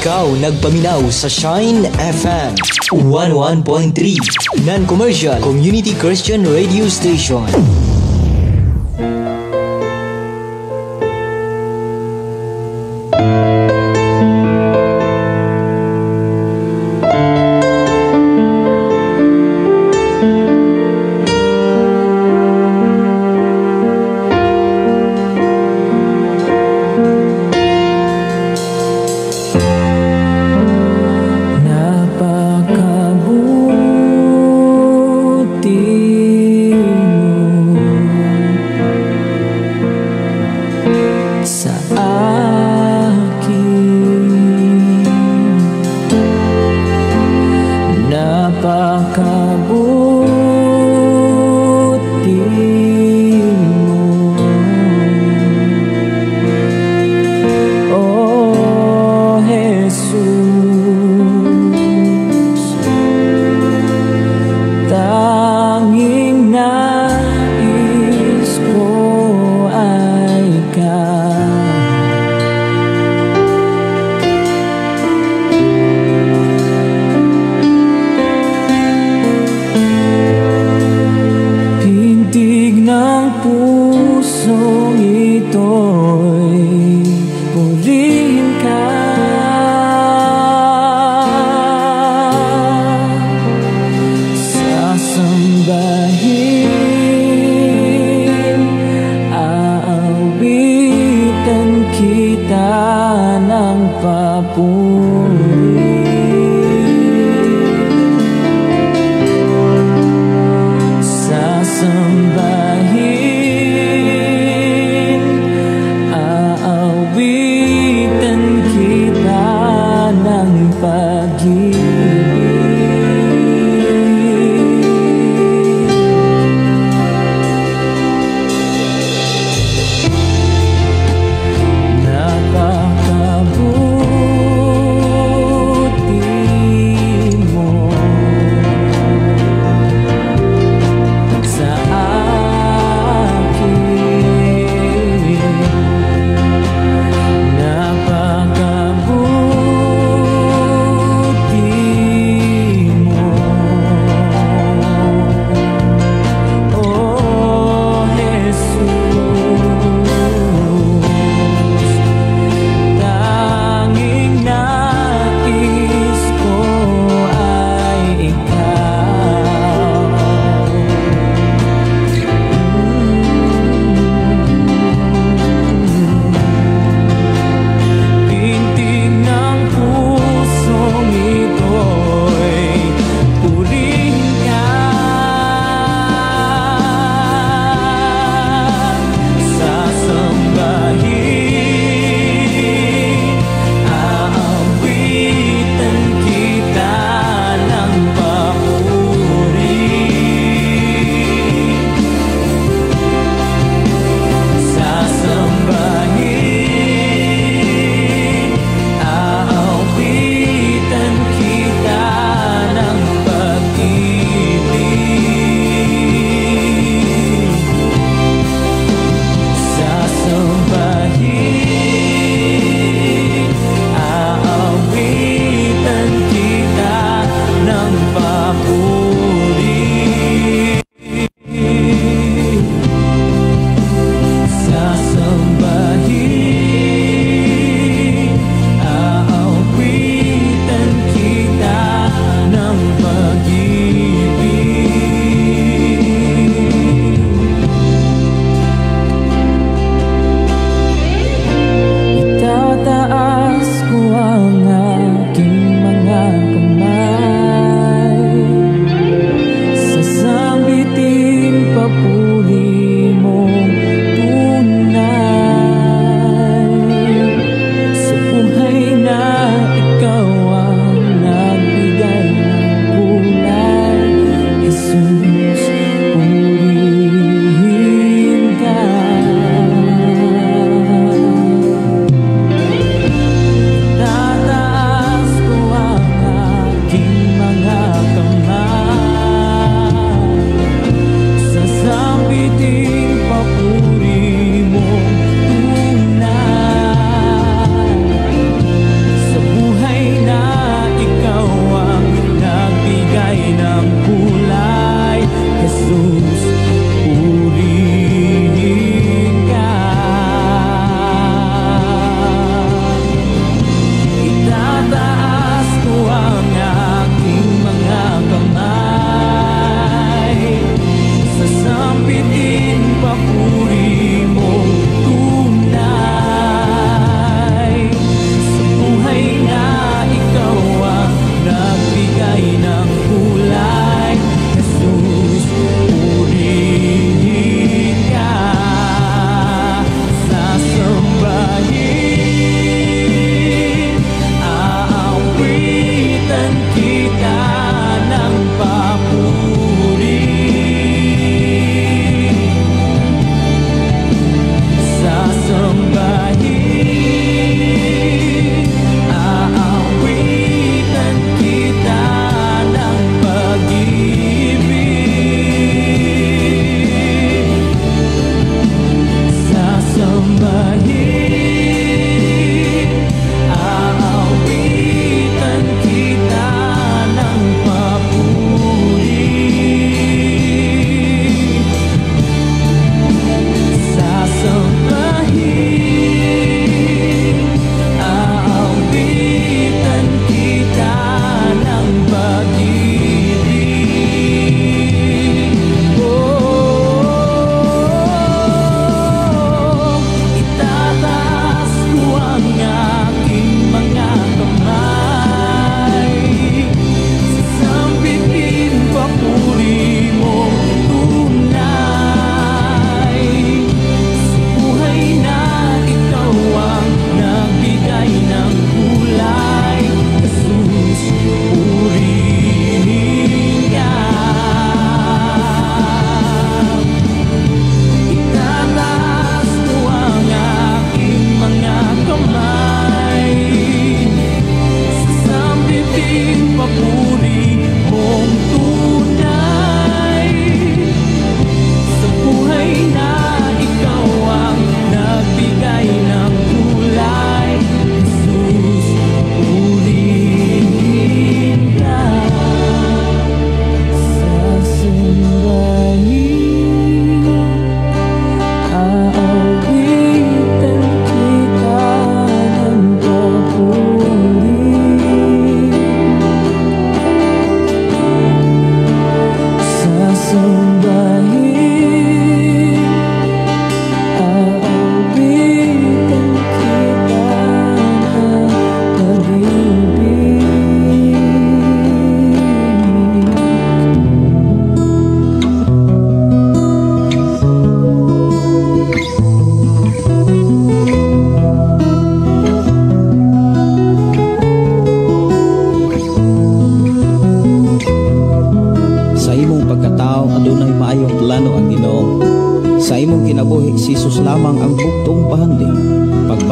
Ikaw nagpaminaw sa Shine FM 11.3, non-commercial community Christian radio station. Napakabuti mo sa akin, napakabuti mo, Oh Jesus. Tanging nais ko ay ikaw. Pintig ng pusong ito'y purihin ka. Sasambahin, aawitan kita ng papuri. Sasambahin, aawitan kita ng pag-ibig.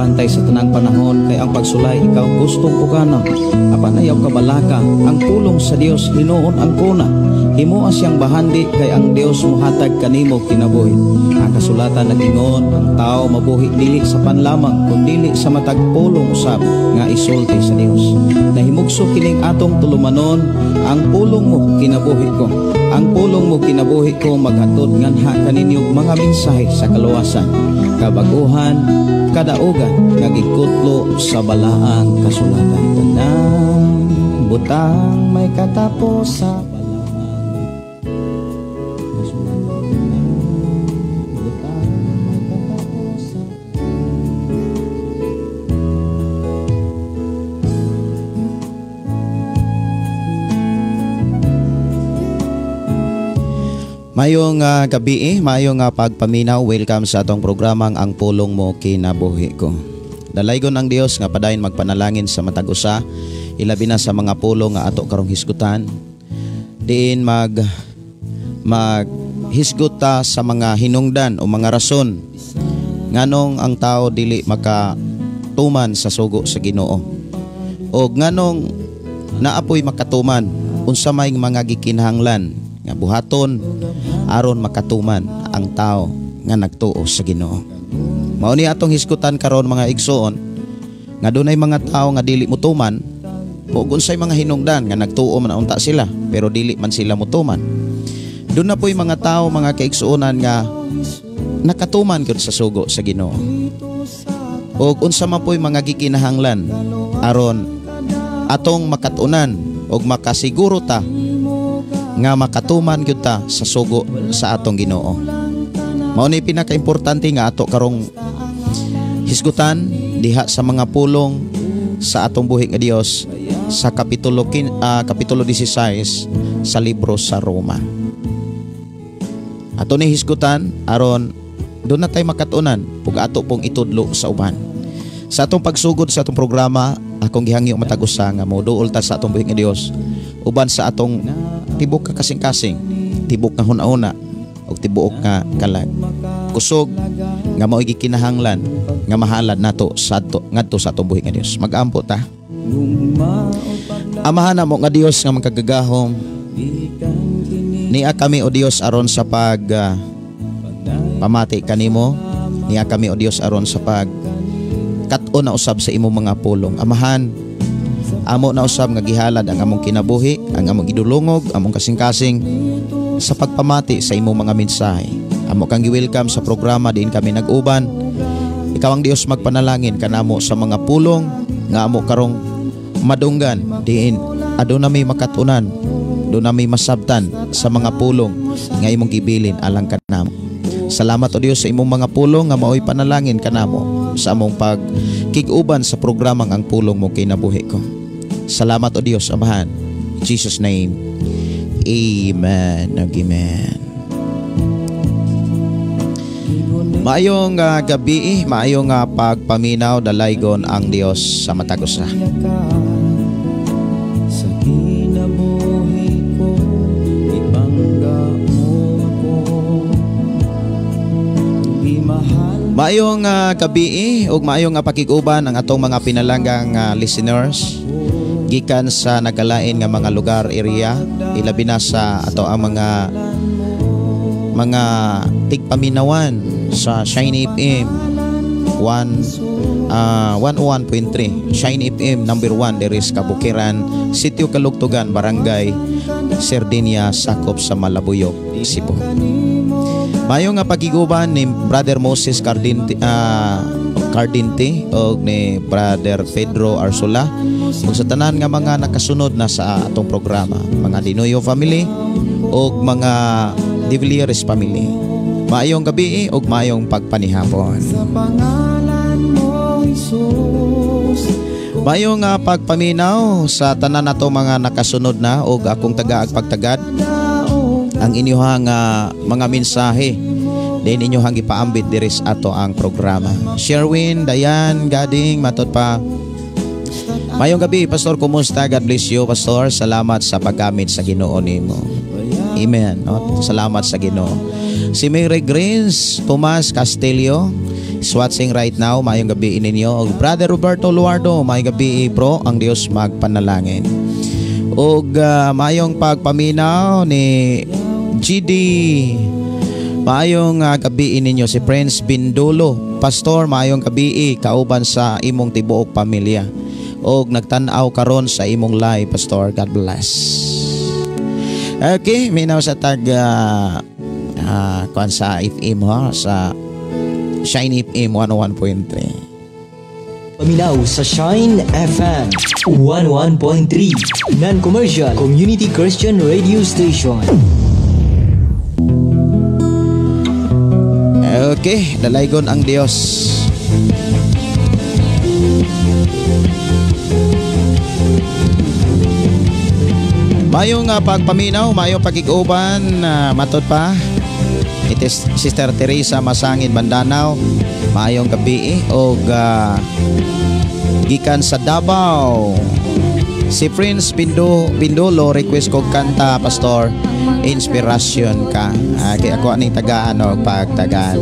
Magbantay sa tanang panahon kay ang pagsulay ikaw gustong pugana. Apan ayaw kabalaka, ang pulong sa Dios hinuon ang kuna. Himoa siyang bahandi kay ang Dios mohatag kanimo kinabuhi. Ang kasulatan nag-ingon, ang tao mabuhi dili sa panlamang kundili sa matag pulong usab nga isulti sa Dios. Nahimugso kining atong tulumanon, ang pulong mo kinabuhi ko. Ang pulong mo kinabuhi ko maghatod nganha kaninyo mga mensahe sa kaluwasan, kabaguhan, kadaugan nga gikutlo sa balaang kasulatan. Tanang butang may katapos sa balaang kasulatan. Tanang butang may katapos sa. Mayong gabi, mayong pagpaminaw, welcome sa atong programang Ang Pulong Mo Kinabuhi Ko. Dalaygon ang Dios nga padayon magpanalangin sa matag usa, ilabi na sa mga pulong nga ato karong hisgutan. Diin mag hisgot ta sa mga hinungdan o mga rason nganong ang tao dili makatuman sa sugo sa Ginoo. O nganong naapoy makatuman, unsa may mga gikinahanglan nga buhaton aron makatuman ang tao nga nagtuo sa Ginoo. Mao ni atong hisgutan karon mga igsoon nga dunay mga tao nga dili motuman o unsay mga hinungdan nga nagtuo man unta sila pero dili man sila motuman. Doon na po'y mga tao mga kaigsuonan nga nakatuman gyud sa sugo sa Ginoo. Og unsa man po'y mga gikinahanglan aron atong makatunan og makasiguro ta nga makatuman gyud ta sa sugo sa atong Ginoo. Mao ni pinakaimportante nga ato karong hisgutan diha sa mga pulong sa atong buhi nga Dios sa kapitulo kapitulo 16 sa libro sa Roma. Ato ni hisgutan aron doon na tay makatunan ug ato pong itudlo sa uban. Sa atong pagsugod sa atong programa, akong gihangyo matag usa nga moduol ta sa atong buhi nga Dios uban sa atong tibok ka kasing-kasing, tibok nga huna-huna ug tibuok nga kalag. Kusog nga mao'y gikinahanglan nga mahalad nato sadto ngadto sa atong buhi nga Dios. Mag-ampo ta. Amahan namo nga Dios nga makagagahom, niya kami o Dios aron sa pag pamati kanimo, niya kami o Dios aron sa pag kat-on na usab sa imong mga pulong. Amahan, amo na usab nga gihalad ang among kinabuhi, ang among idulungog, among kasing-kasing sa pagpamati sa imong mga mensahe. Amo kang gi-welcome sa programa diin kami nag-uban. Ikaw ang Dios magpanalangin kanamo sa mga pulong nga amo karong madunggan diin aduna mi makatunan, aduna mi masabtan sa mga pulong nga imong gibilin alang kanamo. Salamat o Dios sa imong mga pulong nga maoy panalangin kanamo sa among pagkig-uban sa programang Ang Pulong Mo Kinabuhi Ko. Salamat o Dios, Amahan. In Jesus name, amen. Amen. Maayong gabi, maayong pagpaminaw, dalaygon ang Dios sa matag usa. Sa kinabuhi ko, ipangga mo ako. Maayong gabi ug maayong pakig-uban ang atong mga pinalanggang listeners gikan sa nagkalain nga mga lugar area, ilabi na sa ato ang mga tigpaminawan sa Shine FM 101.3, Shine FM number 1 diri sa Kabukiran, Sitio Kalugtugan, Barangay Sardinia, sakop sa Malabuyok, Cebu. Mayo nga pagiguban ni Brother Moses Cardinte o ni Brother Pedro Arsula ug sa tanan nga mga nakasunod na sa atong programa, mga Dinoyo family o mga De Villieres family. Maayong gabi ug maayong pagpanihapon. Sa pangalan mo, Jesus. Maayong pagpaminaw sa tanan nato mga nakasunod na og akong tagaag pagtagad ang inyuhang mga mensahe din inyuhang gipaambit diri sa ato ang programa. Sherwin, Dayan, Gading, matod pa. Maayong gabi, Pastor, kumusta? God bless you, Pastor. Salamat sa paggamit sa Ginoo nimo. Amen. No? Salamat sa Ginoo. Si Mary Greens, Tomas Castillo, Is watching right now. Maayong gabi ninyo. Og Brother Roberto Luardo, maayong gabi bro, ang Dios magpanalangin. Og maayong pagpaminaw ni GD. Maayong gabi ninyo si Prince Bindulo. Pastor, maayong gabi kauban sa imong tibuok pamilya. Og nagtan-aw karon sa imong live, Pastor. God bless. Okay, minaw sa tag kuan sa FM ha, sa Shine FM 101.3. Paminaw sa Shine FM 101.3, non-commercial community Christian radio station. Okay, dalaygon ang Dios. Mayong pagpaminaw, mayong pagkiguban, matod pa. It is Sister Teresa Masangin Bandanao. Mayong gabi og gikan sa Davao. Si Prince Bindolo request kog kanta, Pastor, inspiration ka. Kay ako aning tagaan og pagtagaan.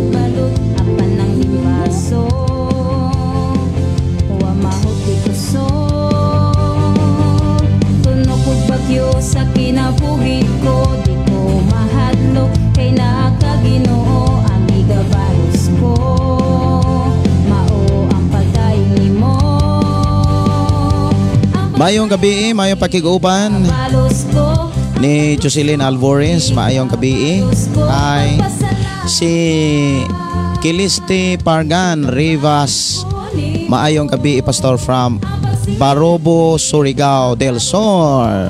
Sa kinabuhi ko, di ko mahadlok kay naa ka Ginoo, ang igabalos ko, mao ang pagdayon nimo. Maayong gabi, maayong pakiguban ni Jocelyn Alvarez, maayong gabi. Hi. Si Kiliste Pargan Rivas, maayong gabi, Pastor from Barobo, Surigao del Sur.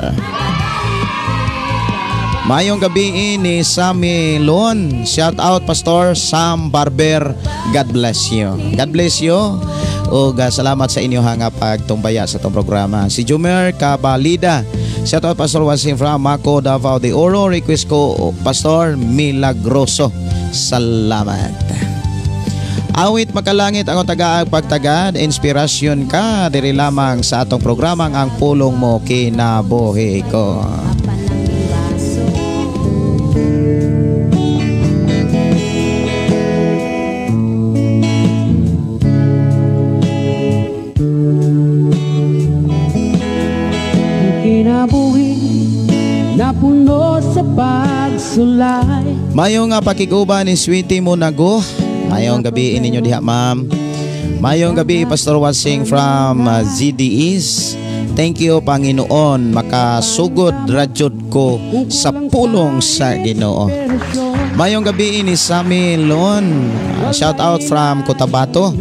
Maayong gabi ni Sammy Lon. Shout out Pastor Sam Barber. God bless you. God bless you. Ug salamat sa inyo nga pagtumbaya sa itong programa. Si Jumer Cabalida. Shout out Pastor Wasim from Mako, Davao de Oro. Request ko Pastor Milagroso. Salamat. Awit makalangit ang tagaag pagtagad, inspirasyon ka diri lamang sa atong programang Ang Pulong Mo Kinabuhi Ko. Kinabuhi na puno sa pagsulay. Mayong nga pakiguban ni Sweetie Monago. Mayong gabi ninyo diha, ma'am. Mayong gabi Pastor Wasing from ZDEs. Thank you Panginoon, makasugod radyod ko sa pulong sa Ginoo. Mayong gabi ni Sammy Lon. Shout out from Cotabato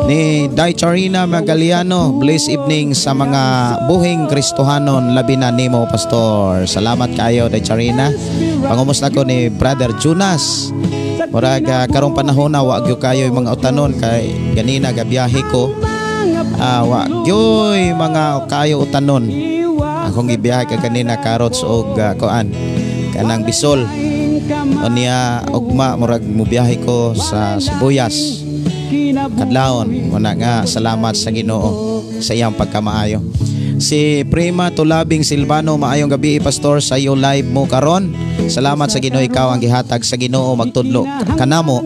ni Daicharina Magaliano. Bless evening sa mga buhing Kristohanon, labi na nimo Pastor. Salamat kayo Daicharina. Pangumusta ko ni Brother Jonas. Murag karong panahon na wa gyud kayo mga utanon kay ganina gabiyahe ko. Wa gyud mga kayo utanon. Akong gibiyahe kay kanina carrots og kuan kanang bisol. Unya ugma murag mubiyahe ko sa sibuyas. Kadlawon muna nga salamat sa Ginoo sa iyang pagkamaayo. Si Prima Tulabing Silvano, maayong gabi Pastor sa iyo live mo karon. Salamat sa Ginoo, ikaw ang gihatag sa Ginoo magtudlo kanamo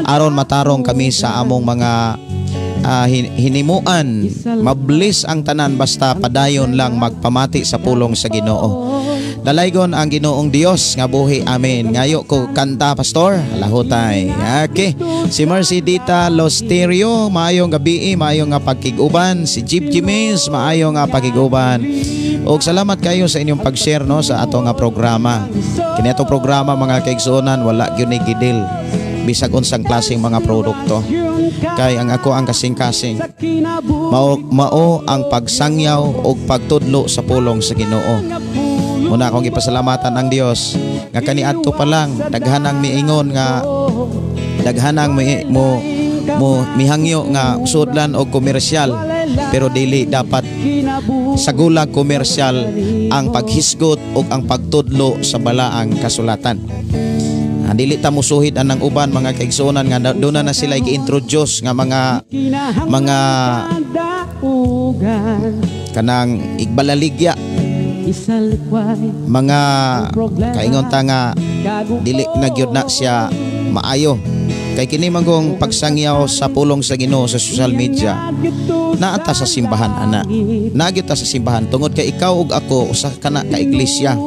aron matarong kami sa among mga hinimuan. Mablis ang tanan basta padayon lang magpamati sa pulong sa Ginoo. Dalaygon ang Ginoong Dios nga buhi, amen. Ngayo ko kanta Pastor, lahutay. Okay. Si Mercy Dita Losterio, maayong gabi, maayong nga pagkiguban. Si Jeep Jimenez, maayong nga pagkiguban. Og salamat kayo sa inyong pag-share no sa ato nga programa. Kini atong programa mga kaigsuonan, wala gyud ni gidil bisag unsang klaseng mga produkto. Kay ang ako ang kasing-kasing mao ang pagsangyaw og pagtudlo sa pulong sa Ginoo. Muna akong gipasalamatan ang Dios nga kaniadto pa lang daghanang miingon nga daghanang mo mihangyo nga sudlan og komersyal, pero dili dapat sa gulag komersyal ang paghisgot og ang pagtudlo sa balaang kasulatan. Dili ta musuhid anang uban mga kaigsuonan nga doon na sila gi-introduce nga mga kanang igbalaligya, mga kaingon ta nga dili na gyud na siya maayo. Kay kini manggong pagsangyaw sa pulong sa Ginoo sa social media, naata sa simbahan ana. Nagyud ta sa simbahan tungod kay ikaw ug ako usa kana ka iglesia.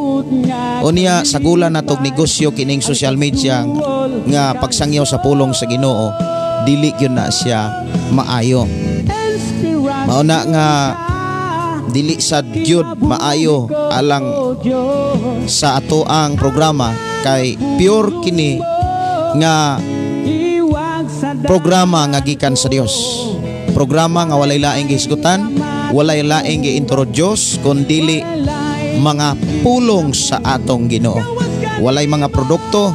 Unya sagulan natog negosyo kining social media nga pagsangyaw sa pulong sa Ginoo, dili gyud na siya maayo. Mao na nga dili sad gyud maayo alang sa ato ang programa kay pure kini nga programa nga gikan sa Dios. Programa nga walay laing gihisgutan, walay laing gi-introduce kundili mga pulong sa atong Ginoo. Walay mga produkto,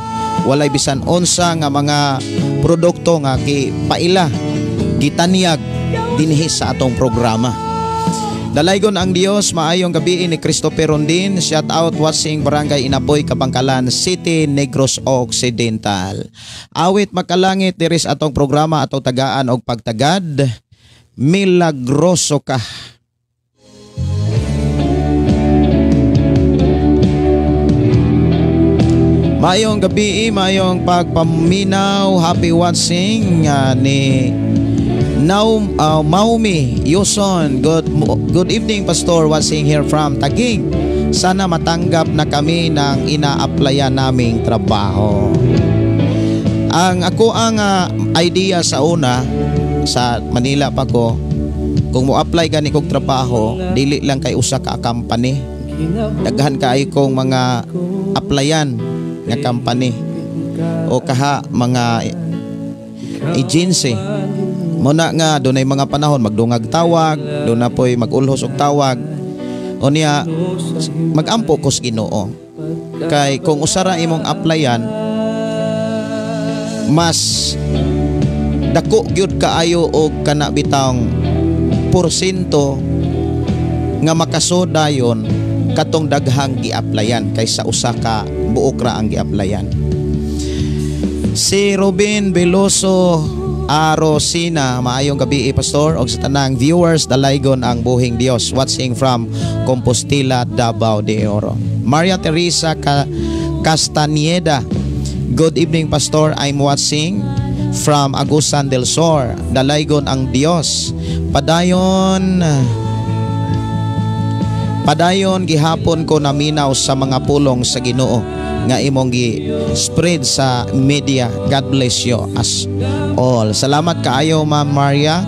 walay bisan unsa nga mga produkto nga gipaila, gitanyag dinhi sa atong programa. Dalaygon ang Dios, maayong gabi ni Christopher Rondin, shout out, watching Barangay Inapoy, Kabangkalan City, Negros Occidental. Awit makalangit diri sa atong programa atong tagaan og pagtagad, Milagroso Ka. Maayong gabi, maayong pagpaminaw, happy watching ni Now, Maumi Yuson, good evening, Pastor, watching here from Taguig. Sana matanggap na kami ng ina-applyan naming trabaho. Ang ako ang idea sa una, sa Manila pa ko, kung mo-apply gani kog trabaho, dili lang kay usa ka company. Daghan kaayo kong mga applyan nga company o kaha mga agency. Muna nga dunay mga panahon magdungag tawag, doon na po'y magulhos og tawag. Unya magampo ko sa Ginoo. Kay kung usara imong applyan, mas dako gyud kaayo og kana bitawng porsyento nga makasod dayon katong daghang gi-applyan kaysa usa ka buok ra ang gi-applyan. Si Robin Veloso Arosina, maayong gabi, Pastor, og sa tanang viewers, dalaygon ang buhing Dios, watching from Compostela, Davao de Oro. Maria Teresa Castañeda, good evening, Pastor, I'm watching from Agusan del Sur, dalaygon ang Dios. Padayon Padayon gihapon ko naminaw sa mga pulong sa Ginoo nga imong gi-spread sa media. God bless you as all. Salamat kaayo, Ma'am Maria.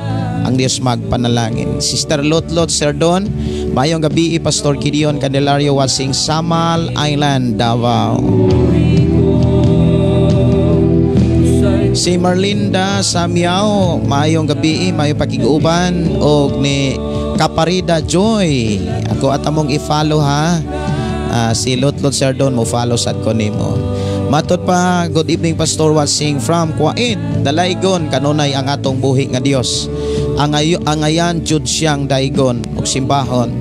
Ang Dios magpanalangin. Sister Lotlot Serdon, maayong gabi, Pastor Gideon Candelario, watching Samal Island, Davao. Si Marlinda Samiao, maayong gabi, maayong pakig-uban og ni Kaparida Joy. Ako at among i-follow ha. Si Lotlot Serdon mo follow sad ko nimo. Matod pa, good evening, Pastor, watching from Kuwait. Dalaygon kanunay ang atong buhi nga Dios. Angayan jud siyang daigon og simbahon.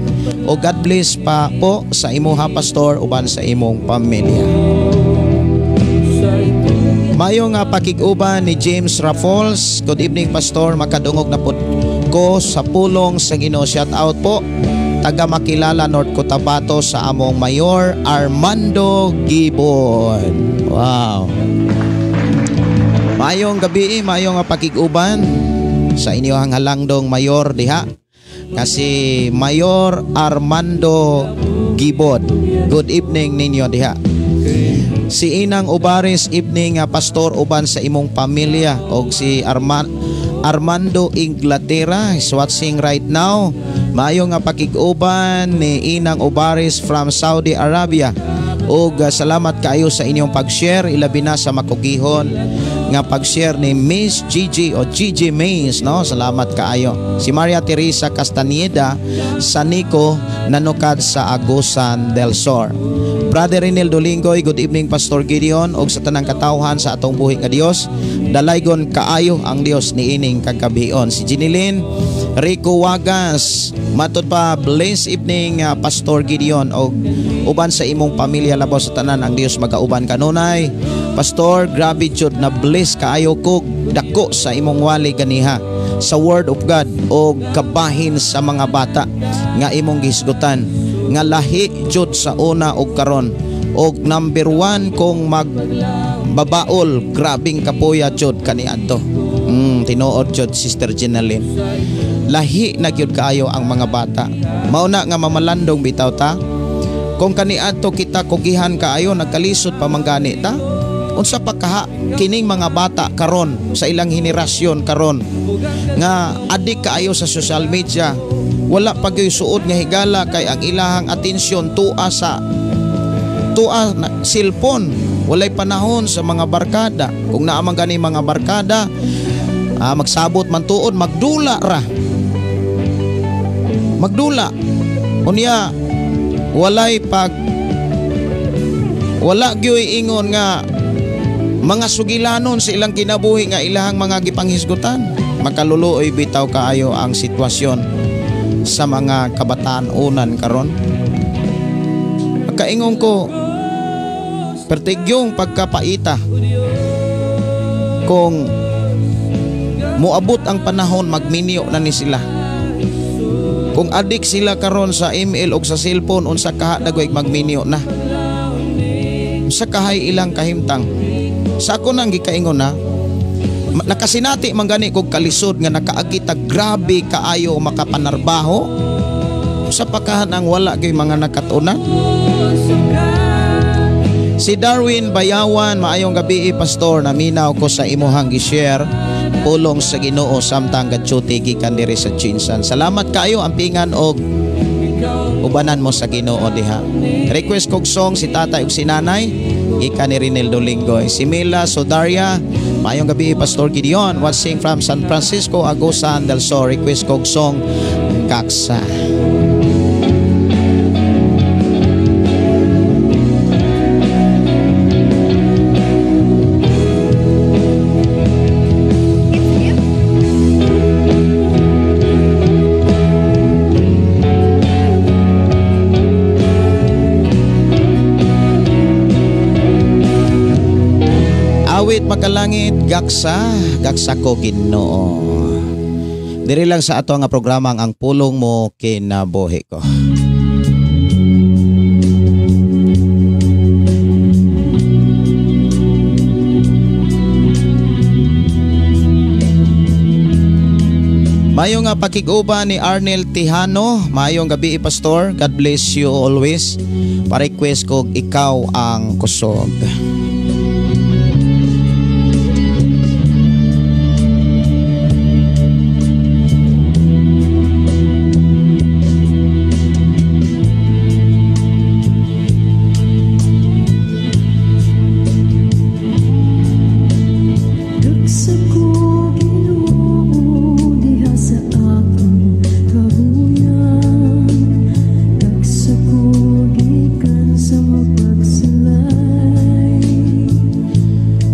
O God bless pa po sa imuha, Pastor, uban sa imong pamilya. Mayo nga pakig-uban ni James Raffles. Good evening, Pastor, makadungog na pud ko sa pulong sa Ginoo. Shout out po taga Makilala, North Cotabato, sa among Mayor Armando Gibbon. Wow. Mayong gabi, mayong pakig-uban sa inyong halangdong mayor diha kasi Mayor Armando Gibbon. Good evening ninyo diha. Si Inang Ubaris, evening Pastor, uban sa imong pamilya, og si Armando Inglaterra is watching right now. Maayo nga pakig-uban ni Inang Ubaris from Saudi Arabia. Og salamat kaayo sa inyong pag-share, ilabi na sa makugihon nga pag-share ni Miss Gigi o Gigi Mays, no? Salamat kaayo. Si Maria Teresa Castaneda Sanico, nanukad sa Agusan del Sur. Brother Renel Dolingoy, good evening, Pastor Gideon, og sa tanang katawhan sa atong buhi nga Dios. Dalaygon kaayo ang Dios niining kagabion. Si Jinilyn Rico Wagas, matod pa, blessed evening, Pastor Gideon og uban sa imong pamilya, labaw sa tanan ang Dios magauban kanunay. Pastor, grabe jud na bless kaayo kog dako sa imong wali ganiha sa Word of God og kabahin sa mga bata nga imong gihisgutan nga lahi jud sa una og karon. Og number 1 kung magbabaol, grabing kapoya jud kaniadto. Tinuod jud Sister Jenaline. Lahi na gyud kaayo ang mga bata. Mao na nga mamalandong bitaw ta. Kung kaniadto kita kugihan kaayo, nagkalisod pa man gani ta. Unsa pa kaha kining mga bata karon sa ilang henerasyon karon nga adik kaayo sa social media, wala pa gyud suod nga higala kay ang ilahang atensyon tua sa tua na cellphone. Walay panahon sa mga barkada. Kung naa man gani mga barkada, magsabot man tuod, magdula ra. Magdula. Unya walay pag wala gyoy ingon nga mga sugilanon sa ilang kinabuhi nga ilahang mga gipanghisgutan. Makaluluoy bitaw kaayo ang sitwasyon sa mga kabataan unan karon. Kaingon ko, pertigyong pagkapaita kung moabot ang panahon magminyo na ni sila. Kung adik sila karon sa email o sa cellphone, unsa kaha dagoy magminyo na. Unsa kahay ilang kahimtang. Sa ako nang gikaingon na nakasinati man gani kog kalisod nga nakaagi ta grabe kaayo makapanarbaho. Sa pakahan ang wala gyud mga nakatunan. Si Darwin Bayawan, maayong gabi pastor, naminaw ko sa imuhang gi-share pulong sa Ginoo samtang gachuti gikan diri sa Chinsan. Salamat kaayo ampingan og ubanan mo sa Ginoo diha. Request kog song si tatay ug si nanay gikan ni Rinaldo Linggoy. Si Mila Sodaria, maayong gabi Pastor Gideon, watching from San Francisco, Agusan del Sur. Request kog song Kaksa. Awit makalangit, gaksa, gaksa ko Ginoo. Diri lang sa ato nga programa ang pulong mo kinabuhi ko. Maayong nga pakig-uban ni Arnel Tijano. Maayong gabi Pastor. God bless you always. Pa-request ko ikaw ang kusog.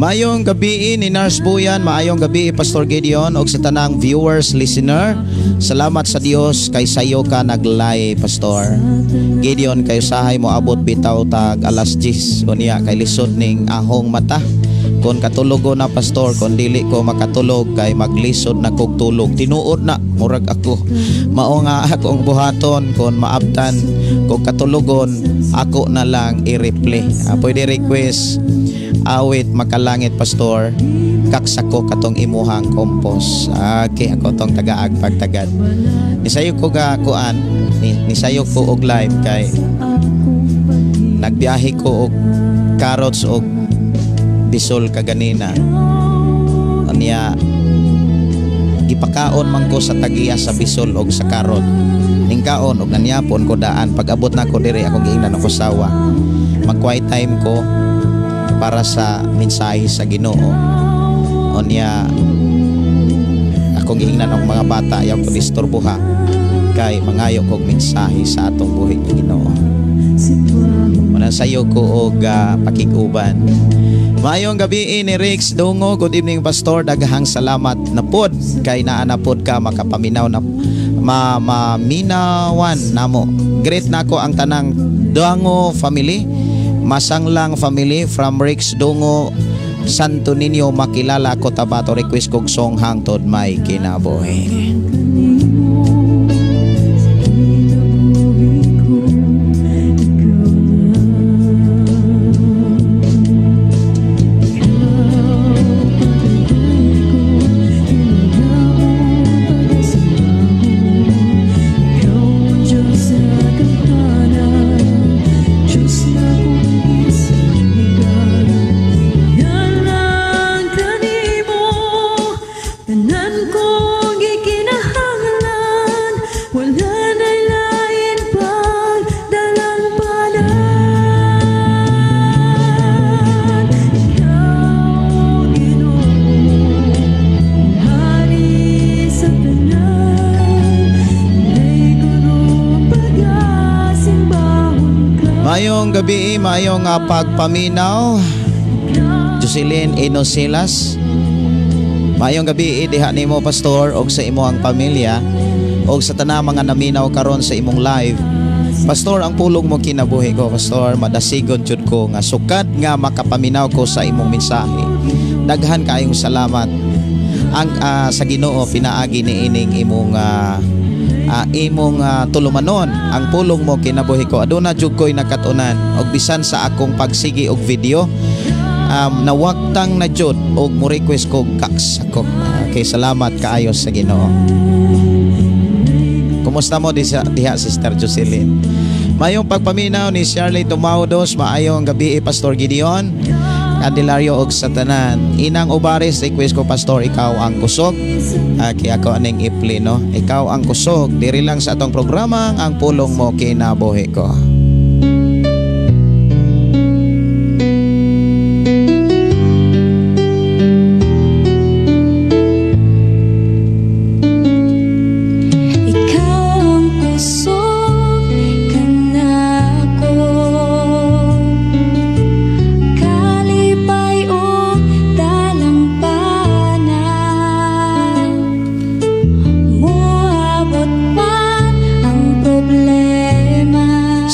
Maayong gabi ni Nurse Buyan, maayong gabi Pastor Gideon og sa tanang viewers, listener. Salamat sa Dios kay sayo ka naglay Pastor Gideon, kay usahay mo abot bitaw tag alas 10 unya kay lisod ning ahong mata. Kon katulogo na Pastor, kon dili ko makatulog kay maglisod na kog tulog. Tinuod na murag ako. Mao nga akong buhaton kon maabtan kog katulogon, ako na lang i-replay. Pwede request awit makalangit Pastor, kaksako katong imuhang kompos. Okay, ako tong tagaag pagtagad. Nisayo ko ga kuan, nisayo ko og live kay nagbiyahe ko og carrots og bisol kaganina. Anya gipakaon man ko sa tagiya sa bisol og sa karot. Ningkaon og nanyapon ko daan. Pag-abot na ko diri akong giingnan ako sawa. Mag-quiet time ko para sa mensahe sa Ginoo. Onya akong giingnan og mga bata ayaw ko disturboha kay mangayo kog mensahe sa atong buhi ng Ginoo. Manang sayo ko og pakig-uban. Maayong gabi ni Rex Dungo. Good evening Pastor, daghang salamat na pod kay naa na pod ka makapaminaw na maminawan namo. Great nako ang tanang Dungo family, Masanglang family from Rex Dungo, Santo Niño, Makilala, Cotabato. Request kog song hangtod may kinabuhi. Maayong gabi, maayong pagpaminaw, Jocelyn Inosilas. Maayong gabi diha nimo, Pastor, og sa imo ang pamilya og sa tanang mga naminaw karon sa imong live. Pastor, ang pulong mo kinabuhi ko, Pastor, madasigon jud ko nga sukad nga makapaminaw ko sa imong mensahe. Daghan kaayong salamat ang sa Ginoo pinaagi ni ining imong imong tulumanon. Ang pulong mo kinabuhi ko, aduna jud ko'y nakatunan og bisan sa akong pagsigi og video nawaktang na jud og mo request ko gaks ako. Okay, salamat kaayo sa Ginoo. Kumusta mo diha, Sister Jocelyn? Mayong pagpaminaw ni Shirley Tumaudos, maayong gabi, Pastor Gideon Candelario og sa tanan. Inang Ubares, request ko, Pastor, Ikaw ang Kusog. Okay, ako aning ipli, no? Ikaw ang Kusog. Diri lang sa atong programa Ang Pulong Mo Kinabuhi Ko.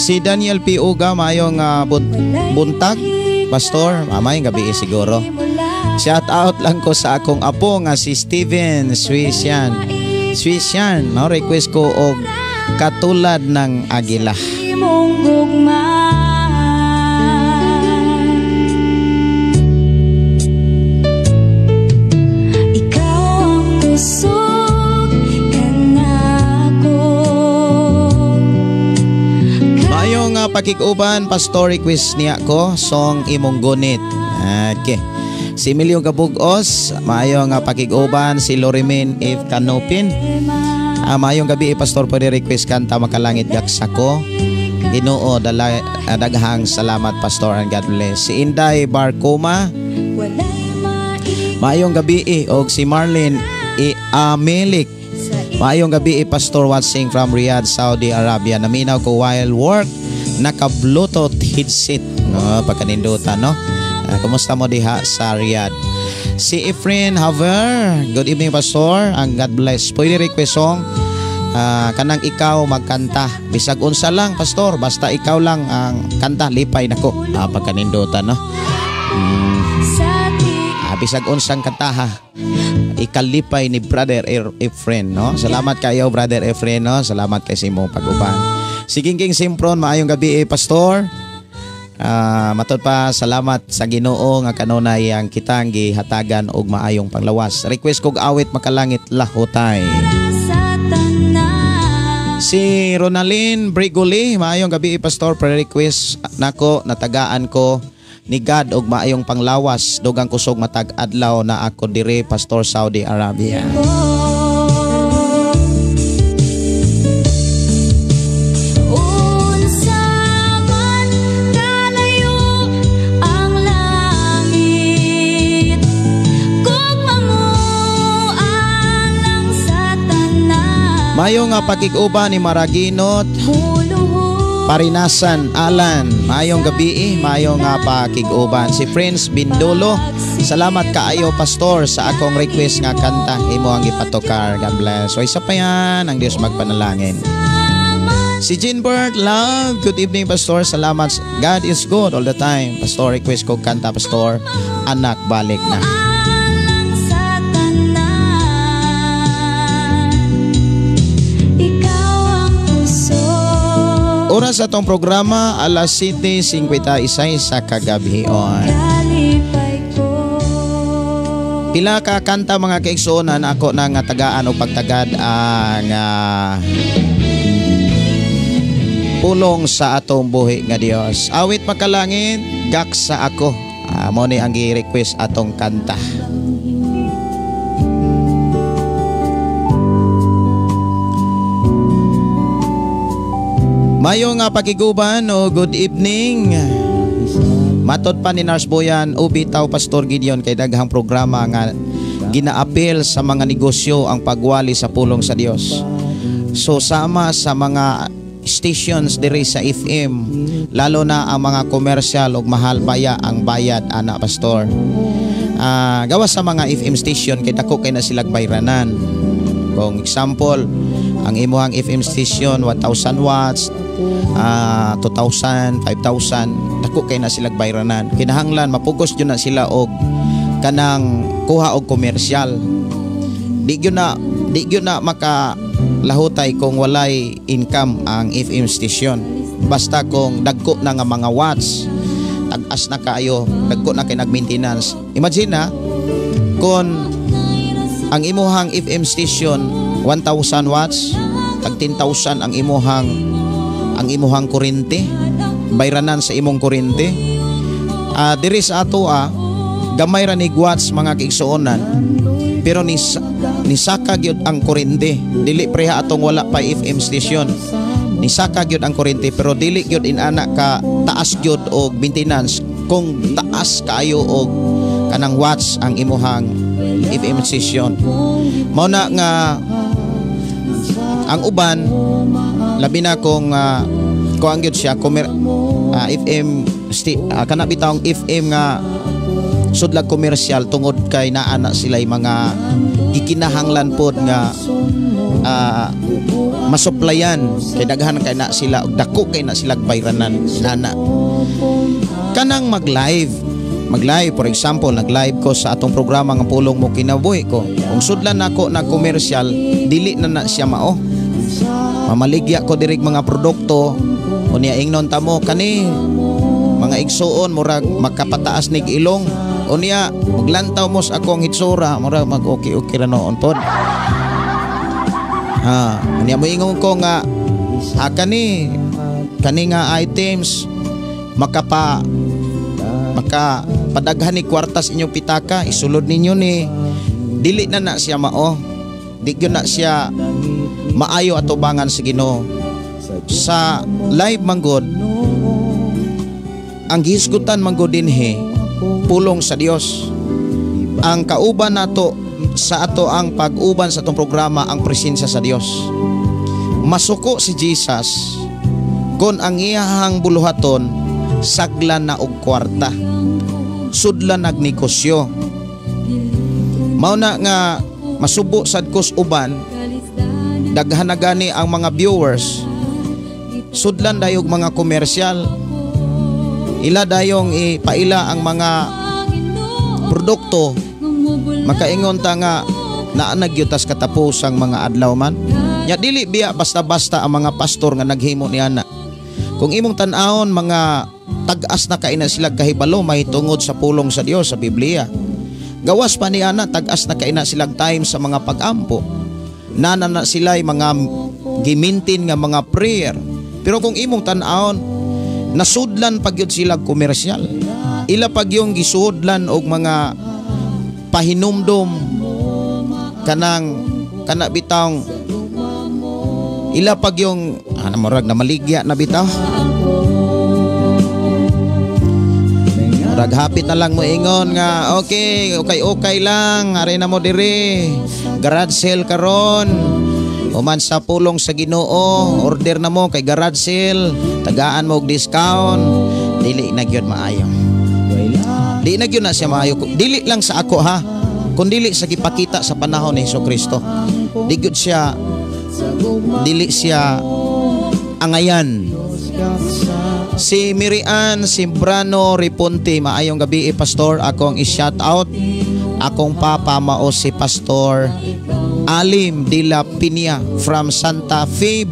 Si Daniel P. Uga, maayong buntag, Pastor. Maayong gabi siguro. Shout out lang ko sa akong apo nga si Steven Suisian. Suisian, no, request ko og Katulad ng Agila. Ikaw ang kusog kanako. Maayong pakikuban, Pastor, request niya ko song Imong Gunit. Okay. Si Emilio Gabugos, maayong pakiguban. Si Lorimin F. Canopin. Maayong gabi, Pastor, pwede request kanta Makalangit Gaksako. Ginoo, daghang salamat, Pastor, and God bless. Si Inday Barcoma, maayong gabi, og si Marlene E. Amelik. Maayong gabi, Pastor, watching from Riyadh, Saudi Arabia. Naminaw ko while work, naka-Bluetooth headset. No, pagkanindutan, no? Kumusta mo diha sa Riyadh? Si Efren Haver, good evening, Pastor, and God bless. Pwede request song kanang Ikaw Magkanta. Bisag unsa lang, Pastor, basta ikaw lang ang kanta, lipay nako. Pagkanindutan, no? Bisag unsang kanta, ha. Ikalipay ni Brother Efren, no? Salamat kayo, Brother Efren, no? Salamat kay sa imong pag-uban. Si Gingging Simpron, maayong gabi, Pastor. Matod pa, salamat sa Ginoo nga kanunay ang kitang gihatagan og maayong panglawas. Request kog awit Makalangit Lahutay. Si Ronalyn Brigoli, maayong gabi, Pastor, pre-request nako, natagaan ko ni God og maayong panglawas, dugang kusog matag adlaw na ako dire, Pastor, Saudi Arabia. Unsa man kalayo ang langit, gugma mo alang sa tanan. Maayong pakig-uban ni Maraginot Parinasan Alan, maayong gabi, maayong pakig-uban. Si Prince Bindolo, salamat kaayo, Pastor, sa akong request nga kanta imo ang gipatukar. God bless. So isa pa yan, ang Dios magpanalangin. Si Jeanbert Love, good evening, Pastor. Salamat. God is good all the time. Pastor, request ko kanta, Pastor, Anak Balik Na. Alang sa tanan, ikaw ang kusog. Oras sa atong programa, alas 7:56 sa kagabhion. Kalipay ko. Pila ka kanta, mga kaigsuonan, ako na nga tagaan o pagtagad ang pulong sa atong buhi nga Dios. Awit Makalangit, Gaksa Ako. Mo ni ang gi-request atong kanta. Mayo nga pakiguban o good evening. Matod pa ni Nars Boyan, ubi taw Pastor Gideon kay daghang programa nga ginaapil sa mga negosyo ang pagwali sa pulong sa Dios. So sama sa mga stations diri sa FM, lalo na ang mga commercial, ug mahal baya ang bayad ana, Pastor? Gawas sa mga FM station kay dako kay na sila bayranan. Kung example, ang imuhang FM station 1,000 watts, 2,000, 5,000, dako kay na sila bayranan. Kinahanglan mapugos jud na sila og kanang kuha og komersyal. Di gyud na maka lahutay kung walay income ang FM station. Basta kung dagko na nga mga watts, tag-as na kaayo, dagko na kay nag-maintenance. Imagine na kung ang imuhang FM station 1,000 watts, tag 10,000 ang imuhang kuryente, bayranan sa imong kuryente. Diri sa ato gamay ra ni watts, mga kaigsuonan, pero ni nisaka gyud ang kuryente. Dili preha atong wala pa FM station. Nisaka gyud ang kuryente, pero dili gyud inana ka taas gyud og maintenance kung taas kaayo og kanang watts ang imuhang FM station. Mao na nga ang uban, labi na kung kuan gyud siya FM kana bitawng FM nga sudlag komersyal, tungod kay naa na sila mga gikinahanglan pod nga masuplayan kay daghan kay na sila og dako kay na sila bayranan nana. Kanang mag-live, for example, nag-live ko sa atong programa nga Pulong Mo Kinabuhi Ko, kung sudlan nako na komersyal, dili na na siya mao. Mamaligya ko dirig mga produkto, unya ingnon ta mo kani, mga igsuon, murag makapataas nig ilong. Unya maglantaw mo sa akong hitsura, murag mag okay okay ra noon pod. Ha, unya moingon ko nga kani kani nga items maka padaghan ni kwartas inyong pitaka, isulod ninyo ni, dili na na siya mao. Di gyud na siya maayo atubangan sa Ginoo. Sa live manggod, ang gihisgutan manggod dinhi pulong sa Dios. Ang kauban nato sa ato ang pag-uban sa atong programa, ang presensya sa Dios. Masuko si Jesus kung ang iyahang buluhaton saglan na og kwarta, sudlan nagnegosyo. Mao na nga masubo sad kos uban, daghan na gani ang mga viewers, sudlan dayog mga komersyal, ila dayong ipaila ang mga produkto. Makaingon ta nga naa na gyud tas katapusang mga adlaw man nya. Dili biya basta-basta ang mga pastor nga naghimo ni ana. Kung imong tan-awon, mga tag-as na kay na sila kahibalo mahitungod sa pulong sa Dios sa Biblia. Gawas pa ni ana, tag-as na kay na sila time sa mga pag-ampo. Nana na sila mga gimintin nga mga prayer. Pero kung imong tan-awon, nasudlan pag yun sila komersyal. Ila pag yung gisudlan og mga pahinumdom, kanang kana bitawng ila pag yung ano, murag na maligya na bitaw. Murag hapit na lang mo ingon nga okay, okay, okay lang, ari na mo diri. Garage sale karon. Human sa pulong sa Ginoo, order na mo kay garage sale, tagaan mo og discount. Dili na gyud maayo. Di na gyud na siya maayo. Dili lang sa ako ha, kun dili sa gipakita sa panahon ni Hesus Kristo. Di gyud siya, dili siya angayan. Si Mirian Simbrano Riponte, maayong gabi, Pastor. Akong i-shout out akong papa, mao si Pastor Alim de la Pinia from Santa Fe,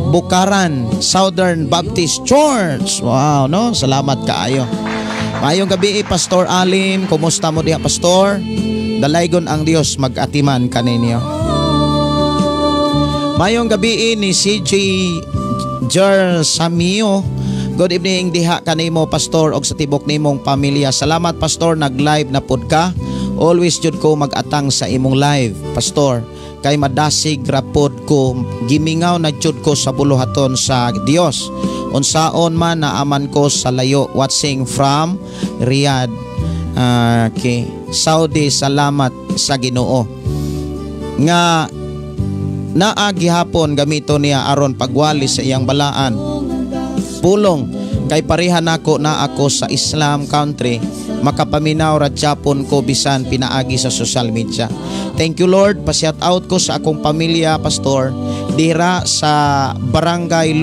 Bukaran Southern Baptist Church. Wow, no? Salamat kaayo. Maayong gabi, Pastor Alim. Kumusta mo diha, Pastor? Dalaygon ang Dios mag-atiman kaninyo. Maayong gabi ni CJ Jersamio. Good evening diha kanimo, Pastor, og sa tibok nimong pamilya. Salamat, Pastor, nag-live na pod ka. Always jud ko mag-atang sa imong live, Pastor. Kay madasig rapod ko, gimingaw na jud ko sa buluhaton sa Dios. Unsaon man naaman ko sa layo, watching from Riyadh. Okay. Saudi, salamat sa Ginoo. Nga naa gihapon gamito niya aron pagwali sa iyang balaan. Pulong kay pareha nako na ako sa Islam country, makapaminaw ra japon ko bisan pinaagi sa social media. Thank you Lord, pa-shout out ko sa akong pamilya pastor dira sa Barangay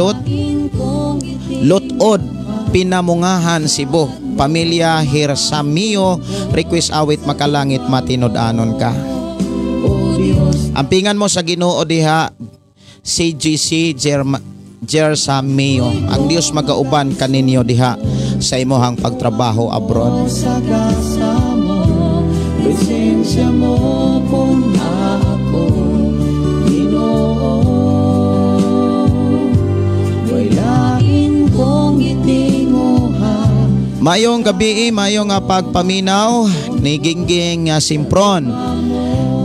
Lotod, Pinamungahan, Cebu. Pamilya Hirsamio, request awit makalangit matinud-anon ka. Ampingan mo sa Ginoo diha CGC Jersamio. Ang Dios magauban kaninyo diha sa imuhang pagtrabaho abroad. Presensya mo kung ako, Ginoo, walain kong gitinguha. Mayong gabi, mayong pagpaminaw ni Gingging Simpron.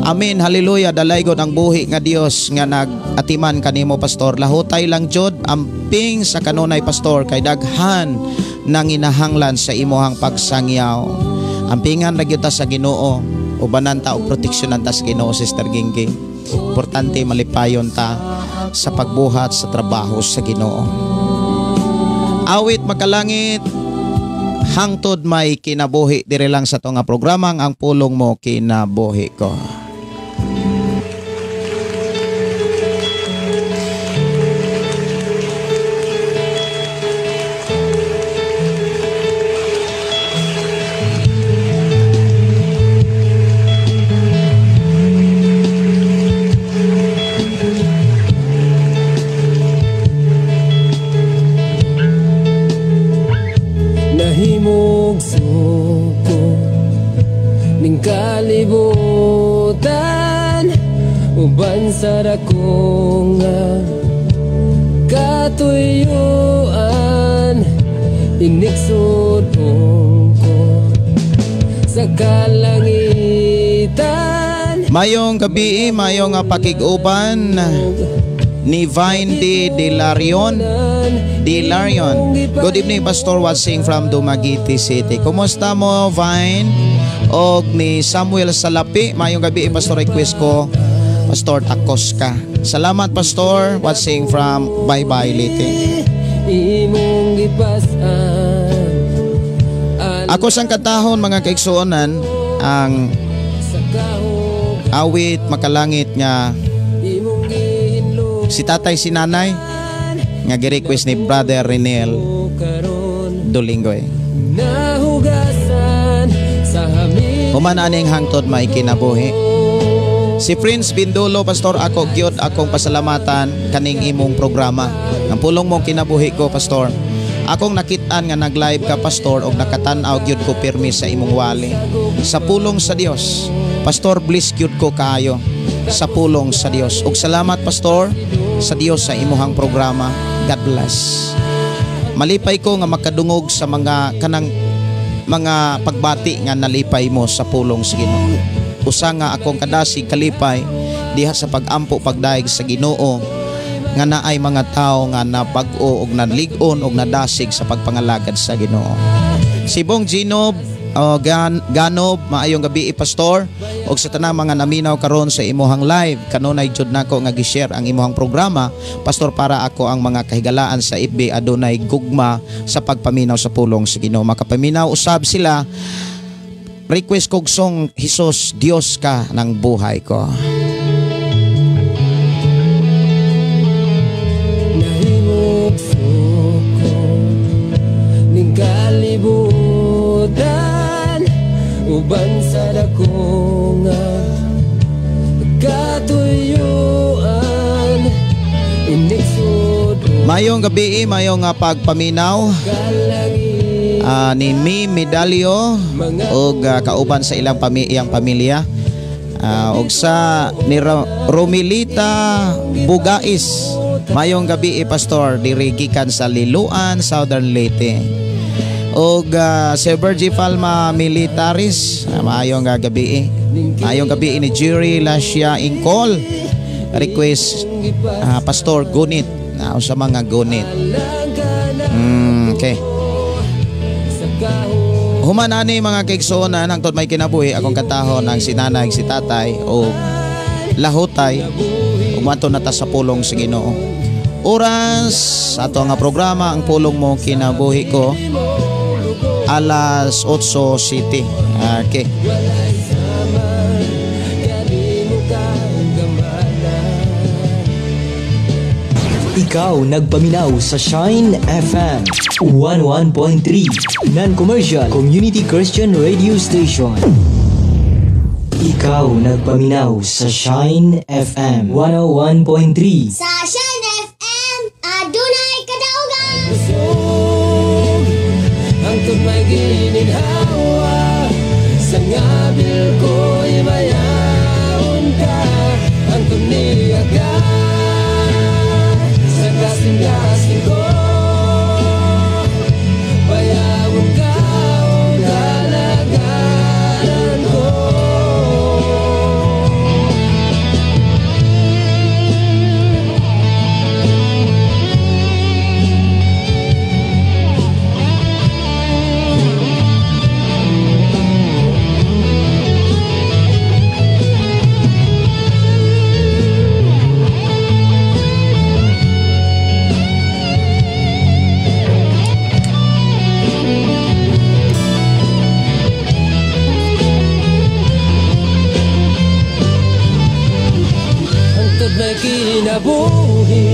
Amen, hallelujah, dalaygon ang buhi nga Dios nga nag-atiman kanimo pastor. Lahutay lang jud amping sa kanunay pastor kay daghan nang inahanglan sa imuhang pagsangyaw. Ampingan ra gyud ta sa Ginoo, ubanan ta og proteksyonan ta sa Ginoo, Sister Gingging. Importante malipayon ta sa pagbuhat sa trabaho sa Ginoo. Awit makalangit hangtod may kinabuhi diri lang sa tunga programang Ang Pulong Mo Kinabuhi Ko. Kalibutan uban sa dako nga katuyuan, inigsudong ko sa kalangitan. Mayong gabi, mayong pakig-uban ni Vine D. Delarion. Good evening, Pastor watching from Dumaguete City. Kumusta mo, Vine? Og ni Samuel Salapi, mayong gabi, Pastor, request ko, Pastor Takos ka. Salamat, Pastor, watching from Bye-bye Leyte. Ako sang katahon mga kaigsuonan ang awit makalangit nga si tatay si nanay nga gi-request ni Brother Renel Dolingoy. Human aning hangtod may kinabuhi. Si Prince Bindulo, Pastor, ako gyud akong pasalamatan kaning imong programa. Ang pulong mong kinabuhi ko, Pastor. Akong nakit-an nga nag-live ka, Pastor, og nakatan-aw gyud ko pirmi sa imong wali. Sa pulong sa Dios, Pastor, bless gyud ko kaayo sa pulong sa Dios. Og salamat, Pastor, sa Dios sa imuhang programa. God bless. Malipay ko nga makadungog sa mga kanang mga pagbati nga nalipay mo sa pulong sa Ginoo. Usa nga akong kadasig kalipay diha sa pagampo pagdaig sa Ginoo nga naay mga tawo nga nabag-o og nalig-on og nadasig sa pagpangalagad sa Ginoo. Sibong Ginob Ganob, maayong gabi, Pastor, og sa tanang mga naminaw karon sa imuhang live. Kanunay jud nako nga gi-share ang imuhang programa, Pastor, para ako ang mga kahigalaan sa FB adunay gugma sa pagpaminaw sa pulong sa Ginoo. Makapaminaw usab sila. Request kog song Hesus Dios ka ng buhay ko. Nahimugso ko ning kalibutan uban sa dako nga katuyuan, inigsud. Mayong gabi, mayong pagpaminaw ni Mi Medalio og kauban sa ilang iyang pamilya, og sa ni Romilita Bugais. Mayong gabi, Pastor, diri gikan sa Liloan, Southern Leyte. Og si Virgie Palma Militaris, maayong gabi. Maayong gabi ni Jerry Lasia Ingkol. Request Pastor Gunit, sa mga gunit. Okay. Human ani mga kaigsuonan hangtod may kinabuhi akong katahon ang si nanay, si tatay o lahutay ug Muadto na ta sa pulong sa Ginoo. Oras ato nga programa Ang Pulong Mo Kinabuhi Ko, alas 8 City. Okay. Ikaw nagpaminaw sa Shine FM 11.3 Non-commercial Community Christian Radio Station. Ikaw nagpaminaw sa Shine FM 101.3. Sa Shine FM, adunay kadaugan. Busog, hangtod may gininhawa, sa ngabil ko'y mayaon ka, hangtod niya ka, sa kasing-kasing ko, bayawon ka o kalagaran ko. Hangtod may kinabuhi,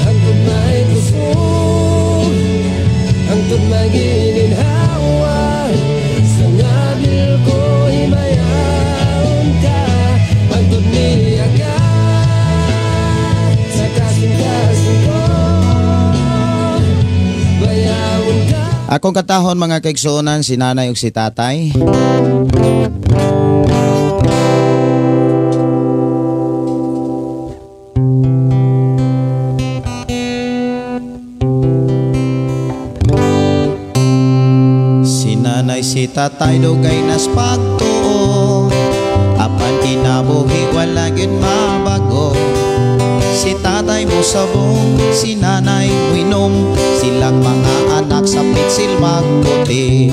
hangtod may kusog, hangtod may gininhawa, sa ngabil ko himayaon ka, hangtod niya ka, sa kasing-kasing ko, bayawon ka. Akong katahon mga kaigsuonan, si nanay ug si tatay. Si nanay, si tatay, dugay nas pagtuo, apan kinabuhi wala gyud mabago. Si tatay mo sabong, si nanay mo inom, silang mga anak sa pitsil magputi.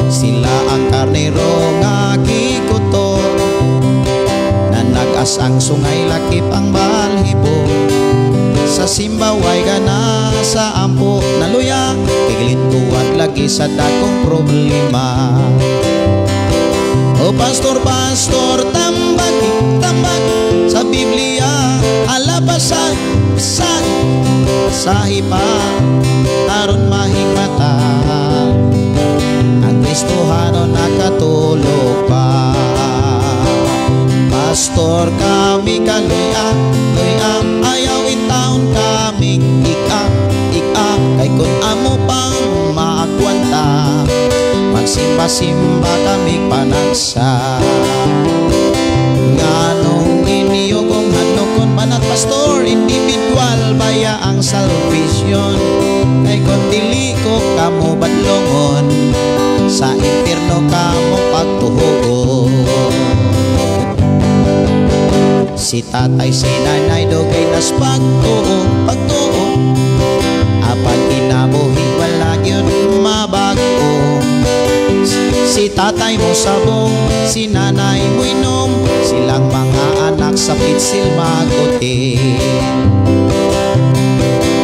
Sila ang karnero nga gikuto, nanagas ang sungay lakip ang balhibo. Sa simbaway gana sa ampo naluya, kigilintuan lagi sa dakong problema. O pastor, pastor, tambagi, tambagi sa Biblia, ala basahi, basahi, basahi pa, aron mahimatan ang Kristohano nakatulog pa. Pastor kami kaluya, luya, ayaw itaon kaming ika, ika, kay kun amo pang maakwanta, magsimba-simba kami panagsa. Nganong inyo kong hadlokon manat pastor, individual baya ang salvation, kay kun dili ko kamo badlongon, sa impierno kamo pagtuhugon. Si tatay, si nanay, dugay nas pagtuo, pagtuo, apan kinabuhi wala gyud mabago. Si tatay mo sabong, si nanay mo inom, silang mga anak sa pitsil maguti.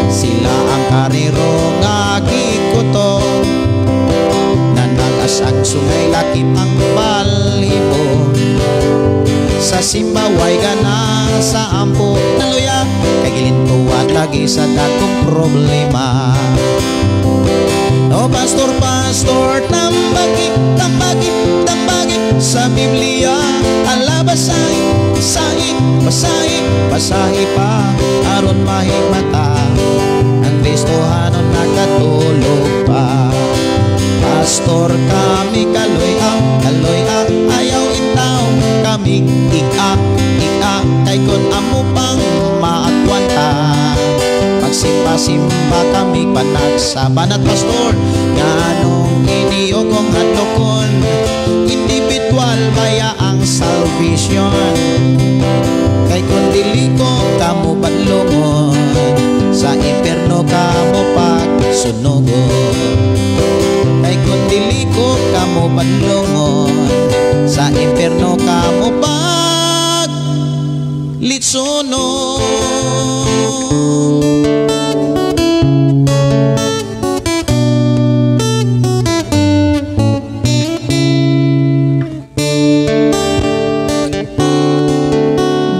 Sila ang karero nga gikuto, nanagas ang sungay lakip ang balhibo. Sa simbaway gana sa ampo naluya, kay gilintuan lagi sa dakong problema. O pastor, pastor, tambagi, tambagi, tambagi sa Biblia, ala basahi, basahi, basahi, basahi pa, aron mahimata ang Kristohano nakatulog pa. Pastor kami kaloy-a, kaloy-a, ayaw intaw kami ika, ika, kay kun amo pang maakwanta, magsimba-simba kami panagsaban. At pastor, nganong iniyo kong hadlokon, individual baya ang salvation, kay kun dili ko kamo badlongon, sa impierno kamo pagsunugon. Kay kun dili ko kamo badlongon, sa impierno kamo pag Litsonon.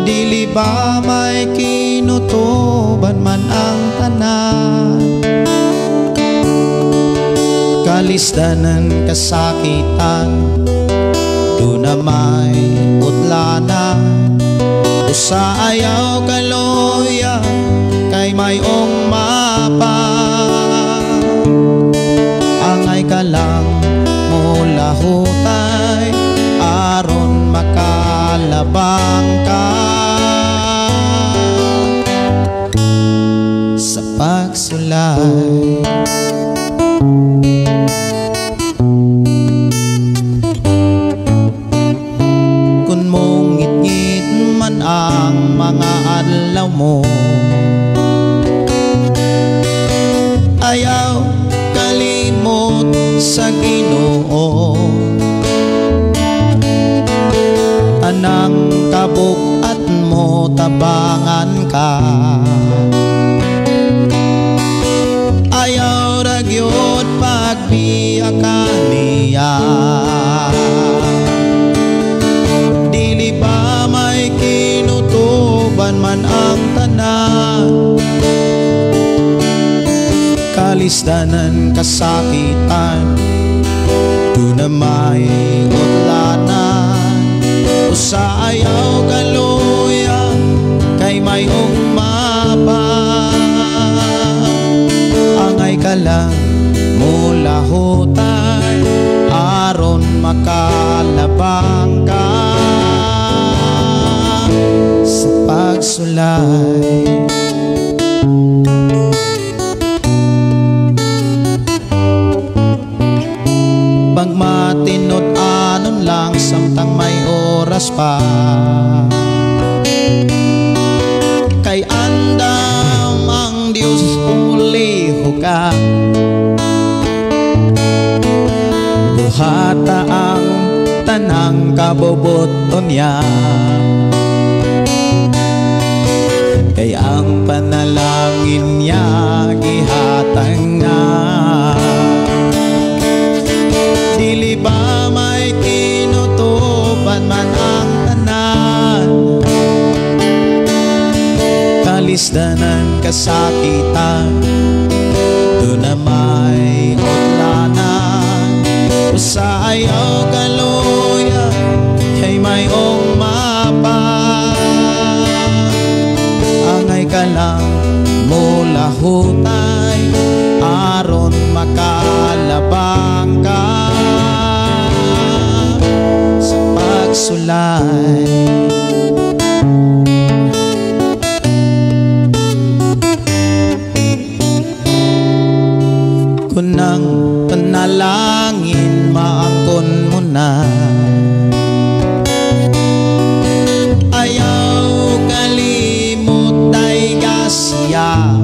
Dili ba may kinutuban man ang tanan, kalisdanan kasakitan, do na may utlanan. Usa ayaw kaloya kay mayong mapa, angay ka lang mulahutay aron makalabang ka sa pagsulay. Kung mongit-ngit man ang mga adlaw mo, ayaw kalimot sa Ginoo. Tanang kabuk-at mo tabangan ka, ayaw ra gyud pagbiya ka niya. Dili ba may kinutuban man ang tanan, kalisdanan kasakitan, do na may utlanan. Usa ayaw kaluya kay mayong mapa, angay ka lang mulahutay aron makalabang ka sa pagsulay. Pagmatinud-anon lang samtang may oras pa, kay andam ang Diyos kumuliho ka. Buhata ang tanang kaboboton niya, kay ang panalangin niya gihatag na. Dili ba may kinutuban man ang tanan, kalisdanan kasakitan, do na may utlanan. Usa ayaw kaluya kay mayong mapa, angay ka lang mulahutay aron makalabang ka sa pagsulay. Kung ang panalangin maangkon mo na, ayaw kalimot ay gasya.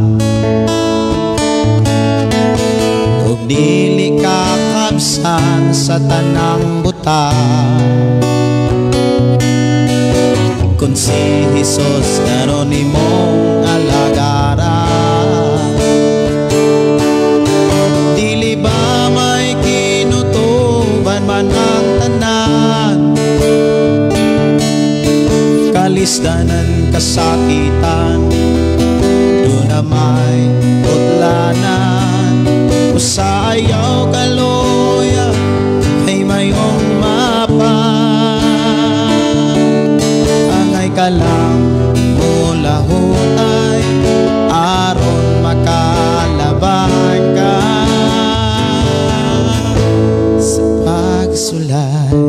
Ug dili ka kabsan sa tanang buta, kung si Jesus karon imong alagaran. Dili ba may kinutuban man ang tanan, kalisdanan kasakitan, do na may utlanan. Usa ayaw kaluya kay mayong mapa, angay ka lang mulahutay aron makalabang ka sa pagsulay.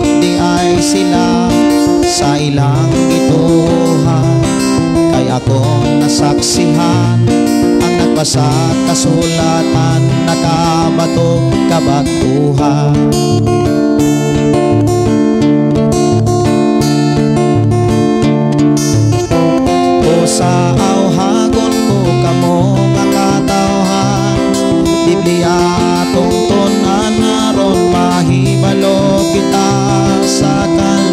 Di ay sila sa ilang gituhan, kay akong nasaksihan ang nagbasa kasulatan, nakabato kabagtuhan. O sa awhagon ko kamo nga katawhan, Biblia atong tun-an aron mahibalo kita sa kaluwasan.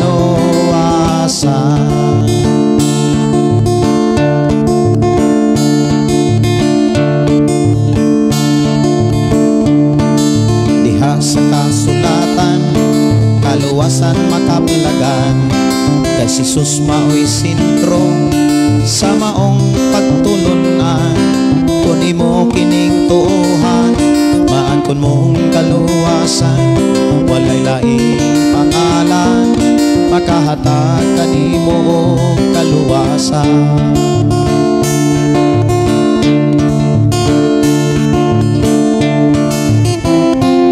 Diha sa kasulatan, kaluwasan makaplagan, kay si Jesus mao'y sentro sa maong pagtulunan. Kun imo kining tuohan, maangkon mong kaluwasan. Walay laing pangalan, makahatag kanimo og kaluwasan.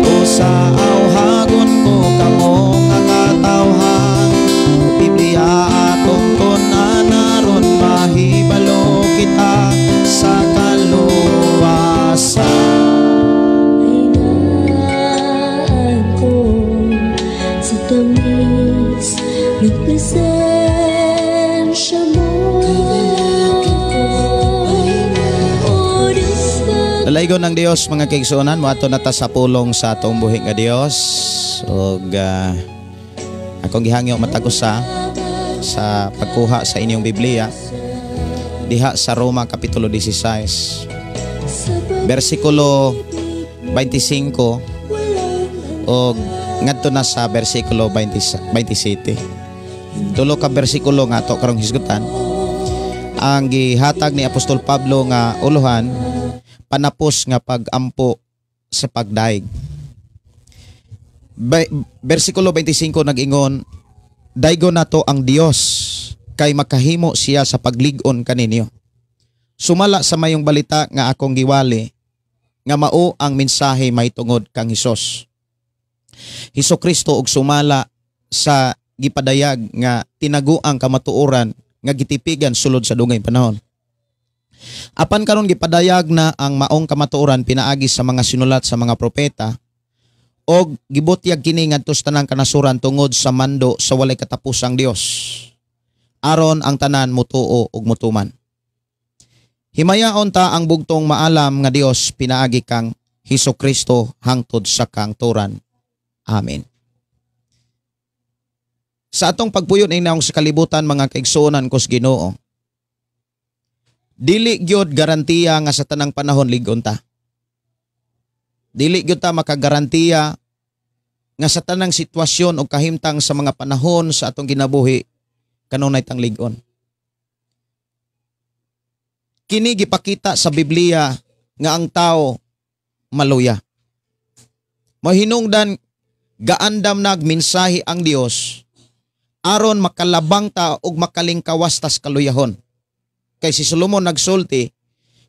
O sa awhagon ko kamo nga katawhan, Biblia atong tun-an aron mahibalo kita sa kaluwasan. Ay ko sa tamis ng presensya mo. O Diyos. Dalaygon ng Dios mga kaigsuonan, moadto na ta sa pulong sa atong buhi nga Dios. Ug akong gihangyo matag usa sa pagkuha sa inyong Biblia diha sa Roma kapitulo 16 bersikulo 25 og ngadto na sa bersikulo 27. Tulo ka bersikulo nga ato karong hisgutan. Ang gihatag ni Apostol Pablo nga uluhan, panapos nga pag-ampo sa pagdaig. Bersikulo 25 nag-ingon, daygon nato ang Dios kay makahimo siya sa paglig-on kaninyo. Sumala sa mayong balita nga akong giwali, nga mao ang mensahe mahitungod kang Hesus. Hesus Kristo og sumala sa gipadayag nga tinaguang kamatuoran nga gitipigan sulod sa dugay panahon. Apan karon gipadayag na ang maong kamatuoran pinaagi sa mga sinulat sa mga propeta og gibutyag kini ngadto sa tanang kanasuran tungod sa mando sa walay katapusang Dios, aron ang tanan mutuo ug mutuman. Himayaon ta ang bugtong maalam nga Dios pinaagi kang Hesus Kristo hangtod sa kangturan. Amen. Sa atong pagpuyo ning naong sa kalibutan mga kaigsuonan kos Ginoo, dili gyud garantiya nga sa tanang panahon lig-on ta. Dili gyud ta makagarantiya nga sa tanang sitwasyon o kahimtang sa mga panahon sa atong kinabuhi kanunay tang lig-on. Kini gipakita sa Biblia nga ang tao maluya. Mahinungdan gaandam nagmensahe ang Dios aron makalabang ta og makalingkawas tas kaluyahon. Kay si Solomon nagsulti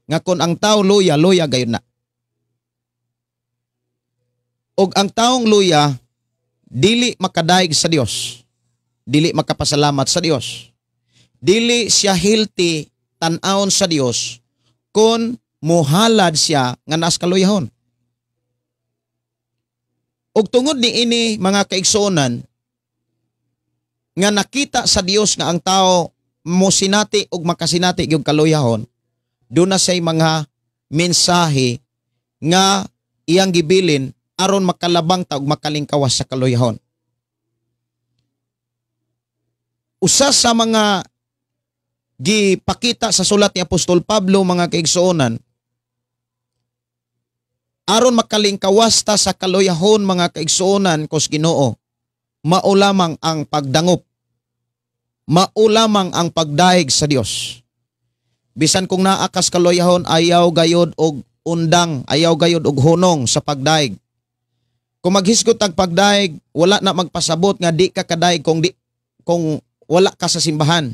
nga kon ang tao luya, luya gayon na. Og ang taong luya dili makadaig sa Dios, dili makapasalamat sa Dios, dili siya healthy tan-awon sa Dios kon muhalad siya nga naas kaluyahon. Og tungod niini mga kaigsuonan nga nakita sa Dios nga ang tao mosinati og makasinati gyud kaluyahon, doon na say mga mensahe nga iyang gibilin aron makalabang ta og makalingkawas sa kaluyahon. Usa sa mga gipakita sa sulat ni Apostol Pablo mga kaigsuonan aron makalingkawas ta sa kaluyahon mga kaigsuonan kos Ginoo, mao lamang ang pagdangop, mao lamang ang pagdaig sa Dios. Bisan kung naa kas kaluyahon, ayaw gayod og undang, ayaw gayod og hunong sa pagdaig. Kung maghisgot ang pagdaig, wala na magpasabot nga di ka kadaig kung wala ka sa simbahan.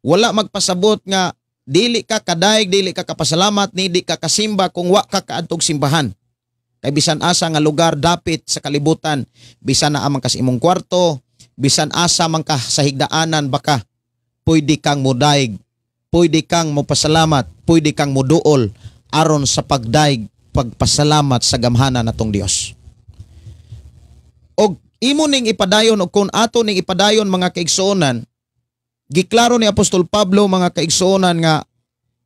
Wala magpasabot nga dili ka kadaig, dili ka kapasalamat, ni di ka kasimba kung wa ka kaadtog simbahan. Kay bisan asa nga lugar dapit sa kalibutan, bisan naa man ka sa imong kwarto, bisan asa man ka sa higdaanan baka, pwede kang mudaig, pwede kang mopasalamat, pwede kang muduol aron sa pagdaig, pagpasalamat sa gamhanan natong Dios. Og imo ning ipadayon og kung ato ning ipadayon mga kaigsuonan, giklaro ni Apostol Pablo mga kaigsuonan nga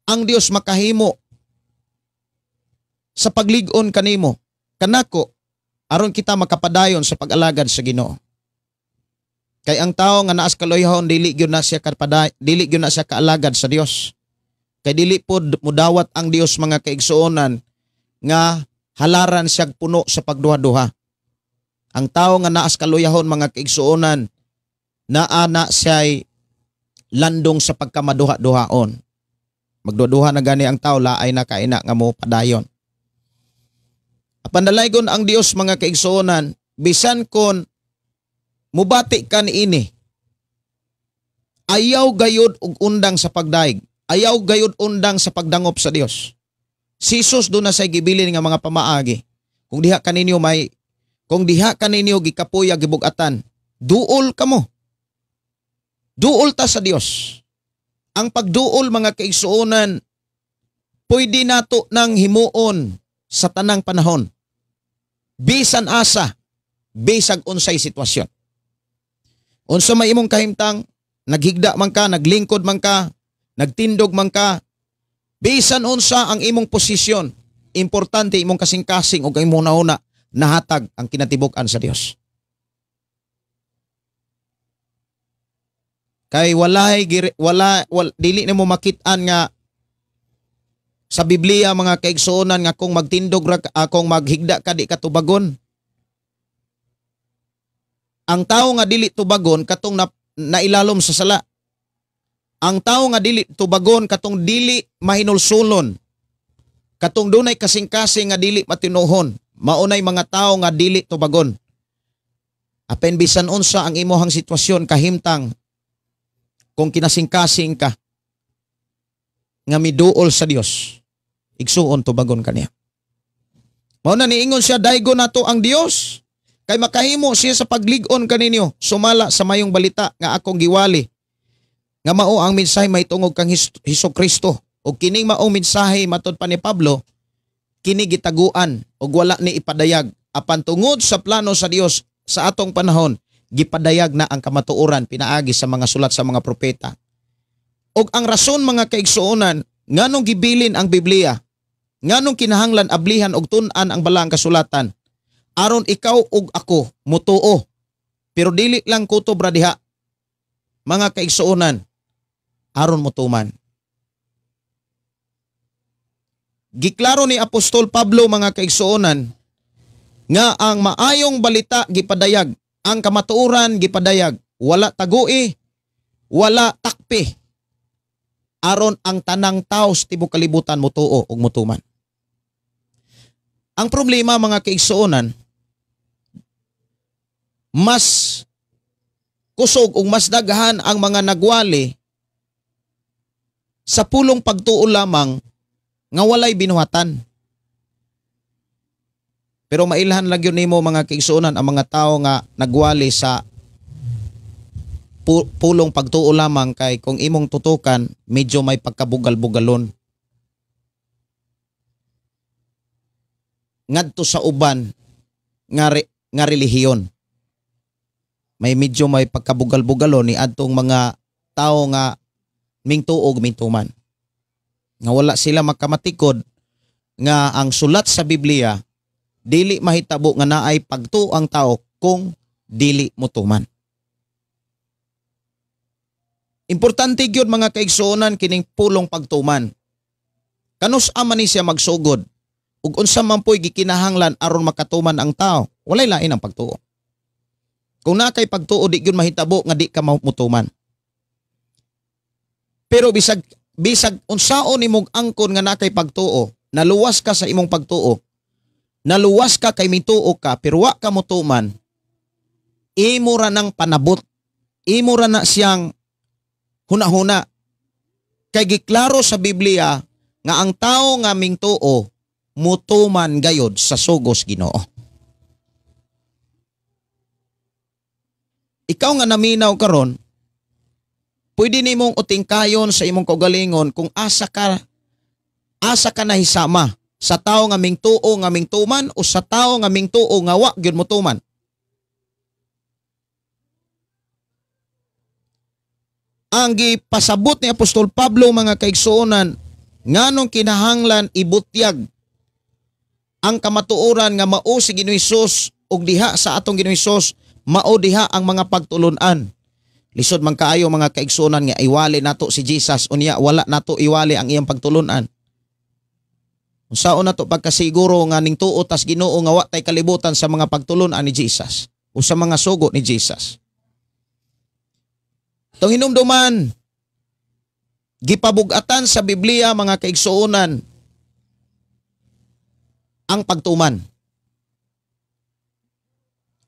ang Dios makahimo sa paglig-on kanimo kanako aron kita makapadayon sa pag-alagad sa Ginoo. Kay ang tawo nga naas kaloyhon dili gyud na siya kapaday, dili gyud na siya kaalagad sa Dios. Kay dili pod mudawat ang Dios mga kaigsuonan nga halaran siya puno sa pagduha-duha. Ang tawo nga naas kaluyahon mga kaigsuonan naa na siya'y landong sa pagkamaduha-duhaon. Magduha-duha na gani ang tao, laay na kaina nga mo padayon. Apan dalaygon ang Dios mga kaigsuonan, bisan kon mubati ka niini, ayaw gayud og undang sa pagdaig, ayaw gayud undang sa pagdangop sa Dios. Si Jesus do na say gibilin nga mga pamaagi. Kung diha kaninyo may, kung diha kaninyo gikapuya gibugatan, duol kamo. Duol ta sa Dios. Ang pagduol mga kaigsuonan, pwede nato nang himuon sa tanang panahon. Bisan asa, bisag unsay sitwasyon. Unsa may imong kahimtang, naghigda man ka, naglingkod man ka, nagtindog man ka, bisan unsa ang imong posisyon, importante imong kasing-kasing ug imong nauna nahatag ang kinatibuk-an sa Dios. Kay walay wala, wala dili nimo makit-an nga sa Biblia mga kaigsuonan nga kung magtindog ra kung maghigda ka di ka tubagon. Ang tawo nga dili tubagon katong nailalom sa sala. Ang tawo nga dili tubagon katong dili mahinulsulon. Katong dunay kasing-kasing nga dili matinuhon. Maunay mga tawo nga dili tubagon. Apen bisan unsa ang imuhang sitwasyon kahimtang kung kinasing-kasing ka nga miduol sa Dios, igsuon tubagon kaniya. Mao na niingon siya, daygon nato ang Dios kay makahimo siya sa paglig-on kaninyo sumala sa mayong balita nga akong giwali nga mao ang mensahe mahitungod kang Hesus Kristo. Og kining maong mensahe matud pa ni Pablo, kini gitaguan og wala ni ipadayag, apan tungod sa plano sa Dios sa atong panahon gipadayag na ang kamatuoran pinaagi sa mga sulat sa mga propeta. Og ang rason mga kaigsuonan nganong gibilin ang Biblia, nganong kinahanglan ablihan og tun-an ang balaang kasulatan, aron ikaw ug ako mutuo. Pero dili lang kutob ra diha mga kaigsuonan, aron motuman. Giklaro ni Apostol Pablo mga kaigsuonan nga ang maayong balita gipadayag, ang kamatuoran gipadayag, wala tagui, wala takpi, aron ang tanang tao sa tibuok kalibutan mutuo ug mutuman. Ang problema mga kaigsuonan, mas kusog ug mas daghan ang mga nagwali sa pulong pagtuo lamang nga walay binuhatan. Pero mailhan lang yun nimo mga kaigsuonan ang mga tao nga nagwali sa pulong pagtuo lamang, kay kung imong tutukan medyo may pagkabugal-bugalon ngadto sa uban nga relihiyon. May medyo may pagkabugal-bugalon ni adtong mga tao nga mingtuog mingtuman, nga wala sila makamatikod nga ang sulat sa Biblia dili mahitabo nga naay pagtuo ang tao kung dili motuman. Importante gyud mga kaigsuonan kining pulong pagtuman. Kanus ama ni siya magsugod ug unsa man po'y gikinahanglan aron makatuman ang tao, walay lain ang pagtuo. Kung naa kay pagtuo di gyud mahitabo nga di ka motuman. Pero bisag unsaon nimong angkon nga naa kay pagtuo, naluwas ka sa imong pagtuo, naluwas ka kay mituo ka pero wa ka motuman, imo ra nang panabot, imo ra na siyang hunahuna. Kay giklaro sa Biblia nga ang tao nga mingtuo mutuman gayod sa sugos Ginoo. Ikaw nga naminaw karon, pwede nimong utingkayon sa imong kaugalingon kung asa ka nahisama sa tao nga mingtuo nga mingtuman o sa tao nga mingtuo nga wa gyud motuman. Ang gipasabot ni Apostol Pablo, mga kaigsuonan, nganong kinahanglan ibutyag ang kamatuoran nga mao si Ginoong Hesus ug diha sa atong Ginoong Hesus mao diha ang mga pagtulun-an. Lisod man kaayo, mga kaigsuonan, nga iwali nato si Jesus unya wala nato iwali ang iyang pagtulun-an. Unsaon nato pagkasiguro nga ning tuo tas Ginoo nga wa tay kalibutan sa mga pagtulun-an ni Jesus o sa mga sugo ni Jesus? Tong hinumduman, gipabugatan sa Biblia, mga kaigsuonan, ang pagtuman.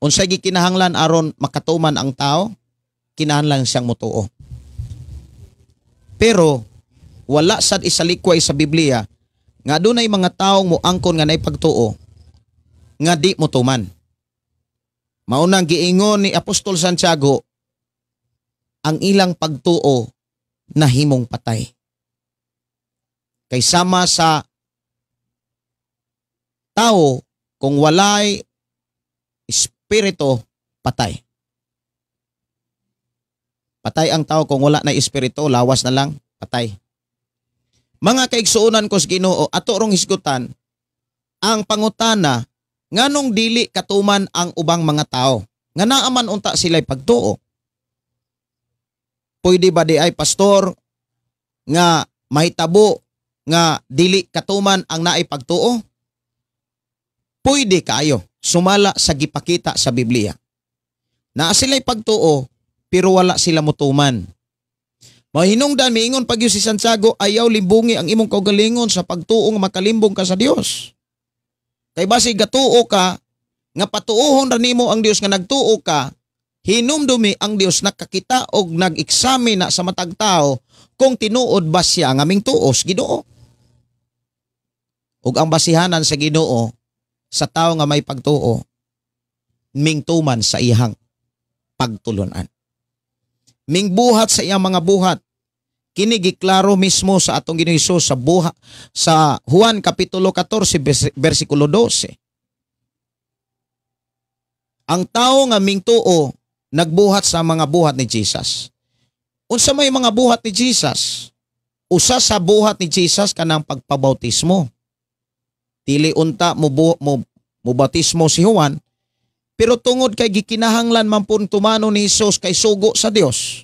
Unsay gikinahanglan aron makatuman ang tao? Kinahanglan siyang motuo. Pero wala sad isalikway sa Biblia nga adunay mga taong moangkon nga nay pagtuo nga di motuman. Mao nang giingon ni Apostol Santiago, ang ilang pagtuo nahimong patay. Kay sama sa tao, kung walay espiritu, patay. Patay ang tao kung wala na espiritu, lawas na lang, patay. Mga kaigsuonan ko sa Ginoo, ato rong hisgutan ang pangutana nganong dili katuman ang ubang mga tao nga naaman unta sila'y pagtuo. Pwede ba di ay, pastor, nga mahitabo nga dili katuman ang naay pagtuo? Pwede kaayo, sumala sa gipakita sa Biblia. Naa sila'y pagtuo pero wala sila mutuman. Mahinungdan, miingon pag si Santiago, ayaw limbungi ang imong kaugalingon sa pagtuo nga makalimbong ka sa Dios. Kay basi gatuo ka nga patuohon ra nimo ang Dios nga nagtuo ka, hinumdumi ang Dios nakakita og nag-examine na sa matag tao kung tinuod ba siya nga mingtuos Ginoo. Ug ang basihanan sa Ginoo sa tao nga may pagtuo, mingtuman sa iyang pagtulunan. Mingbuhat sa iyang mga buhat. Kini giklaro mismo sa atong Ginoong Hesus sa buha, sa Juan kapitulo 14 bersikulo 12. Ang tao nga mingtuo nagbuhat sa mga buhat ni Jesus. Unsa may mga buhat ni Jesus? Usa sa buhat ni Jesus kanang pagpabautismo. Dili unta mo bautismo si Juan, pero tungod kay gikinahanglan man pud tumano ni Hesus kay sugo sa Dios.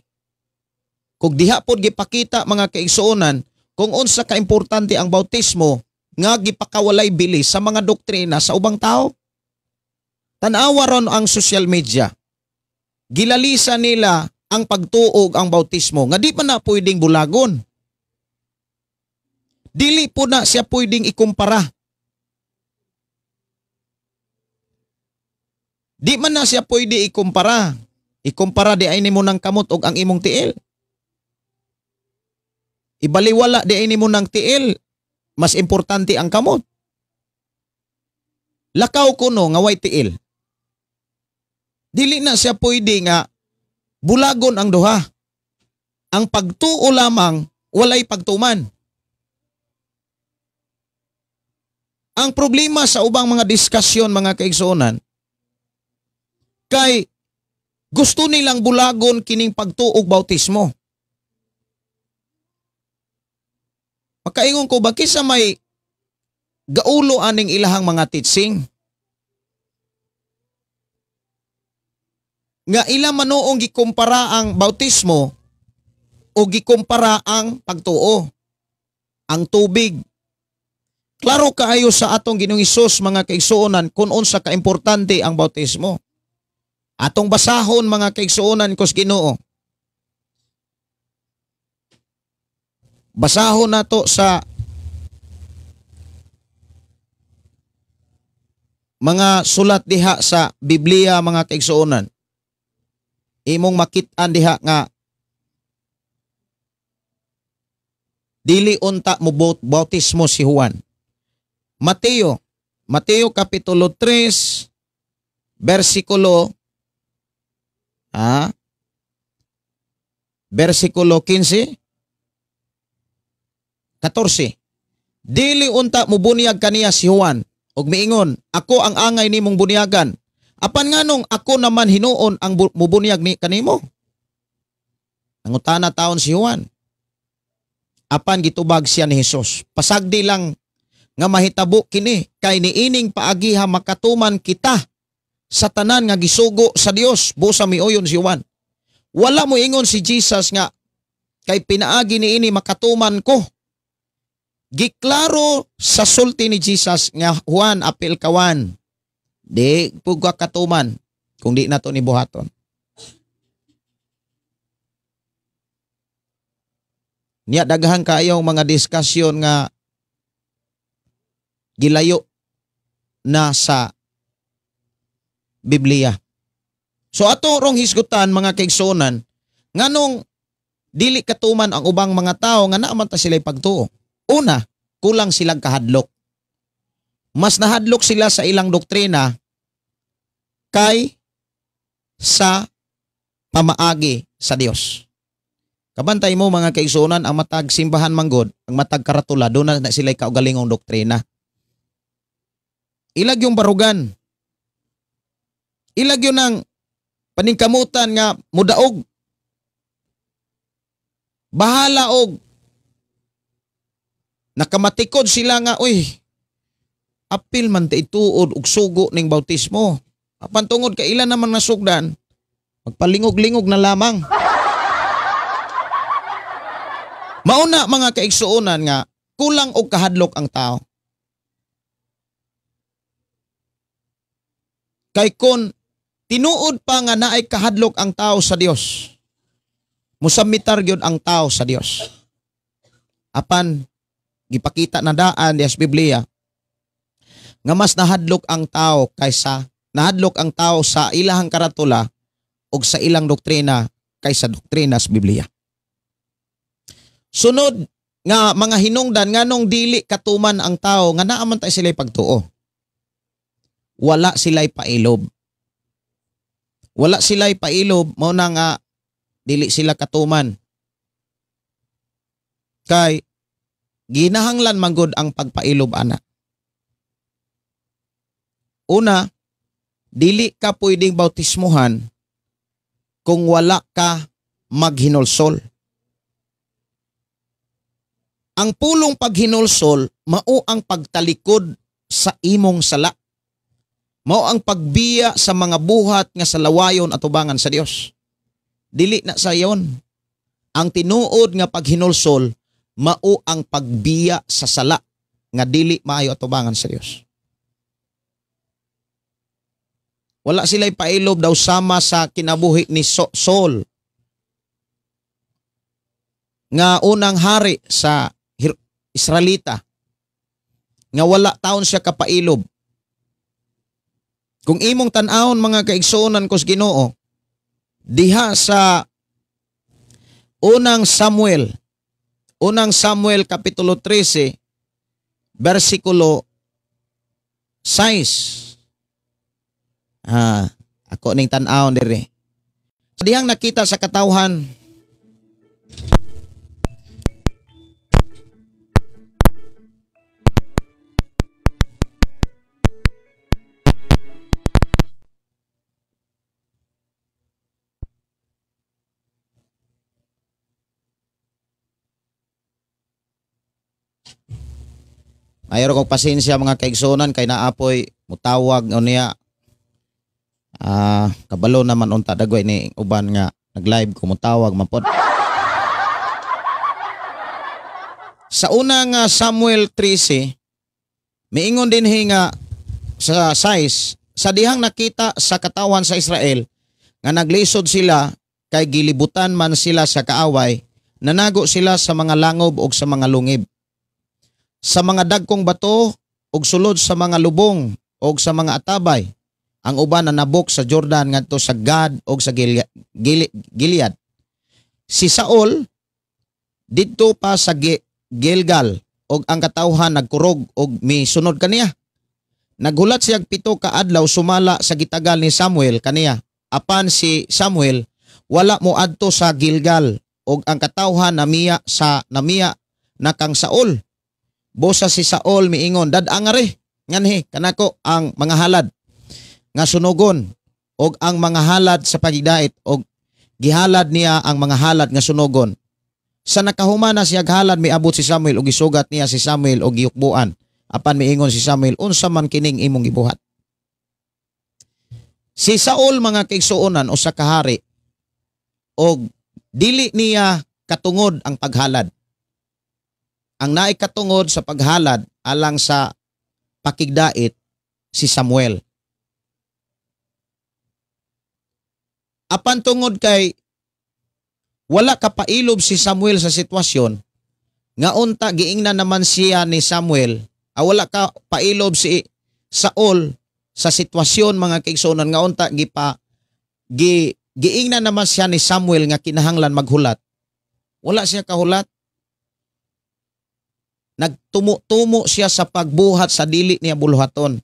Kung diha pod gipakita, mga kaigsuonan, kung unsa ka importante ang bautismo nga gipakawalay bili sa mga doktrina sa ubang tao. Tan-awa ron ang social media. Gilalisa nila ang pagtuog ang bautismo nga di pa na pwedeng bulagon. Dili po na siya pwedeng ikumpara. Di man na siya pwede ikumpara. Ikumpara di ay nimo ng kamot og ang imong tiil. Ibaliwala di ay nimo ng tiil, mas importante ang kamot. Lakaw kuno nga way tiil. Dili na siya pwede nga bulagon ang duha. Ang pagtuo lamang walay pagtuman. Ang problema sa ubang mga diskusyon, mga kaigsuonan, kay gusto nilang bulagon kining pagtuog bautismo. Makaingon ko ba kisa may gaulo aning ilahang mga teaching? Nga ila manoong gikumpara ang bautismo o gikumpara ang pagtuo, ang tubig. Klaro kaayo sa atong Ginoong Hesus, mga kaigsuonan, kung unsa kaimportante ang bautismo. Atong basahon, mga kaigsuonan kos Ginoo. Basahon nato sa mga sulat diha sa Biblia, mga kaigsuonan. Imong makit-an diha nga dili unta mo bautismo si Juan. Mateo. Mateo Kapitulo 3, versikulo versikulo 15, 14. Dili unta mubunyag kaniya si Juan og miingon, ako ang angay nimong bunyagan. Apan nganong ako naman hinuon ang mubunyag ni kanimo? Nangutana taon si Juan. Apan gitubag siya ni Hesus. Pasagdi lang nga mahitabo kini kay niining paagiha makatuman kita sa tanan nga gisugo sa Dios. Busa mioyon si Juan. Wala mo ingon si Jesus nga kay pinaagi niini makatuman ko. Giklaro sa sulti ni Jesus nga Juan apil kawan. Di pud ka katuman kung di nato ni buhaton. Niya daghan kaayong mga diskusyon nga gilayo na sa Biblia. So ato rong hisgutan mga kaigsuonan, nganong dili katuman ang ubang mga tao nga naa man ta sila'y pagtuo. Una, kulang silang kahadlok. Mas nahadlok sila sa ilang doktrina kay sa pamaagi sa Dios. Kabantay mo mga kaigsuonan, ang matag simbahan manggod, ang matag karatula, doon na sila'y kaugalingong doktrina. Ilag yung barugan. Ilag yun ang paningkamutan nga mudaog. Bahala og nakamatikod sila nga, uy, apil man ta ituod og sugo ning bautismo. Apan tungod kay ilan naman nasugdan, magpalingog-lingog na lamang. Mauna mga kaigsuonan nga kulang og kahadlok ang tao. Kay kon tinuod pa nga naay kahadlok ang tao sa Dios, musamitar gyud ang tao sa Dios. Apan gipakita na daan diha sa Biblia nga mas nahadlok ang tao kaysa nahadlok ang tao sa ilahang karatula og sa ilang doktrina kaysa doktrina sa Biblia. Sunod nga mga hinungdan nganong dili katuman ang tao nga naa man ta sila'y pagtuo. Wala sila'y pailob. Wala sila'y pailob, mao na nga dili sila katuman. Kay ginahanglan manggod ang pagpailob ana. Una, dili ka pwedeng bautismuhan kung wala ka maghinulsol. Ang pulong paghinulsol mao ang pagtalikod sa imong sala. Mao ang pagbiya sa mga buhat nga sa lawayon at ubangan sa Dios. Dili na sayon. Ang tinuod nga paghinulsol mao ang pagbiya sa sala nga dili maayo atubangan sa Dios. Wala sila'y pailob daw sama sa kinabuhi ni Saul nga unang hari sa Israelita nga wala taon siya kapailob. Kung imong tan-awon mga kaigsuonan ko sa Ginoo diha sa Unang Samuel Kapitulo 13 versikulo 6. Ako ning tan-awon diri. Sa dihang nakita sa katawhan Mayroon kong pasensya mga kaigsunan kay naapoy mutawag unya. Kabalo naman unta dagway ni uban nga nag-live ko mutawag man pod. Sa una nga Samuel 13, miingon dinhi nga sa 6, sa dihang nakita sa katawan sa Israel nga naglisod sila kay gilibutan man sila sa kaaway, nanago sila sa mga langob og sa mga lungib, sa mga dagkong bato og sulod sa mga lubong og sa mga atabay. Ang uban nanabok sa Jordan ngadto sa Gad og sa Gilead. Si Saul didto pa sa Gilgal og ang katawhan nagkurog og misunod kaniya. Naghulat siya 7 ka adlaw sumala sa gitagal ni Samuel kaniya. Apan si Samuel wala moadto sa Gilgal og ang katawhan namiya sa namiya na kang Saul. Bosa si Saul miingon, "Dad-a ngari nganhi kanako ang mga halad nga sunugon og ang mga halad sa pagidait," og gihalad niya ang mga halad nga sunugon. Sa nakahumana siya halad, miabot si Samuel og gisugat niya si Samuel og giyukbuan. Apan miingon si Samuel, "Unsa man kining imong gibuhat?" Si Saul, mga kaigsuonan, usa ka hari og dili niya katungod ang paghalad. Ang naay katungod sa paghalad alang sa pakigdait si Samuel. Apan tungod kay wala kapailob si Samuel sa sitwasyon, nga unta giingnan naman siya ni Samuel, wala ka pailob si Saul sa sitwasyon, mga kaigsuonan, nga unta giingnan naman siya ni Samuel nga kinahanglan maghulat. Wala siya kahulat. Nagtumo-tumo siya sa pagbuhat sa dili niya buluhaton.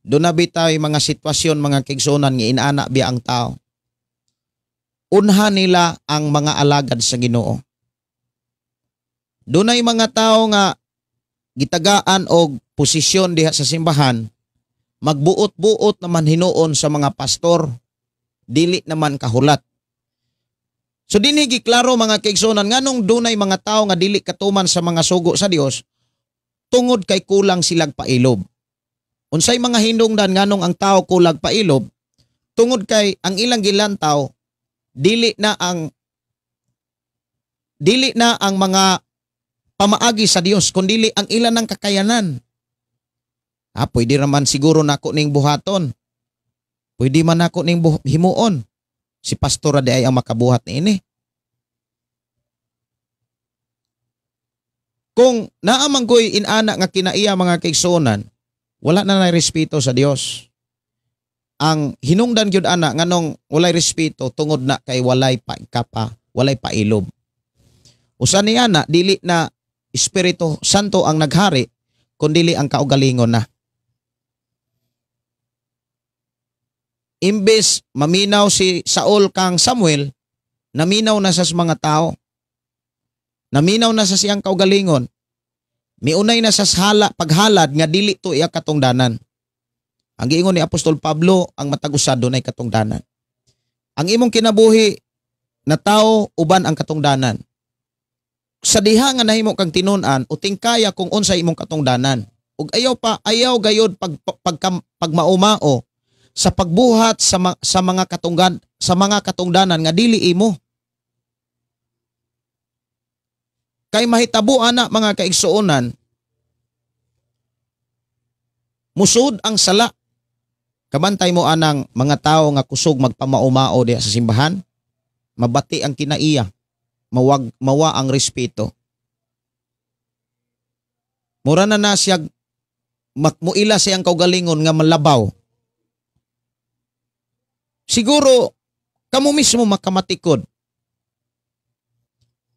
Doon na bitay mga sitwasyon, mga kaigsuonan, nga inaana biya ang tao. Unha nila ang mga alagad sa Ginoo. Dunay mga tao nga gitagaan og posisyon diha sa simbahan, magbuot-buot naman hinuon sa mga pastor, dili naman kahulat. So dinhi giklaro, mga kaigsuonan, nganong dunay mga tao nga dili katuman sa mga sugo sa Dios, tungod kay kulang silag pailob. Unsay mga hinungdan nganong ang tao kulag pailob? Tungod kay ang ilang gilantaw dili na ang mga pamaagi sa Dios, kundili ang ilan ng kakayanan. Ah, pwede raman siguro nako ning buhaton. Pwede man nako ning himuon. Si pastora di ay ang makabuhat niini. Kung naamang ko'y inana nga kinaiya, mga kaigsuonan, wala na na respeto sa Dios. Ang hinungdan gyud ana nganong walay respeto, tungod na kay walay pagkapa, walay pailob. Usa ni ana, dili na Espiritu Santo ang naghari, kundili ang kaugalingon na. Imbes maminaw si Saul kang Samuel, naminaw na sa mga tao. Naminaw na sa siyang kaugalingon. Miunay na sa hala, paghalad nga dili to iya katungdanan. Ang giingon ni Apostol Pablo, ang matag usa dunay katungdanan. Ang imong kinabuhi na tao uban ang katungdanan. Sa diha nga nahimo kang tinun-an, uting kaya kung unsay imong katungdanan. Ug ayaw pa, ayaw gayod pagmaumao sa pagbuhat sa mga katungdanan nga dili imo. Kay mahitabo ana, mga kaigsuonan, musud ang sala. Kabantay mo anang mga tao nga kusog magpamaumao diha sa simbahan, mabati ang kinaiya, mawa ang respeto. Mura na na siya, muila siyang kaugalingon nga malabaw. Siguro, kamo mismo makamatikod.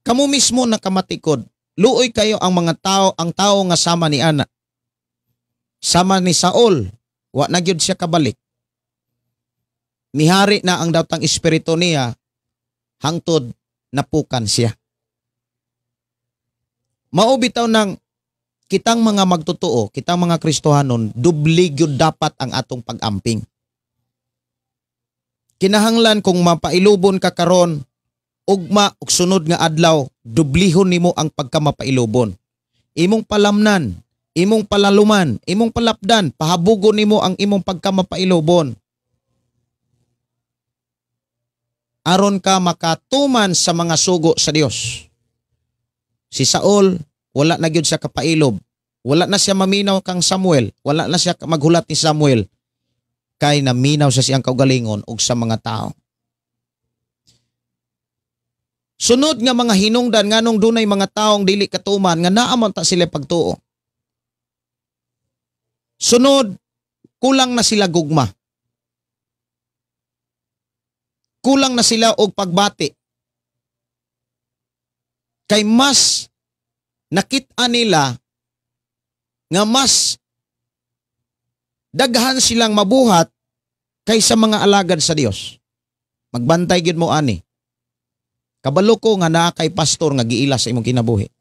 Kamo mismo nakamatikod. Luoy kayo ang mga tao, ang tao nga sama ni ana. Sama ni Saul, wa na gyud siya kabalik. Mihari na ang datang espiritu niya hangtod napukan siya. Mao bitaw nang kitang mga magtotoo, kitang mga Kristohanon, dubli gyud dapat ang atong pag-amping. Kinahanglan kung mapailubon ka karon, ugma ug sunod nga adlaw, dublihon nimo ang pagkamapailubon. Imong palamnan, imong palaluman, imong palapdan, pahabugon nimo ang imong pagkamapailubon. Aron ka makatuman sa mga sugo sa Dios. Si Saul, wala na gyud siya kapailob. Wala na siya maminaw kang Samuel. Wala na siya maghulat ni Samuel. Kay naminaw sa siyang kaugalingon og sa mga tao. Sunod nga mga hinungdan nganong dunay mga taong dili katuman nga naa man ta sila pagtuo. Sunod, kulang na sila gugma. Kulang na sila og pagbati. Kay mas Nakita nila nga mas daghan silang mabuhat kaysa mga alagad sa Dios. Magbantay gyud mo ani. Kabalo ko nga naa kay pastor nga giila sa imong kinabuhi.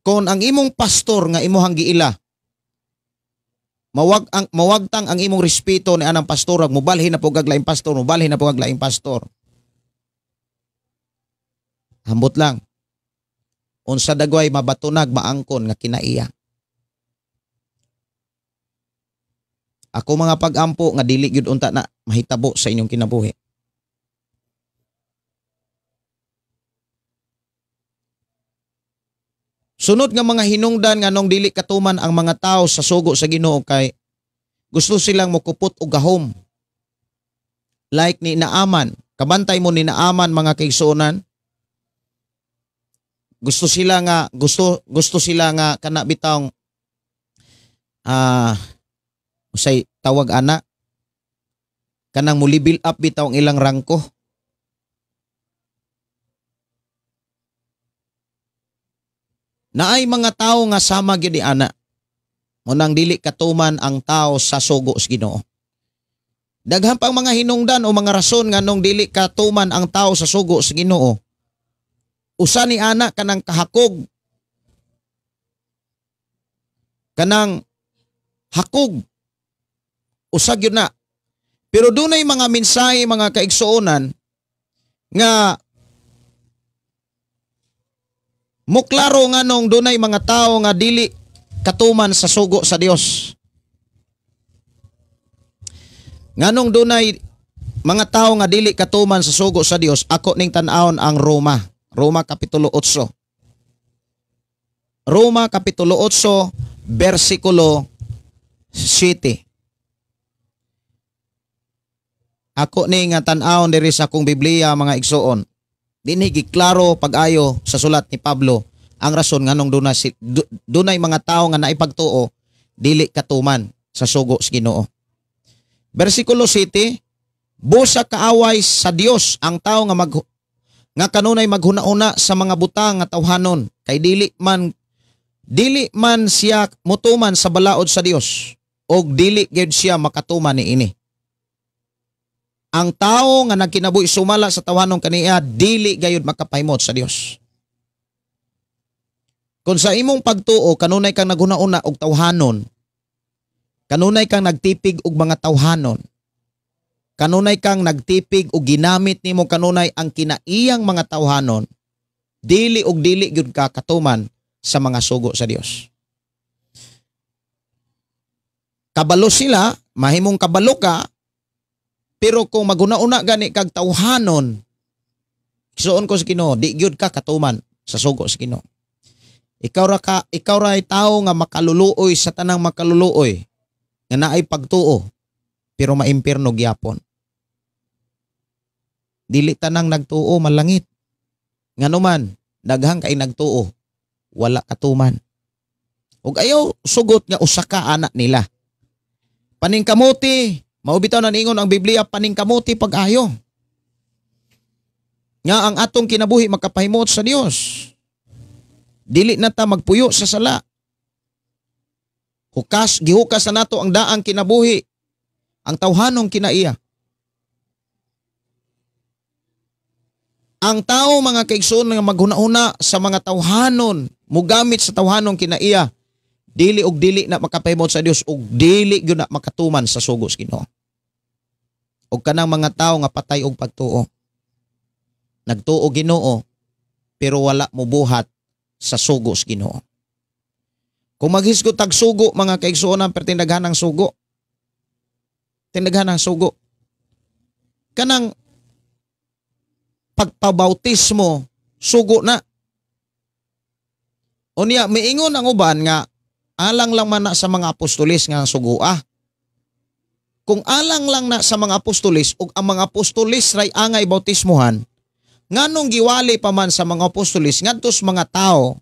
Kon ang imong pastor nga imuhang giila, mawagtang ang imong respeto ni anang pastor, ag mobalhin na pug laing pastor, mobalhin na pug laing pastor. Hambot lang. Unsa dagway mabatunag maangkon nga kinaiya. Ako mga pag-ampo nga dili gyud unta na mahitabo sa inyong kinabuhi. Sunod nga mga hinungdan nga nung dili katuman ang mga tao sa sugo sa Ginoo kay gusto silang mokupot og gahom. Like ni Naaman, kabantay mo ni Naaman mga kaigsuonan. Gusto sila nga gusto sila nga kana bitawng usay tawag ana kanang mulibil up bitaw ang ilang rangko. Naay mga tao nga sama gyud ni ana. Munang dili katuman ang tao sa sugo sa Ginoo. Daghan pang mga hinungdan o mga rason nga nung dili katuman ang tao sa sugo sa Ginoo. Usa ni ana kanang kahakog. Kanang hakog. Usa gyud na. Pero dunay mga mensahe mga kaigsuonan nga muklaro nga nung dunay mga tao nga dili katuman sa sugo sa Dios. Nganong dunay mga tao nga dili katuman sa sugo sa Dios, ako ning tan-awon ang Roma. Roma Kapitulo 8. Roma Kapitulo 8, versikulo 7. Ako ning nga tan-awon diri sa akong Biblia mga igsuon. Dinhi giklaro pag-ayo sa sulat ni Pablo ang rason nganong dunay mga tao nga naipagtuo dili katuman sa sugo sa Ginoo. Bersikulo 7, busa kaaway sa Dios ang tao nga nga kanunay maghuna-una sa mga butang nga tawhanon kay dili man siya motuman sa balaod sa Dios og dili gyud siya makatuman niini. Ang tao nga nagkinabuhi sumala sa tawhanon kaniya dili gayud makapahimot sa Dios. Kung sa imong pagtuo kanunay kang naghuna-una og tawhanon, kanunay kang nagtipig og mga tawhanon, kanunay kang nagtipig og ginamit nimo kanunay ang kinaiyang mga tawhanon, dili og dili gyud ka katuman sa mga sugo sa Dios. Kabalo sila, mahimong kabalo ka, pero kung maghuna-una gani kag tawhanon, suon ko sa Ginoo, di gyud ka katuman sa sugo sa Ginoo. Ikaw ra tawo nga makaluluoy sa tanang makaluluoy nga naay pagtuo pero maimpierno gyapon. Dili tanang nagtuo malangit. Nganuman daghang kay nagtuo wala katuman. Ug ayaw sugot nga usa ka anak nila. Paningkamuti, mao bitaw na niingon ang Biblia, paningkamuti pag-ayo. Nga ang atong kinabuhi makapahimot sa Dios. Dili na ta magpuyo sa sala. Hukas, gihukas na nato ang daang kinabuhi, ang tawhanong kinaiya. Ang tao mga kaigsoon nga maghuna-huna sa mga tawhanon, mugamit sa tawhanong kinaiya, dili og dili na makapahimot sa Dios og dili gyud na makatuman sa sugo sa Ginoo. Og kanang mga tao nga patay og pagtuo. Nagtuo Ginoo pero wala mobuhat sa sugo sa Ginoo. Kung maghisgot tag sugo mga kaigsuonan, pertindaghan ang sugo. Tindaghan ang sugo. Kanang pagpabautismo, sugo na. Unya miingon ang uban nga alang lang man na sa mga apostolis nga sugoa. Kung alang lang na sa mga apostolis ug ang mga apostolis ray angay bautismuhan, nganong giwali pa man sa mga apostolis ngadtos mga tao,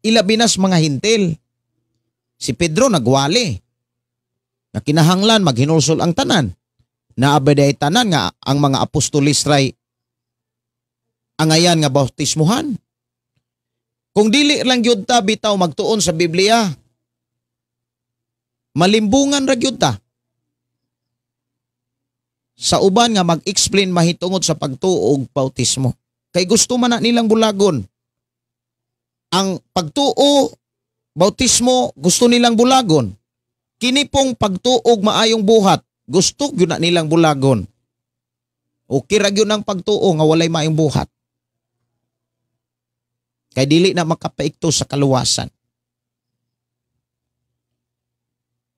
ilabi nas mga hintil. Si Pedro nagwali. Na kinahanglan maghinulsol ang tanan. Naabay tanan nga ang mga apostolis ray angayan nga bautismuhan. Kung dili lang gyud ta bitaw magtuon sa Biblia, malimbungan ra gyud ta. Sa uban nga mag-explain mahitungod sa pagtuo og bautismo. Kay gusto man na nilang bulagon. Ang pagtuo, bautismo, gusto nilang bulagon. Kini pong pagtuo og maayong buhat, gusto gyud na nilang bulagon. Okay ra gyud ang pagtuo nga walay maayong buhat. Kay dili na makapaikto sa kaluwasan.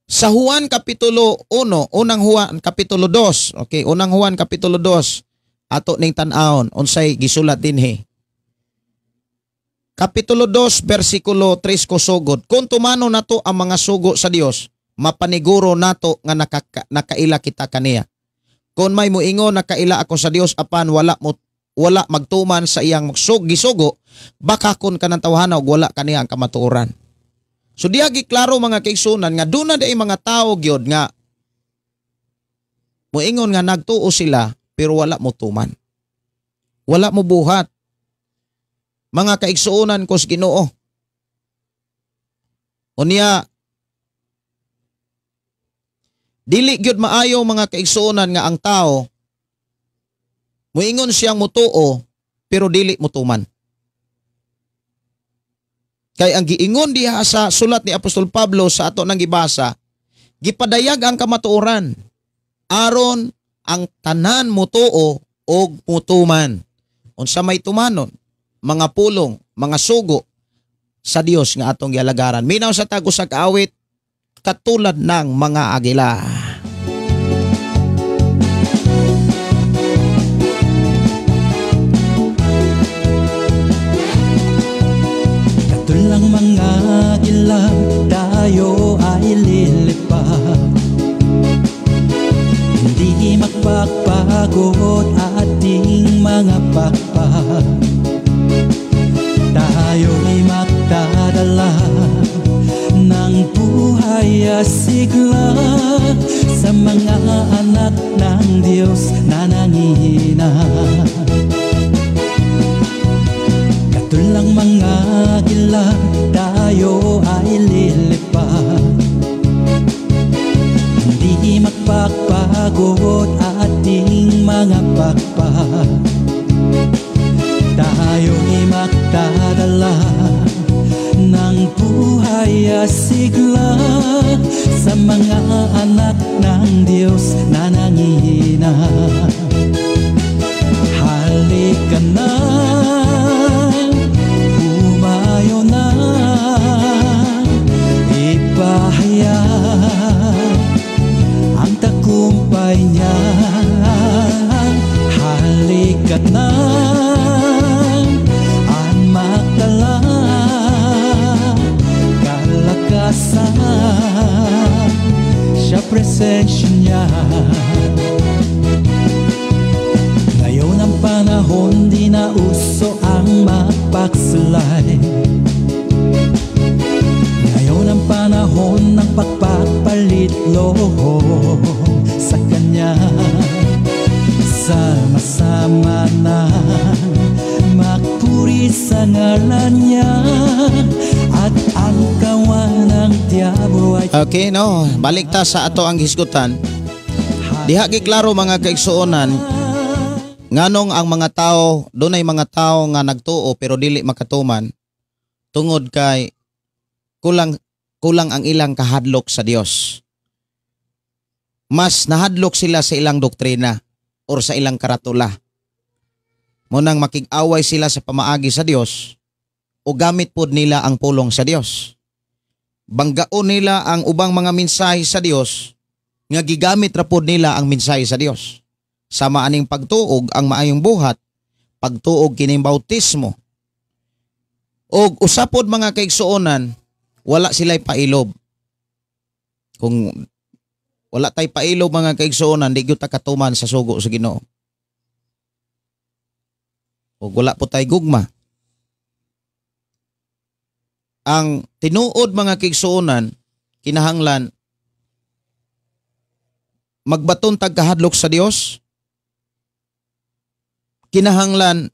Sa Juan Kapitulo 1, unang Juan Kapitulo 2, okay, unang Juan Kapitulo 2, ato ning tan-awon unsay gisulat dinhi. Kapitulo 2 bersikulo 3 kusogod, kung tumano nato ang mga sugo sa Dios, mapaniguro nato nga nakaila kita kaniya. Kung may muingon nakaila ako sa Dios apan wala magtuman sa iyang gisugo, baka kun kanang tawhana og wala kaniya ang kamatuoran. So diha giklaro mga kaigsunan nga duna day mga tawo gyud nga muingon nga nagtuo sila pero wala mo tuman. Wala mo buhat. Mga kaigsuonan ko sa Ginoo. Unya dili gyud maayo mga kaigsuonan nga ang tao muingon siyang mutuo pero dili mutuman. Kay ang giingon diha sa sulat ni Apostol Pablo sa ato nang gibasa, gipadayag ang kamatuoran aron ang tanan mutuo og mutuman. Unsa may tumanon, mga pulong, mga sugo sa Dios nga atong gialagaran. Minaw sa tag-usa ka awit, katulad ng mga agila. Katulang mga agila, tayo ay lilipad. Hindi magpapagod ating mga pakpak. Tayo'y magdadala ng buhay at sigla sa mga anak ng Diyos na nangihina. Katulang mga agila, tayo ay lilipad. Hindi magpapagod ating mga pakpak. Tayo'y magdadala ng buhay at sigla sa mga anak ng Diyos na nangihina. Halika na, humayo na, ipahayag ang tagumpay niya. Halika na, ang magdala kalakasan sa presensya niya. Ngayon ang panahon, di na uso ang mapagsalay. Ngayon ang panahon ng pagpapalit loob sa kanya. Sama-sama na magpuri sa ngalan niya at ang kawan ng diablo ay... Okay, no, balik ta sa ato ang hisgutan. Diha giklaro mga kaigsuonan nganong ang mga tao, dunay mga tao nga nagtuo pero dili makatuman tungod kay kulang ang ilang kahadlok sa Dios. Mas nahadlok sila sa ilang doktrina or sa ilang karatula. Munang makig-away sila sa pamaagi sa Dios o gamit pod nila ang pulong sa Dios. Banggaon nila ang ubang mga mensahe sa Dios nga gigamit ra pod nila ang mensahe sa Dios. Sama aning pagtuog ang maayong buhat, pagtuog kining bautismo. Og usapod mga kaigsuonan, wala sila'y pailob. Kung wala tay pailob mga kaigsuonan, di gyud ta katuman sa sugo sa Ginoo. Og wala po tay gugma. Ang tinuod mga kaigsuonan, kinahanglan magbaton tag kahadlok sa Dios. Kinahanglan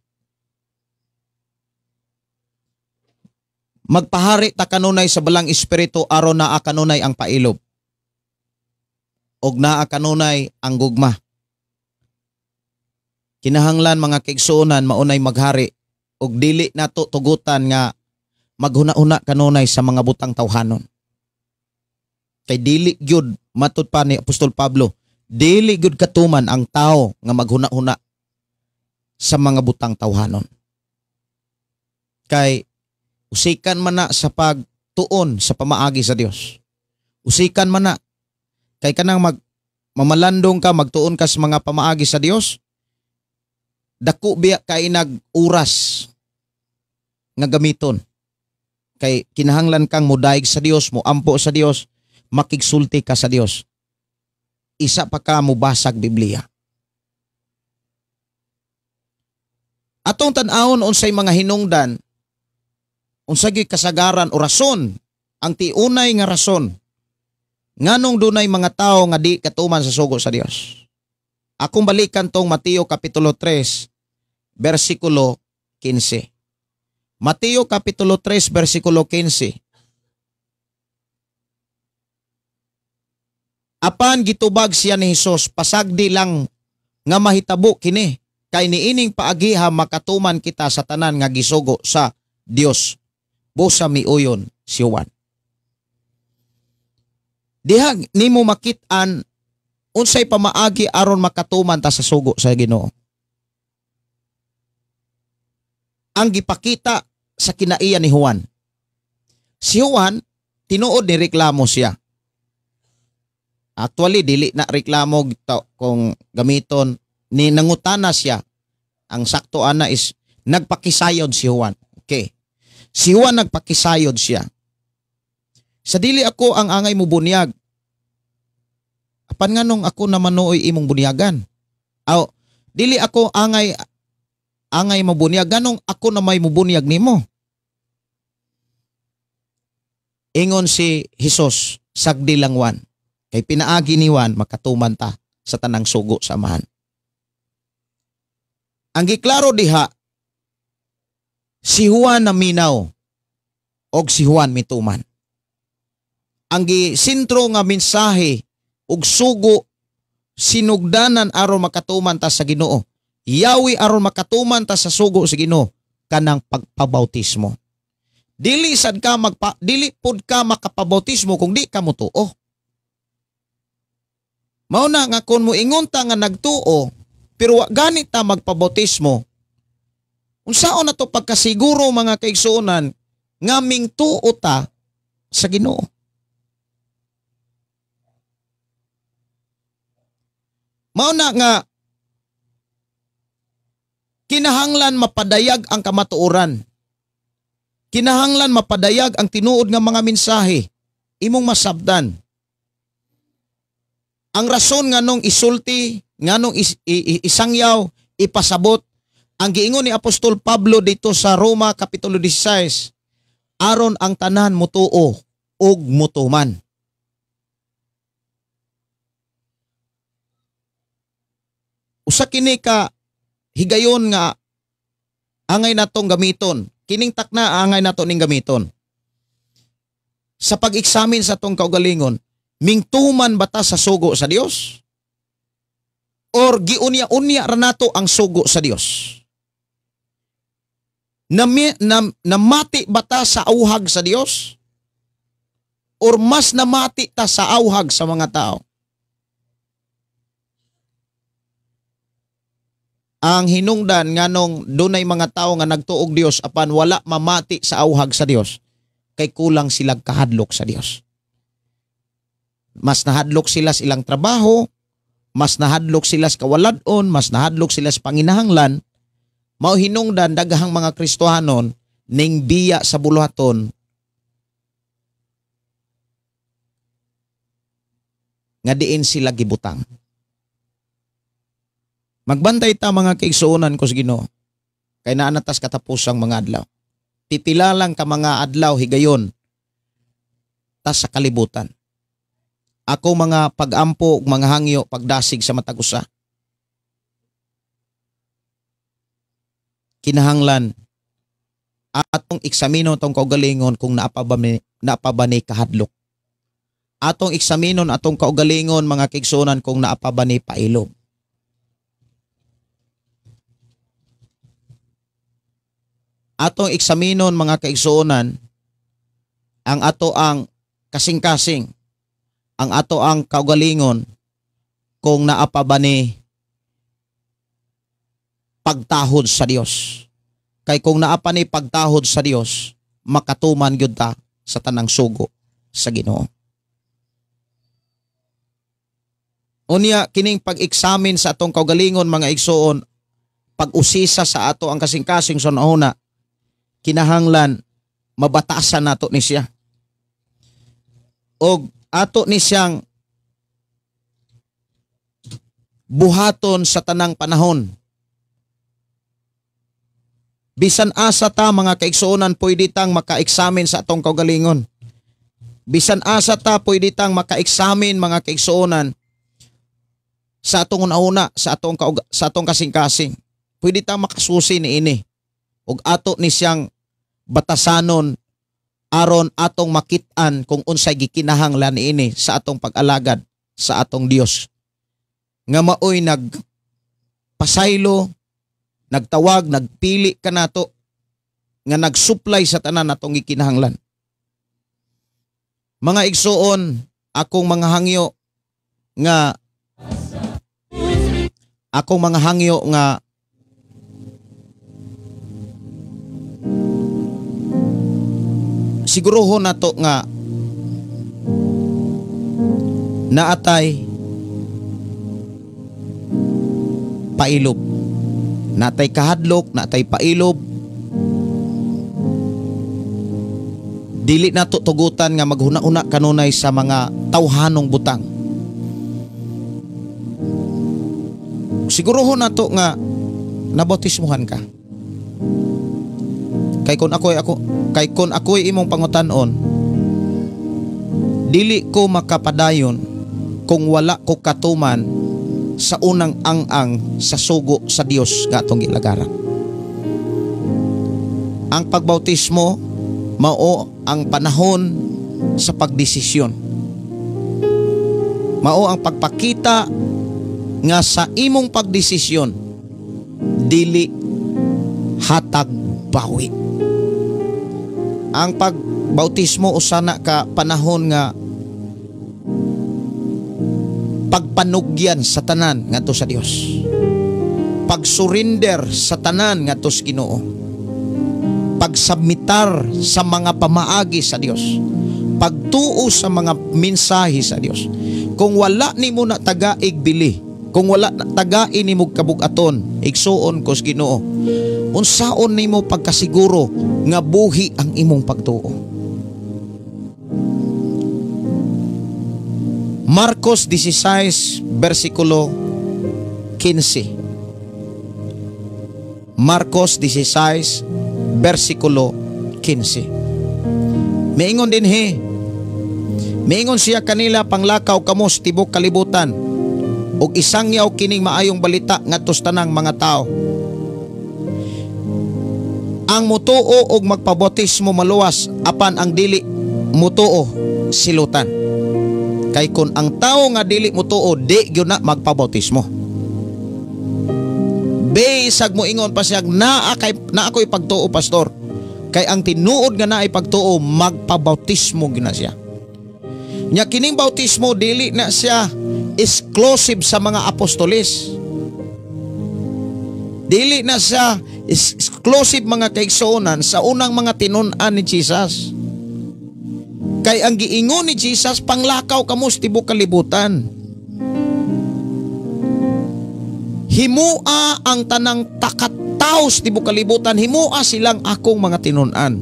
Magpahari ta kanunay sa balang espiritu aron naa kanunay ang pailob. Og naa kanunay ang gugma. Kinahanglan mga kaigsuonan maunay maghari og dili nato tugutan nga maghuna-huna kanunay sa mga butang tawhanon. Kay dili gyud matud pa ni Apostol Pablo, dili gyud katuman ang tao nga maghuna-huna sa mga butang tawhanon. Kay usikan man na sa pagtuon sa pamaagi sa Dios. Usikan man na kay kanang mamalandong ka, magtuon ka sa mga pamaagi sa Dios, dako biya kay nag oras nga gamiton. Kay kinahanglan kang modaig sa Dios, moampo sa Dios, makigsulti ka sa Dios. Isa pa ka mobasag Biblia. Atong tan-awon unsay mga hinungdan, unsay gyud kasagaran o rason, ang tiunay nga rason nganong dunay mga tawo nga di katuman sa sugo sa Dios. Akong balikan tong Mateo Kapitulo 3, versikulo 15. Mateo Kapitulo 3, versikulo 15. Apan gitubag siya ni Hesus, pasagdi lang nga mahitabo kini, kay niining paagiha makatuman kita sa tanan nga gisugo sa Dios. Busa miuyon si Juan. Diha nimo makit-an unsay pamaagi aron makatuman ta sa sugo sa Ginoo. Ang gipakita sa kinaiya ni Juan. Si Juan, tinuod ni reklamo siya. Actually, dili na reklamo kung gamiton ni nangutana siya. Ang sakto ana is nagpakisayod si Juan. Okay. Si Juan nagpakisayod siya. Sa dili ako ang angay mo bunyag. Apan nganong ako naman nooy imong bunyagan? Aw, dili ako angay mo bunyag, ganong ako na may mubunyag nimo. Ingon si Hesus, sagdi lang Juan. Kay pinaagi ni Juan, makatuman ta sa tanang sugo sa amahan. Ang giklaro diha, si Juan naminaw og si Juan mituman. Ang gisintro nga mensahe og sugo sinugdanan aron makatuman ta sa Ginoo. Yawi aron makatuman ta sa sugo sa Ginoo kanang pagpabautismo. Dili sad ka dili pud ka makapabautismo kung di ka motuo. Mao na nga kon moingon ta nga nagtuo pero wa gani ta magpabautismo, unsaon na to pagkasiguro mga kaigsuonan nga mingtuo ta sa Ginoo? Mao na nga kinahanglan mapadayag ang kamatuoran. Kinahanglan mapadayag ang tinuod nga mga mensahe. Imong masabdan. Ang rason nganong isulti, nganong isangyaw, ipasabot, ang giingon ni Apostol Pablo dito sa Roma Kapitulo 16, aron ang tanan mutuo ug mutuman. Usa kini ka higayon nga angay natong gamiton. Kining takna angay nato ning gamiton. Sa pag-eksamin sa atong kaugalingon, mingtuman ba ta sa sugo sa Dios? Or giunya-unya ra nato ang sugo sa Dios? Namati ba ta sa auhag sa Dios? Or mas namati ta sa auhag sa mga tao? Ang hinungdan nganong dunay mga tao nga nagtuog Dios apan wala mamati sa auhag sa Dios, kay kulang sila kahadlok sa Dios. Mas nahadlok sila sa ilang trabaho, mas nahadlok sila sa kawaladon, mas nahadlok sila sa panginahanglan. Mao hinungdan daghang mga Kristohanon ning biya sa buluhaton nga diin sila gibutang. Magbantay ta mga kaigsuonan ko sa Ginoo. Kay naa na tas katapusang mga adlaw. Pipila lang ka mga adlaw higayon tas sa kalibutan. Ako mga pagampo ug mga hangyo pagdasig sa matag usa. Kinahanglan Atong eksaminon atong kaugalingon kung naa pa ba ni kahadlok. Atong eksaminon atong kaugalingon, mga kaigsuonan, kung naa pa ba ni pailob. Atong eksaminon, mga kaigsuonan, ang ato ang kasing-kasing, ang ato ang kaugalingon kung naa pa ba ni pagtahod sa Dios. Kay kung naa pa ni pagtahod sa Dios, makatuman gyud ta sa tanang sugo sa Ginoo. Unya kining pag-examine sa atong kaugalingon, mga igsoon, pag-usisa sa ato ang kasing-kasing sa una, kinahanglan mabatasan nato ni siya. Og ato ni siyang buhaton sa tanang panahon. Bisan asa ta, mga kaigsuonan, pwede tang maka-examine sa atong kaugalingon. Bisan asa ta, pwede tang maka-examine, mga kaigsuonan, sa atong una-una, sa atong kasing-kasing. Pwede tang makasusi niini. Ug ato ni siyang batasanon aron atong makit-an kung unsay gikinahanglan niini sa atong pag-alagad sa atong Dios. Nga maoy nagpasaylo, nagtawag, nagpili kanato, nga nagsupply sa tanan natong gikinahanglan. Mga igsuon, akong mga hangyo nga siguruhon nato nga naatay pailob, natay kahadlok, natay pailob. Dili nato tugutan nga maghuna-una kanunay sa mga tawhanong butang. Siguruhon nato nga nabautismuhan ka. Kay kun ako'y imong pangutan-on, dili ko makapadayon kung wala ko katuman sa unang ang-ang sa sugo sa Dios nga atong gilagaran. Ang pagbautismo mao ang panahon sa pagdesisyon. Mao ang pagpakita nga sa imong pagdesisyon dili hatag bawi. Ang pagbautismo usa na ka panahon nga pagpanugyan sa tanan ngadto sa Dios. Pagsurrender sa tanan ngadto sa Ginoo. Pagsubmitar sa mga pamaagi sa Dios. Pagtuo sa mga mensahe sa Dios. Kung wala nimo na tagaig bili, kung wala na tagain nimo kabug-aton, igsuon ko sa Ginoo, unsaon nimo pagkasiguro nga buhi ang imong pagtuo? Marcos 16 versikulo 15. Marcos 16 versikulo 15. Miingon dinhi. Miingon siya kanila, panglakaw kamo sa tibok kalibutan ug isangyaw kining maayong balita ngadto sa tanang mga tao. Ang mutuo og magpabautismo maluwas, apan ang dili mutuo silutan. Kay kun ang tawo nga dili mutuo, di gyud na magpabautismo. Bisag mo ingon pa siya, naa ako'y pagtuo, pastor. Kay ang tinuod nga naay pagtuo, magpabautismo gyud na siya. Nya kining bautismo dili na siya exclusive sa mga apostoles. Dili na siya exclusive, mga kaigsuonan, sa unang mga tinun-an ni Jesus. Kay ang giingon ni Jesus, panglakaw kamo sa tibok kalibutan. Himua ang tanang takataw sa tibok kalibutan, himua silang akong mga tinun-an.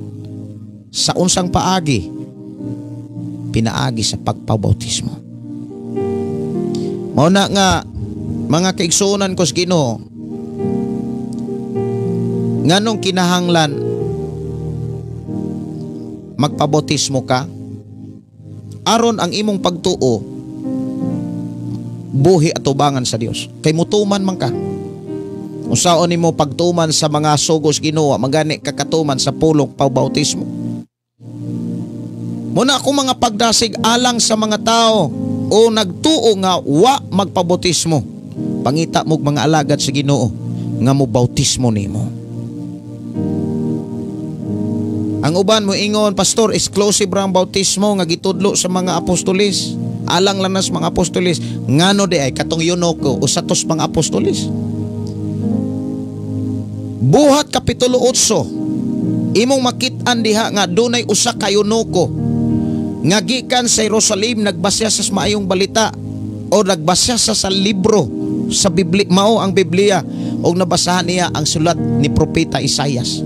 Sa unsang paagi? Pinaagi sa pagpabautismo. Mao na nga mga kaigsuonan ko sa Ginoo, nganong kinahanglan magpabautismo ka? Aron ang imong pagtuo buhi atubangan sa Dios. Kay mutuman man ka. Usaon nimo pagtuman sa mga sugos Ginoo, magani kakatuman sa pulong pabautismo. Muna ako mga pagdasig alang sa mga tao o nagtuo nga wa magpabautismo. Pangita mo mga alagad sa Ginoo nga mo bautismo nimo. Ang uban mo ingon, pastor, exclusive ra ang bautismo nga gitudlo sa mga apostolis. Alang lang nas mga apostolis. Ngano di ay katong yunoko usa tos mga apostolis. Buhat Kapitulo 8, imong makit-an diha nga dunay usa ka eunuko nga gikan sa Jerusalem, nagbasya sa maayong balita o nagbasya sa libro sa Biblia, mao ang Biblia, og nabasahan niya ang sulat ni Propeta Isaias.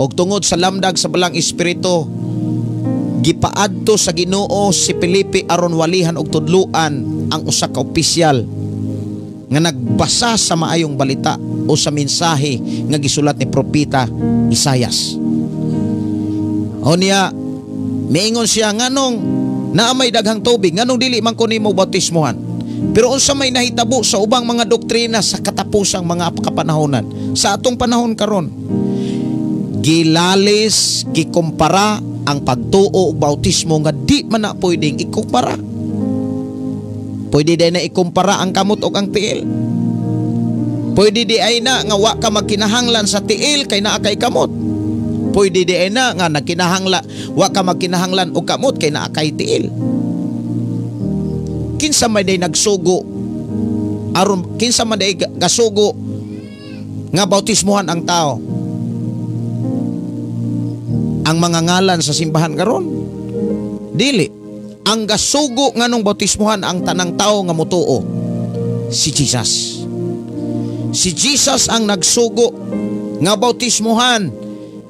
Og tungod sa lamdag sa Balang Espiritu, gipaadto sa Ginoo si Felipe aron walihan og tudluan ang usa ka opisyal nga nagbasa sa maayong balita o sa mensahe nga gisulat ni Propeta Isaias. O niya, miingon siya, nganong naa may daghang tubig, nganong dili man ko nimo bautismohan. Pero unsa may nahitabo sa ubang mga doktrina sa katapusang mga kapanahonan, sa atong panahon karon, gilalis, gikumpara ang pagtuo og bautismo nga di man na pwedeng ikumpara. Pwede di na ikumpara ang kamot og ang tiil. Pwede di ay na nga wa ka magkinahanglan sa tiil kay naa kay kamot. Pwede di ay na nga nagkinahangla wa ka magkinahanglan og kamot kay naa kay tiil. Kinsa man day nagsugo aron kinsa man day gasugo nga bautismuhan ang tao? Ang mga ngalan sa simbahan karon? Dili. Ang gasugo nganong bautismuhan ang tanang tao nga motuo, si Jesus. Si Jesus ang nagsugo nga bautismuhan.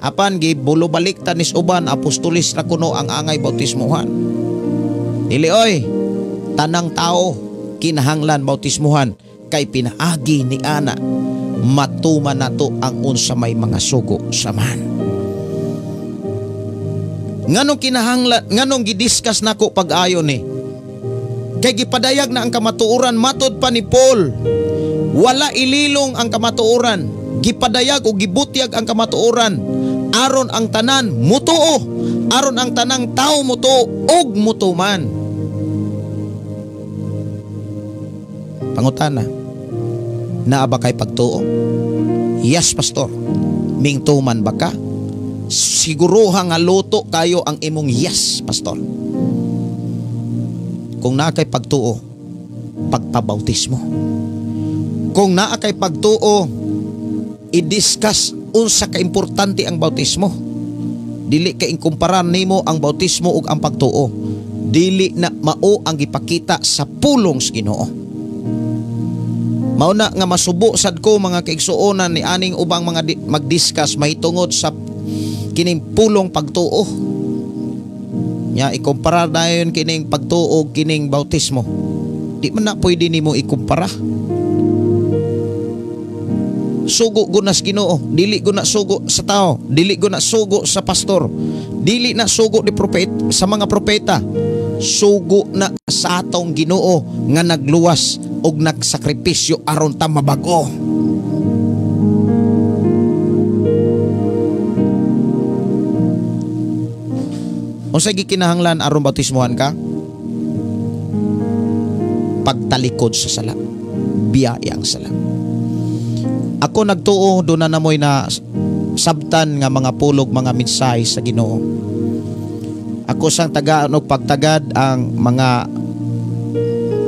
Apan gibulobalik ta nis uban, apostolis ra kuno ang angay bautismuhan. Dili oy, tanang tao kinahanglan bautismuhan kay pinaagi ni ana matuman nato ang unsa may mga sugo saman. Nganong kinahanglan, nganong gidiscuss nako pag-ayon ni? Kay gipadayag na ang kamatuoran matod pa ni Paul. Wala ililong ang kamatuoran, gipadayag o gibutyag ang kamatuoran aron ang tanan mutuo, aron ang tanang tao mutuo og mutuman. Pangutana, naa ba kay pagtuo? Yes, pastor. Mingtuman ba ka? Siguruha nga luto kayo ang imong yes, pastor. Kung naa kay pagtuo, pagpabautismo. Kung naa kay pagtuo, i-discuss unsa ka importante ang bautismo. Dili ka inkumpara nimo ang bautismo ug ang pagtuo. Dili na mao ang gipakita sa pulong sa Ginoo. Mao na nga masubo sad ko mga kaigsuonan ni aning ubang mga magdiscuss mahitungod sa kining pulong pagtuo. Nya ikumpara dayon kining pagtuo kining bautismo. Di man na pwede nimo ikumpara. Sugo guna sa Ginoo, dili guna sugo sa tao, dili guna sugo sa pastor, dili na sugo ni propeta sa mga propeta. Sugo na sa atong Ginoo nga nagluwas og nagsakripisyo aron ta mabag-o. Unsay gikinahanglan aron bautismuhan ka? Pagtalikod sa sala, biyaya ang sala. Ako nagtuo doon na namoy na sabtan nga mga pulog, mga mensahe sa Ginoo. Ako sang tagaan og pagtagad ang mga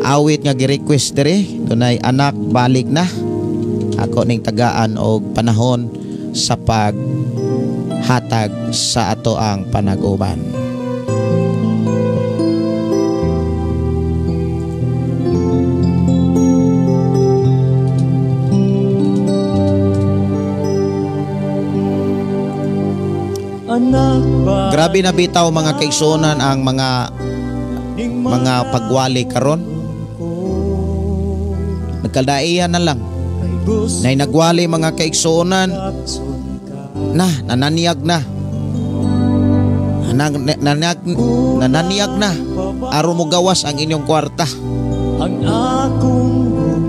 awit nga gi-request diri, dunay anak balik na. Ako ning tagaan og panahon sa paghatag sa ato ang panag-uban. Grabe na bitaw mga kaigsuonan ang mga pagwali karon. Nagkaldaian na lang. Nay nagwali mga kaigsuonan na nananiyag na. Nananiyag na aron mo gawas ang inyong kwarta.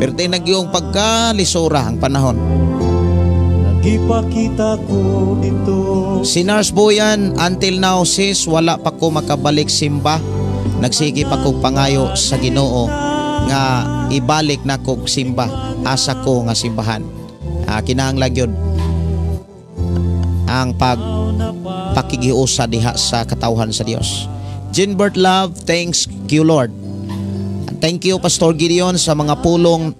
Pero nagyong pagkalisura ang panahon. Nagipakita ko dito. Si Nurse Boyan, until now sis, wala pa ko makabalik simba. Nagsige pa kog pangayo sa Ginoo nga ibalik na kog simba. Asa ko nga simbahan. Kinahanglan gyud ang pagpakigiusa diha sa katawhan sa Dios. Jinbert Love, thanks you Lord. Thank you Pastor Gideon sa mga pulong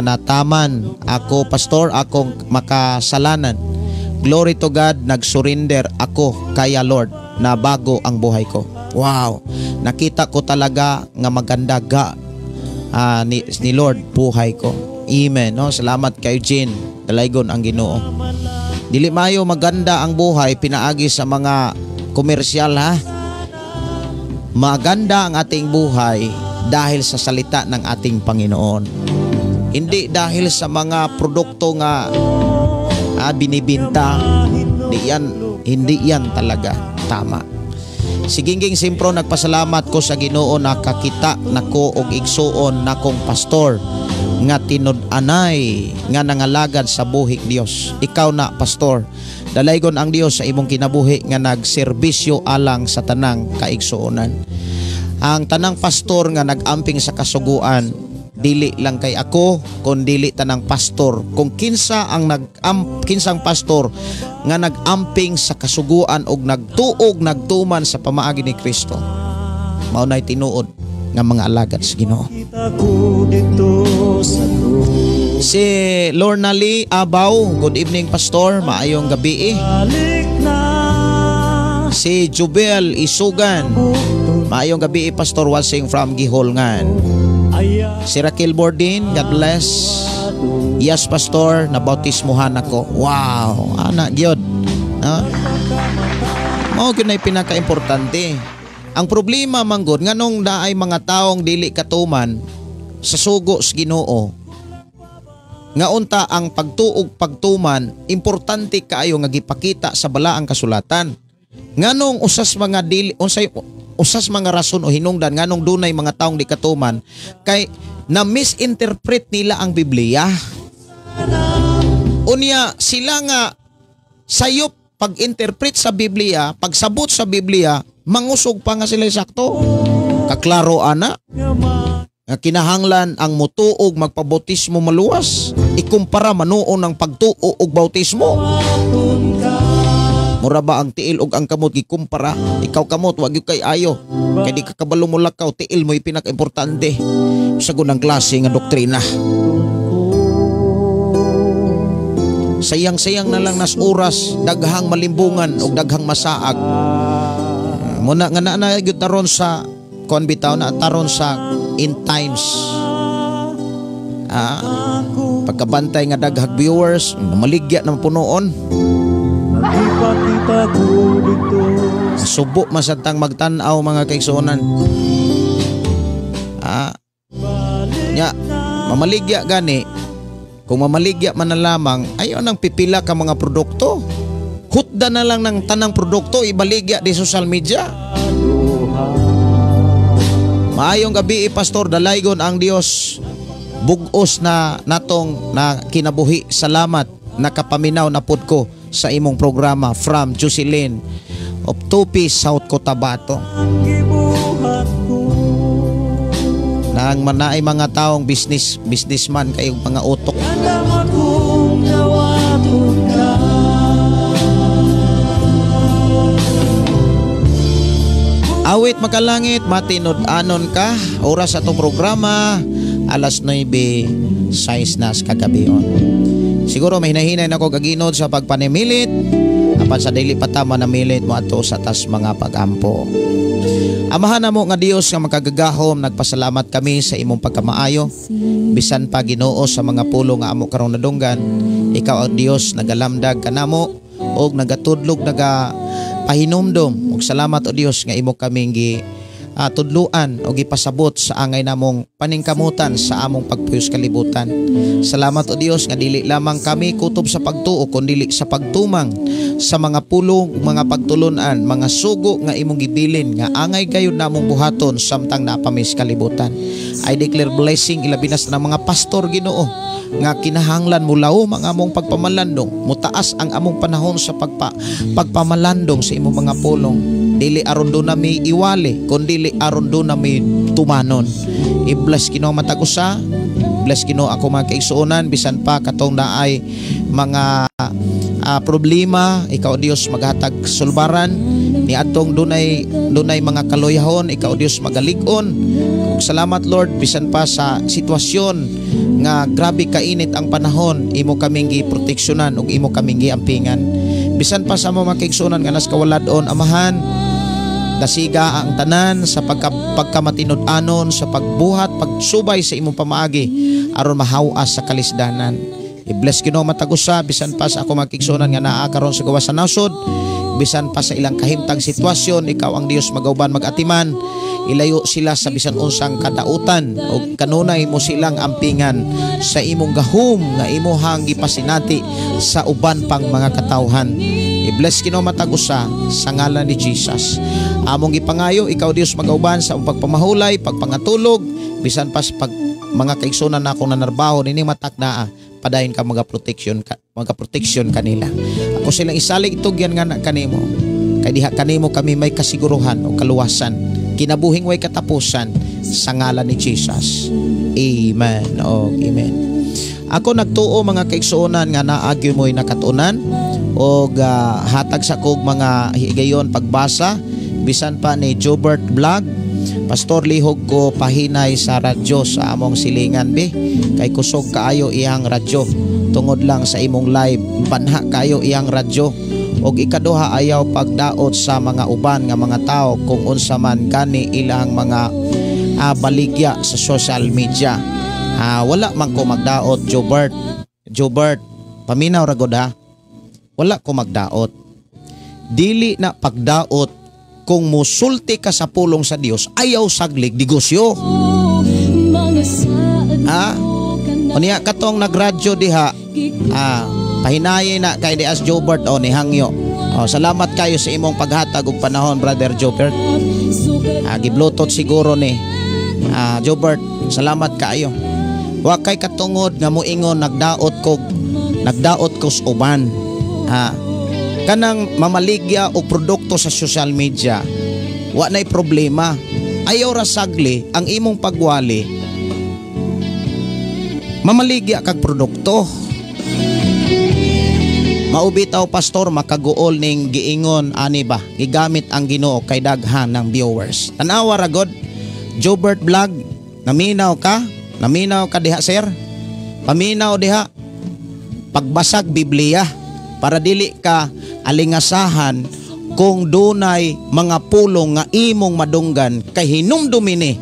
nataman. Ako pastor, akong makasalanan. Glory to God, nagsurrender ako kaya Lord na bago ang buhay ko. Wow, nakita ko talaga nga maganda ga ni Lord buhay ko. Amen. No? Salamat kay Jean. Dalaygon ang Ginoo. Dili mayo maganda ang buhay pinaagi sa mga komersyal ha. Maganda ang ating buhay dahil sa salita ng ating Panginoon. Hindi dahil sa mga produkto nga binibinta. Hindi yan talaga tama. Si Gingging Simpro, nagpasalamat ko sa Ginoo nakakita nako og igsuon nakong pastor nga tinud-anay nga nangalagad sa buhik Dios. Ikaw na pastor, dalaygon ang Dios sa imong kinabuhi nga nagserbisyo alang sa tanang kaigsuonan. Ang tanang pastor nga nagamping sa kasuguan, dili lang kay ako kun dili tanang pastor. Kung kinsa ang kinsang pastor nga nagamping sa kasuguan og nagtuog nagtuman sa pamaagi ni Kristo, mao nay tinuod nga mga alagad sa Ginoo. Si Lorna Lee Abaw, good evening pastor, maayong gabi. Si Jubel Isugan, maayong gabi pastor, watching from Giholngan. Si Raquel Bordin, God bless. Yes pastor, nabautismuhan ako. Wow, ana gyud. Ha? Mao gyud nay pinakaimportante. Ang problema manggod nganong naay mga taong dili katuman sa sugo sa Ginoo. Nga unta ang pagtuog pagtuman importante kaayo nga gipakita sa balaang kasulatan. Nganong usas mga dili unsay usas mga rason o hinungdan nganong dunay mga taong di katuman kay na misinterpret nila ang Biblia. Unya sila nga sayop pag-interpret sa Biblia, pagsabot sa Biblia, mangusog pa nga sila sakto. Kaklaro ana nga kinahanglan ang mutuog magpabautismo maluwas ikumpara manuon ang pagtuo og bautismo. Mura ba ang tiil og ang kamot gikumpara? Ikaw kamot wag gyud kay ayo. Kay di ka kabalo mo lakaw, tiil mo pinaka-importante. Sa gunang klase nga doktrina. Sayang-sayang na lang nas oras, daghang malimbungan og daghang masaag. Muna nga na gyud taron sa kuan bitaw na taron sa in times. Pagkabantay nga daghang viewers, maligya na punoon. Subo masantang magtan-aw mga kaigsuonan. Nya mamaligya gani. Kung mamaligya man na lamang, ayon ang pipila ka mga produkto. Hutda na lang ng tanang produkto ibaligya di social media. Maayong gabi pastor, dalaygon ang Dios. Bugos na natong na kinabuhi. Salamat nakapaminaw na pud ko sa imong programa from Jocelyn of Tupi, South Cotabato. Nang manaay mga taong businessman kayong mga utok. Awit makalangit, matinud-anon ka. Oras atong programa, alas 9:06 na sa kagabion. Siguro mahinahinay na ko kaginod sa pagpanimilit. Apan sa dili pa tama namilit mo ato sa tas mga pagampo. Amahan namo nga Dios nga makagagahom, nagpasalamat kami sa imong pagkamaayo. Bisan pa Ginoo sa mga pulo nga amo karong nadunggan, ikaw ang Dios nagalamdag kanamo og nagatudlog nagapahinumdom. Og salamat o Dios nga imo kaming gi tudluan o gipasabot sa angay namong paningkamutan sa among pagpuyos kalibutan. Salamat, O Dios, nga dili lamang kami kutob sa pagtuo kundi sa pagtumang sa mga pulong, mga pagtulunan, mga sugo nga imong gibilin nga angay gayud namong buhaton samtang naa pa mi sa kalibutan. I declare blessing ilabi na sa mga pastor, Ginoo, nga kinahanglan mulaom ang among pagpamalandong, mutaas ang among panahon sa pagpamalandong sa imong mga pulong. Dili aron duna mi iwali, kundi aron duna mi tumanon. I-bless, Ginoo, matag usa. Bless, Ginoo, ako mga kaigsuonan bisan pa katong naay mga problema, ikaw Dios maghatag sulbaran ni atong dunay mga kaluyahon, ikaw Dios magalig-on. Ug salamat, Lord, bisan pa sa sitwasyon nga grabe kainit ang panahon, imo kaming giproteksyonan ug imo kaming giampingan. Bisan pa sa mga kaigsuonan nga nas kawaladon, Amahan, dasiga ang tanan sa pagkamatinud-anon sa pagbuhat, pagsubay sa imong pamaagi aron mahawas sa kalisdanan. I-bless, Ginoo, matag usa bisan pa sa ako mga kaigsuonan nga naa karon sa gawas sa nasod, bisan pa sa ilang kahimtang sitwasyon, ikaw ang Dios magauban, magatiman, ilayo sila sa bisan unsang kadautan o kanunay mo silang ampingan sa imong gahom nga imuhang gipasinati sa uban pang mga katawhan. I-bless, Ginoo, matag usa sa ngalan ni Jesus. Among gipangayo, ikaw Dios magauban sa among pagpamahulay, pagpangatulog, bisan pa sa pag mga kaigsunan na akong nanarbaho nining matak naa, padayon ka mga protection kanila. Ako silang isalig itugyan nga na kanimo. Kay diha kanimo kami may kasiguruhan o kaluwasan. Kinabuhing way katapusan sa ngalan ni Jesus. Amen. O amen. Ako nagtuo, mga kaigsuonan, nga naa gyud mo'y nakatunan og hatag sa kog mga higayon pagbasa bisan pa ni Jobert Vlog. "Pastor, lihog ko pahinay sa radyo sa among silingan bi kay kusog kaayo iyang radyo tungod lang sa imong live, panha kayo iyang radyo. Og ikaduha, ayaw pagdaot sa mga uban nga mga tao kung unsa man gani ilang mga baligya sa social media." Wala man ko magdaot, Jobert. Jobert, paminaw ra gud ha. Wala ko magdaot. Dili na pagdaot kung musulti ka sa pulong sa Dios, ayaw saglig negosyo. Ha? Unya katong nagradyo diha, pahinayi na kay di as Jobert o ni Hangyo. Oh, salamat kayo sa imong paghatag og panahon, Brother Jobert. Giblutot siguro ni. Jobert, salamat kaayo. Wa kay katungod nga moingon nagdaot ko sa uban. Ha? Kanang mamaligya og produkto sa social media, wa na'y problema. Ayaw ra sagli ang imong pagwali mamaligya kag produkto. "Maubitaw, Pastor, makaguol ning giingon ani ba? Gigamit ang Ginoo kay daghan ng viewers." Tanawa ra god. Jobert Vlog, naminaw ka? Naminaw ka diha, sir? Paminaw diha. Pagbasag Biblia para dili ka alingasahan kung dunay mga pulong nga imong madunggan kay hinumdumi ni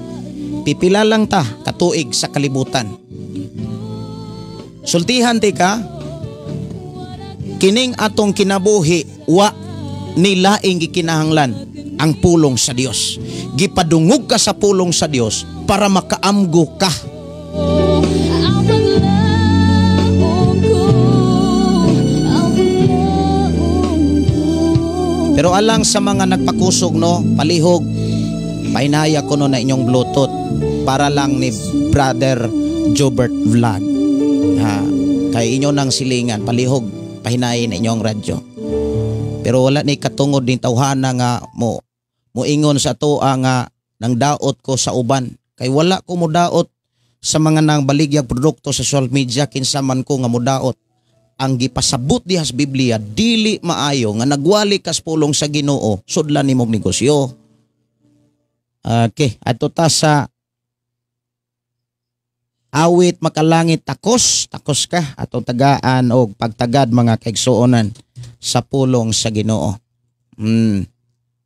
pipila lang ta katuig sa kalibutan. Sultihan ti ka, kining atong kinabuhi wa nilaing gikinahanglan ang pulong sa Dios. Gipadungog ka sa pulong sa Dios para makaamgo ka. Ang paglaom ko, ang paglaom ko. Pero alang sa mga nagpakusog no, palihog, painaya ko no na inyong Bluetooth para lang ni Brother Jobert Vlog. Ha, kay inyo nang silingan, palihog, pahinayin inyong radyo. Pero wala ni katungod din tawhana nga mo moingon sa atoa nga nang daot ko sa uban. Kay wala ko modaot sa mga nang baligyag produkto sa social media, kinsa man ko nga modaot. Ang gipasabot diha sa Biblia, dili maayo nga nagwali kas pulong sa Ginoo, sudlan nimong negosyo. Okay, adto ta sa awit "Makalangit Takos", takos ka atong tagaan og pagtagad, mga kaigsuonan, sa pulong sa Ginoo.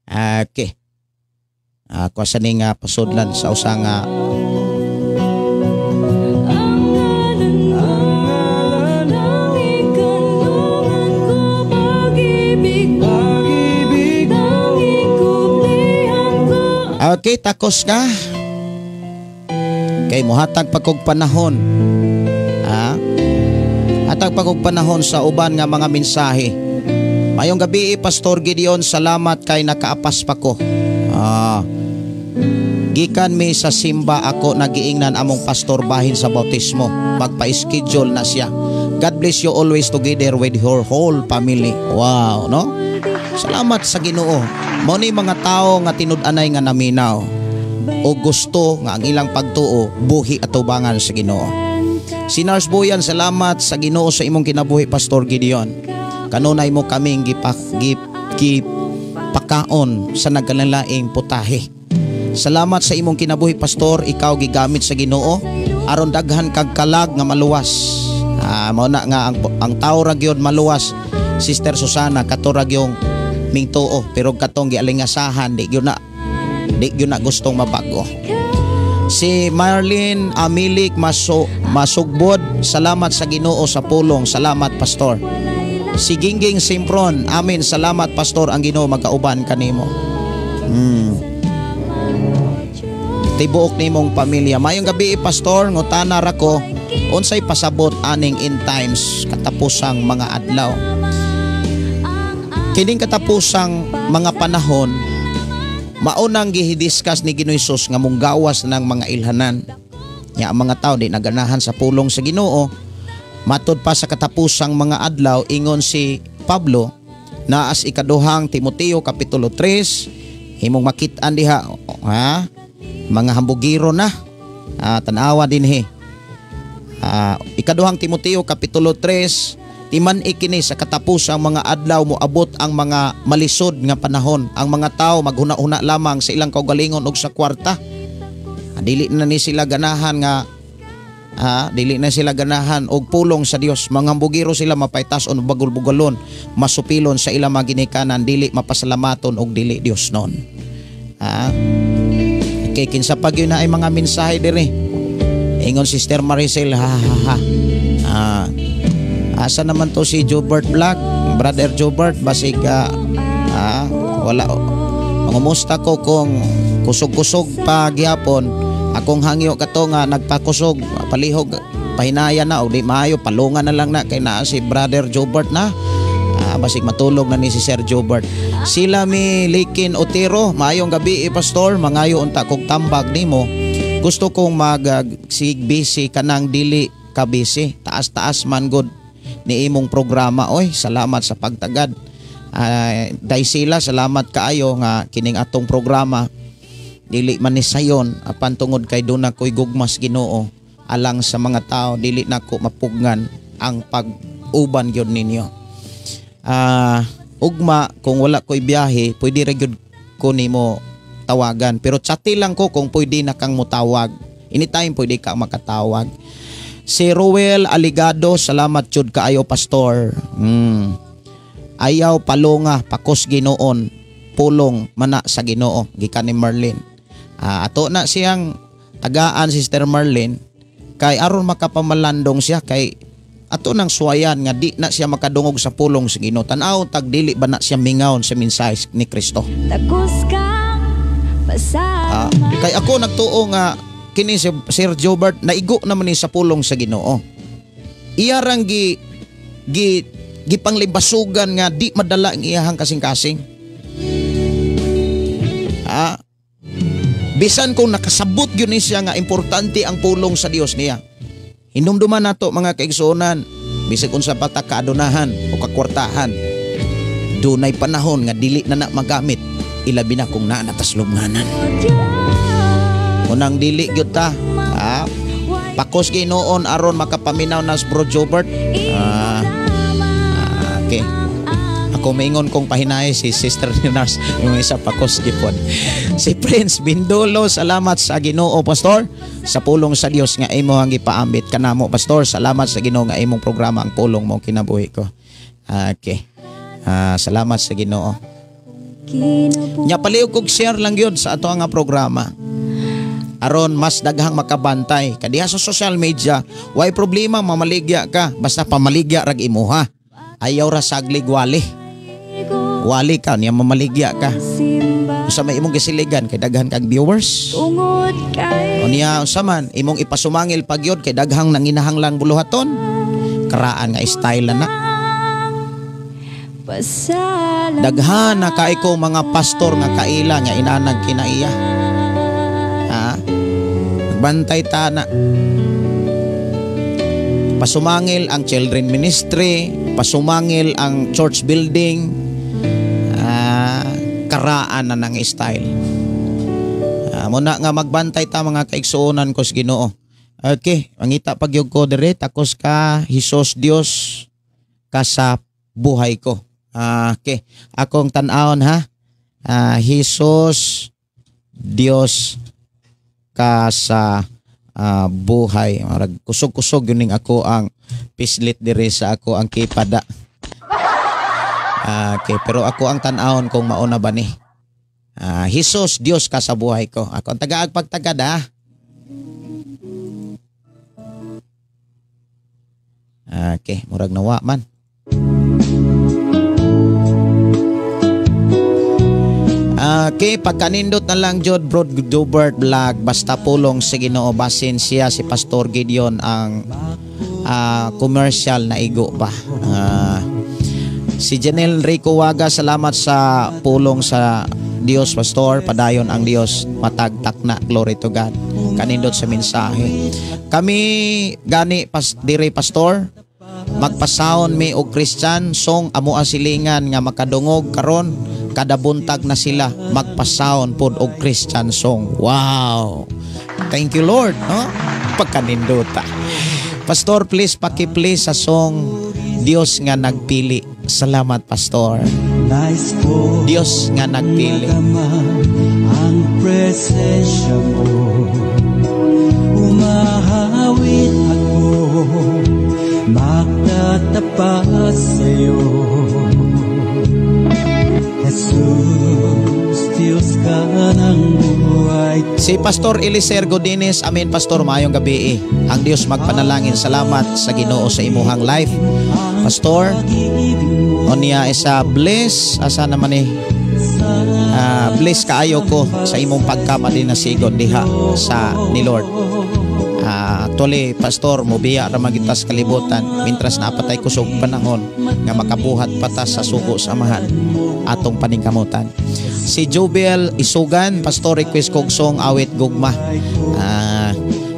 Okay. Ako sa ni nga pasudlan sa usa nga Ang ngalan mo, tanging kanlungan ko, pag-ibig mo, tanging kublihan ko. Okay, takos ka. Kay mohatag pa kog panahon. Ha? Hatag pa kog panahon sa uban nga mga mensahe. Mayong gabi, Pastor Gideon, salamat kay nakaapas pa ko. Gikan mi sa simba ako nagiingnan among pastor bahin sa bautismo. Magpa-schedule na siya. God bless you always together with your whole family. Wow, no? Salamat sa Ginoo. Mao ni mga tao nga tinud-anay nga naminaw o gusto nga ang ilang pagtuo buhi atubangan sa Ginoo. Si Nars Boyan, salamat sa Ginoo sa imong kinabuhi, Pastor Gideon. Kanunay mo kaming gipakaon sa nagkalalaing putahe. Salamat sa imong kinabuhi, Pastor, ikaw gigamit sa Ginoo aron daghan kag kalag nga maluwas. Mao na nga ang tao ra gyud maluwas, Sister Susana, kato ra gyung mingtuo, pero katong gialingasahan di gyud na gustong mabago. Si Marlene Amilik Masugbod, salamat sa Ginoo sa pulong, salamat, Pastor. Si Gingging Simpron, amen, salamat, Pastor, ang Ginoo magkauban kanimo. Tibuok nimong pamilya. Mayong gabi, Pastor, ngutana ra ko, unsay pasabot aning end times, katapusang mga adlaw? Kining katapusang mga panahon, maunang gihidiscuss ni Ginoo Hesus nga munggawas ng mga ilhanan. Nya ang mga tao di naganahan sa pulong sa Ginoo. Matod pa sa katapusang mga adlaw, ingon si Pablo na as ikaduhang Timoteo kapitulo 3, himong makit-an diha, ha, mga hambugiro na. Tanawa dinhi. Ikaduhang Timoteo kapitulo 3, timan ikini sa katapusang mga adlaw moabot ang mga malisod nga panahon. Ang mga tao maghuna-huna lamang sa ilang kaugalingon og sa kwarta. Dili na ni sila ganahan nga dili na sila ganahan og pulong sa Dios. Mga hambugiro sila, mapaytas-on, bagul-bugalon, masupilon sa ilang mga ginikanan, dili mapasalamaton og dili Dios non. Okay, kinsa pa gyud na ay mga mensahe diri. Ingon Sister Maricel, ha ha ha. Asa naman to si Jobert Vlog? Brother Jobert, basig wala. Mangumusta ko kung kusog-kusog pa gihapon. Akong hangyo kato nga nagpakusog, palihog, pahinaya na o di maayo, palungan na lang na kay naa si Brother Jobert na. Basig matulog na ni si Sir Jobert. Sila mi Likin Otero, maayong gabi, Pastor, mangayo unta kog tambag nimo. Gusto kong mag sig busy kanang dili ka busy, taas-taas man gud ni imong programa oy. Salamat sa pagtagad. Day sila, salamat kaayo nga kining atong programa dili man ni sayon, apan tungod kay duna ko'y gugmas Ginoo alang sa mga tao, dili nako mapugngan ang pag-uban gyud ninyo. Ugma kung wala ko'y biyahe, pwede ra gyud ko nimo tawagan, pero chati lang ko kung pwede na kang motawag. Anytime pwede ka makatawag. Si Ruel Aligado, salamat jud kaayo, Pastor. Ayaw palunga, pakos Ginoon, pulong mana sa Ginoo gikan ni Marlene. Ato na siyang tagaan, Sister Marlene, kay aron makapamalandong siya, kay ato nang suwayan nga di na siya makadungog sa pulong sa Ginoo. Tan-aw tag dili ba na siya mingawon sa mensahe ni Kristo. Takos kang pasalamat. Kay ako nagtuo nga kini si Sir Jobert naigo naman ni sa pulong sa Ginoo. Iya rang gi gi gipanglibasugan nga di madala ang iyahang kasing-kasing. Bisan kung nakasabot gyud ni siya nga importante ang pulong sa Dios niya. Hinumduman nato, mga kaigsuonan, bisag unsa pa ta kaadunahan o kakwartahan, dunay panahon nga dili na na magamit, ilabi na kung naa na tas lubnganan. Unang dili gyud ta, pakos Ginoon aron makapaminaw na si Bro Jobert. Okay. Ako maingon kong pahinay si Sister Nars, yung isa pakos gipon. Si Prince Bindolo, salamat sa Ginoo, Pastor, sa pulong sa Dios nga imo ang gipaambit kanamo, Pastor. Salamat sa Ginoo nga imong programa Ang Pulong Mo Kinabuhi Ko. Okay. Salamat sa Ginoo. Nya palihog kog share lang yun sa ato nga programa. Aron mas daghang makabantay. Kadiha sa social media, way problema mamaligya ka, basta pamaligya rag imuha. Ayaw ra saglig wali. Wali ka niya mamaligya ka. Unsa may imong gisiligan kay daghan kag viewers? Tungod kay Unya unsa man imong ipasumangil pagyod kay daghang nanginahanglang buluhaton. Karaan nga style na na. Pasalamat. Daghan na kay ko mga pastor nga kaila nga inanag kinaiya. Ha? Bantay ta na. Pasumangil ang children ministry, pasumangil ang church building, karaan na ng style. Muna nga magbantay ta mga kaigsuonan ko sa Ginoo. Okay, mangita pagyud ko dire takos ka Hesus Dios ka sa buhay ko. Okay, akong tan-awon ha. Hesus Dios ka sa buhay. Marag kusog-kusog yun ning ako ang pislit dire sa ako ang kipada. Okay, pero ako ang tan-awon kung mauna ba ni. Hesus Dios ka sa buhay ko. Ako ang tagaag pagtagad ha. Okay, murag nawa man. Okay, pagkanindot na lang jud Bro Jobert Vlog, basta pulong sa Ginoo, basin siya si Pastor Gideon ang commercial na igo pa. Si Janelle Rico Waga, salamat sa pulong sa Dios, Pastor. Padayon ang Dios, matagtak na, glory to God. Kanindot sa mensahe. Kami gani dire Pastor, magpasaon mi og Christian song amo ang silingan nga makadungog karon kada buntag na sila magpasaon pod og Christian song. Wow. Thank you Lord, no? Pagkanindota. Pastor, please paki-play sa song Dios nga nagpili. Salamat Pastor. Dios nga nagpili. Ang presensya mo, umahawit ako, magtatapat sa'yo. Jesus, Diyos ka ng buhay ko. Si Pastor Eliser Godines, amen Pastor, maayong gabi. Ang Dios magpanalangin. Salamat sa Ginoo sa imuhang life. Pastor, onya isa bless, asa naman ni bless kaayo ko sa imong pagkamali na sigon diha sa ni Lord. Actually, Pastor, mobiya ra man kita sa kalibutan mintras napatay kusog panahon nga makabuhat pata sa sugo sa amahan atong paningkamutan. Si Jubel Isugan, Pastor, request kog song awit gugma.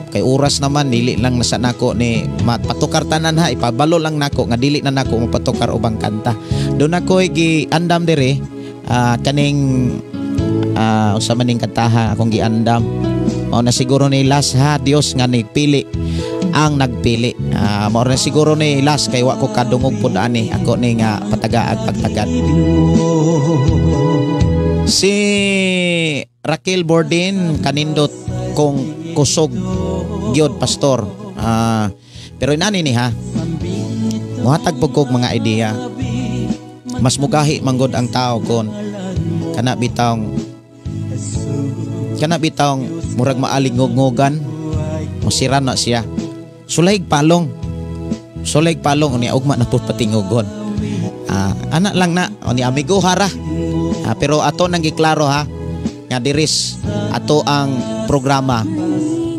Kay oras naman dili lang nasa nako ni mapatukar tanan ha, ipabalo lang nako nga dili na nako mapatukar ubang kanta. Doon ako'y giandam dire kaning usa man ning kantaha akong giandam. Mao na siguro ni last ha, Dios nga nagpili ang nagpili. Mao na siguro ni last kay wa ko kadungog pud ani ako ni nga patagaag pagtagad. Si Raquel Bordin, kanindot kong kusog gyud Pastor. Pero inani ni ha, muhatag pud kog mga idea. Mas mugahi manggod ang tao kon kana bitawng murag maalingog-ngogan, musira na siya. Sulaig palong unya ugma na pud patingogon. Ana lang na unya amigo hara. Pero ato nang giklaro ha nga diris ato ang programa,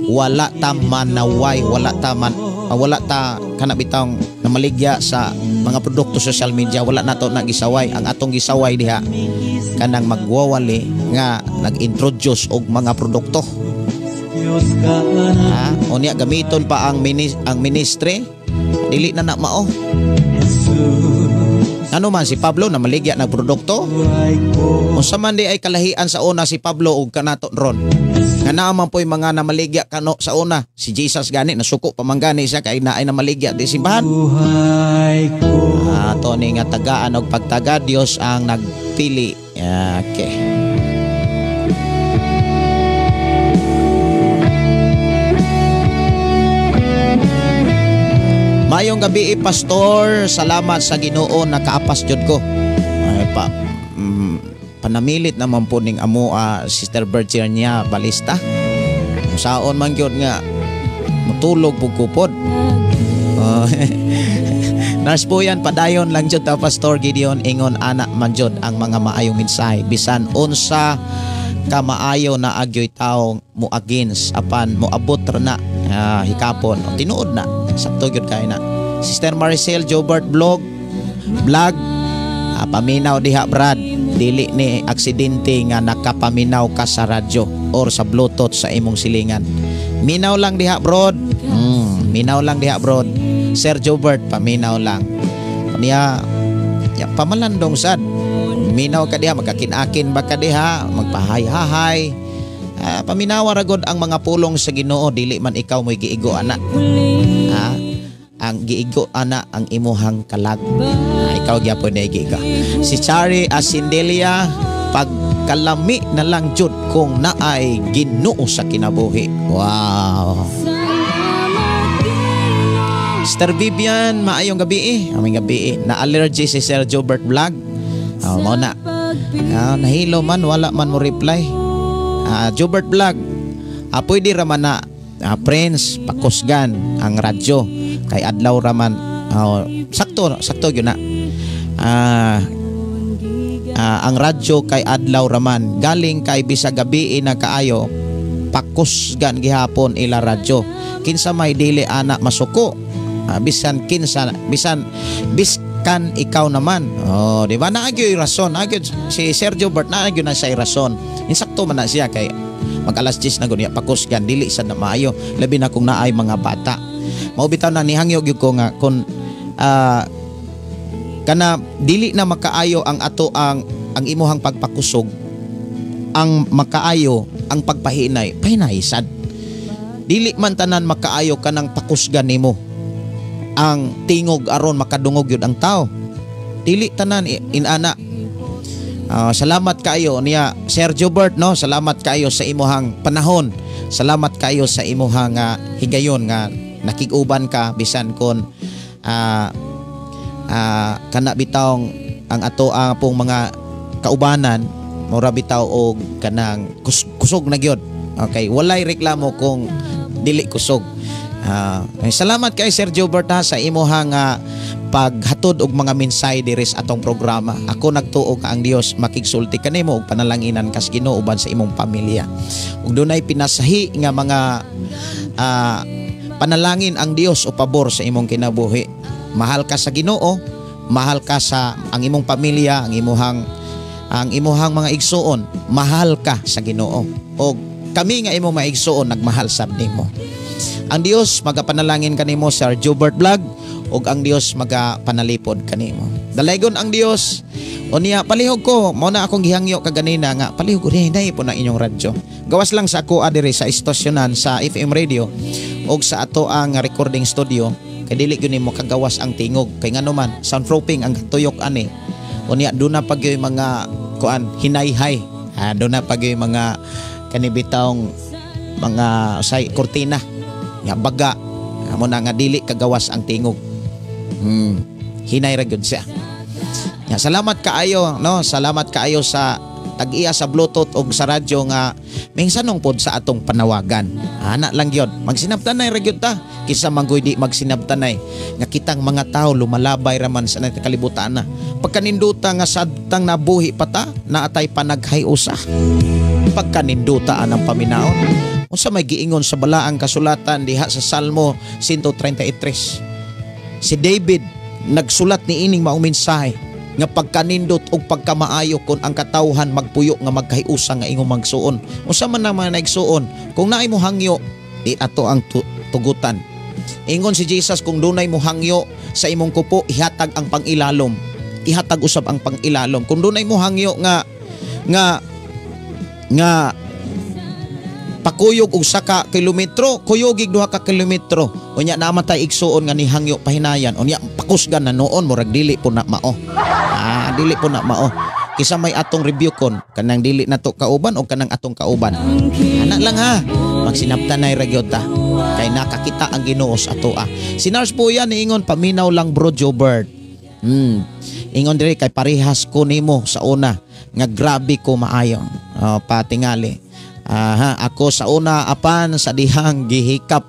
wala ta manaway, wala ta man, wala ta kana bitawng namaligya sa mga produkto social media, wala nato na gisaway. Ang atong gisaway diha kanang magwawali nga nag-introduce og mga produkto. Unya gamiton pa ang ministry, dili na na mao. Ano man si Pablo na maligya ng produkto? Unsa man di ay kalahian sa una si Pablo og kanato ron. Nga naa man po'y mga namaligya kano sa una. Si Jesus gani nasuko pa man gani siya kay naay namaligya di simbahan. Ato ni nga tagaan og pagtaga, Dios ang nagpili. Okay. Mayong gabi, Pastor. Salamat sa Ginoo, nakaapas jud ko. Ay, panamilit naman po ning amo Sister Virginia Balista. Saon man gyud nga mutulog pug kupod. Nurse po yan, padayon lang jud ta, Pastor Gideon. Ingon ana man jud ang mga maayong mensahe, bisan unsa ka maayo na agyoy tawo mo against, apan moabot ra na hikapon. Tinuod na, sakto gyud kay na. Sister Maricel Jobert Blog Vlog, paminaw diha, Brad. Dili ni aksidente nga nakapaminaw ka sa radyo or sa Bluetooth sa imong silingan. Minaw lang diha, brod. Minaw lang diha, brod. Sir Jobert, paminaw lang niya ya, pamalandong sad. Minaw ka diha, magkakin-akin ba ka diha, magpahay-hahay. Paminawa ra gud ang mga pulong sa Ginoo. Dili man ikaw mo'y giigo ana. Ang giigo ana ang imuhang kalag. Ikaw gyapon na giigo. Si Chari Asindelia, pagkalami na lang jud kung naay Ginoo sa kinabuhi. Wow. Sister Vivian, maayong gabi eh. Aming gabi eh. Na-allergy si Sir Jobert Vlog. Oh, mao na. Nahilo man, wala man mo reply. Jobert Vlog, pwede raman na, friends, pakusgan ang radyo. Kay adlaw raman. Sakto, sakto yun na. Ang radyo kay adlaw raman. Galing kay bisag gabi na kaayo, pakusgan gihapon ila radyo. Kinsa may dili ana masuko. Bisan kinsa, bisan biskan ikaw naman. Oh, di ba? Naagyoy rason. Naagyoy si Sergio Bert, naagyoy na siya rason. Insakto man na siya kay mag alas 10 na gunya pakusgan, dili sad na maayo, labi na kung naay mga bata. Mao bitaw na nihangyo gyud ko nga kung kana dili na makaayo ang ato ang imuhang pagpakusog, ang makaayo ang pagpahinay, pahinay sad. Dili man tanan makaayo kanang pakusgan nimo ang tingog aron makadungog yun ang tao. Dili tanan inana. Salamat kayo niya Sir Jobert, no. Salamat kayo sa imuhang panahon. Salamat kayo sa imuhang higayon nga nakig-uban ka bisan kon kana bitawng ang ato ang pong mga kaubanan mura bitaw og kanang kusog na gyud. Okay, walay reklamo kung dili kusog. Salamat kay Sir Jobert ha, sa imuhang paghatod og mga mensahe diri sa atong programa. Ako nagtuo nga ang Dios makigsulti kanimo ug panalanginan kas Ginoo uban sa imong pamilya. Ug dunay pinasahi nga mga panalangin ang Dios o pabor sa imong kinabuhi. Mahal ka sa Ginoo, mahal ka sa ang imong pamilya, ang imuhang mga igsuon, mahal ka sa Ginoo. Og kami nga imong mga igsuon nagmahal sab nimo. Ang Dios magapanalangin kanimo, Sir Jobert Vlog, ug ang Dios magapanalipod kanimo. Dalaygon ang Dios. Unya palihog ko, mao na akong gihangyo kaganina nga palihog ko hinay po na inyong radyo. Gawas lang sa ako diri sa istasyonan sa FM radio ug sa ato ang recording studio kay dili gyud nimo kagawas ang tingog kay ngano man soundproofing ang tuyok ani. Unya duna pa gyud mga kuan hinayhay. Duna pa gyud mga kanibitawng mga say kortina nga baga amo na nga dili kagawas ang tingog. Hinay ra gyud siya. Ya, salamat kaayo, no? Salamat kaayo sa tag-iya sa Bluetooth og sa radyo nga minsanong pod sa atong panawagan. Ana lang gyud. Magsinabtanay ra gyud ta kaysa manggoy di magsinabtanay nga kitang mga tao lumalabay ra man sa kalibutan na. Pagkaninduta nga sadtang nabuhi pa ta, naatay panaghay usa. Pagkaninduta ang paminaon. Unsa may giingon sa balaang kasulatan diha sa Salmo 133. Si David nagsulat ni ining maong mensahe nga pagkanindot og pagkamaayo kon ang katawhan magpuyo nga magkahiusa nga imong magsuon. Unsa man ang mga naigsuon, kung naay mo hangyo, di ato ang tugutan. Ingon si Jesus, kung dunay mo hangyo sa imong kupo, ihatag ang pangilalom. Ihatag usab ang pangilalom. Kung dunay mo hangyo nga nga nga pakuyog og saka kilometro, kuyogig 2 ka kilometro. Unya namatay igsuon nga nihangyo pahinayan. Unya pakusgan na noon, murag dili po na mao. Dili po na mao. Kisa may atong review kon kanang dili na to kauban o kanang atong kauban. Ana lang ha, magsinabtanay ra gyud ta kay nakakita ang Ginoo sa atoa. Si Nars po yan niingon paminaw lang bro Jobert. Ingon diri kay parehas ko nimo sa una nga grabe ko maayo. Patingali. Ako sa una apan sa dihang gihikap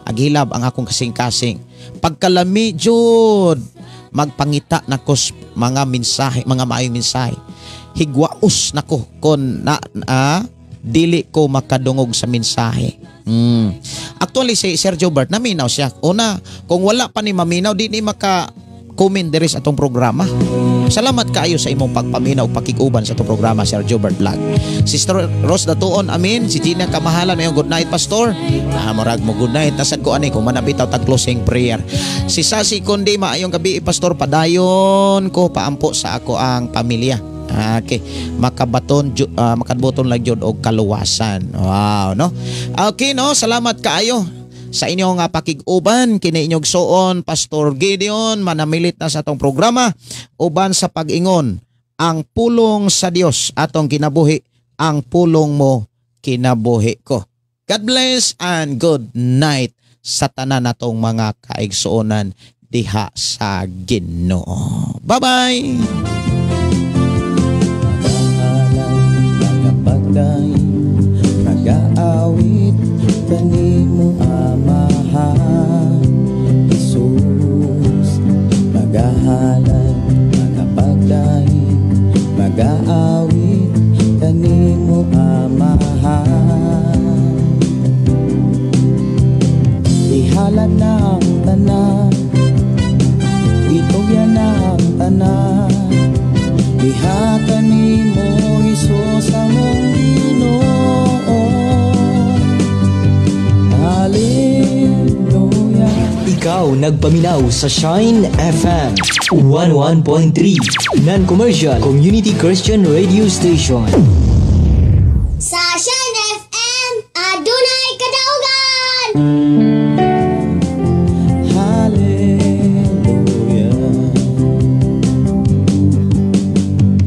aghilab ang akong kasing-kasing. Pagkalami jud Magpangita nako mga mensahe, mga maayong mensahe. Higwaos nako kon na dili ko makadungog sa mensahe. Actually, si Sir Jobert naminaw siya. Una, kung wala pa ni maminaw, di ni maka comment diri sa atong programa. Salamat kaayo sa imong pagpaminaw ug pakig-uban sa atong programa, Sir Jobert Vlog. Sister Rose Datuon, amin. Si Gina Kamahalan, mayong good night, Pastor. Ah, murag mo good night. Nasad ko ani kung manabitaw tag closing prayer. Si Sasi Kundi, maayong gabi, Pastor, padayon ko paampo sa ako ang pamilya. Okay, makabaton makabuton lang jud og kaluwasan. Wow, no? Okay, no, salamat kaayo sa inyong pakig-uban kini inyong suon Pastor Gideon, manamilit na sa atong programa uban sa pag-ingon ang pulong sa Dios atong kinabuhi, ang pulong mo kinabuhi ko. God bless and good night sa tanan natong mga kaigsuonan diha sa Ginoo. Bye-bye. Pagdaing, nagaawit kanimo Amahan Jesus, magahalad, magapagdaing, magaawit kanimo Amahan. Ihalad na ang tanan, itugyan na ang tanan, diha kanimo Hesus among Ginoo. Hallelujah. Ikaw nagpaminaw sa Shine FM 11.3 Non-commercial Community Christian Radio Station. Sa Shine FM, adunay kadaugan! Hallelujah.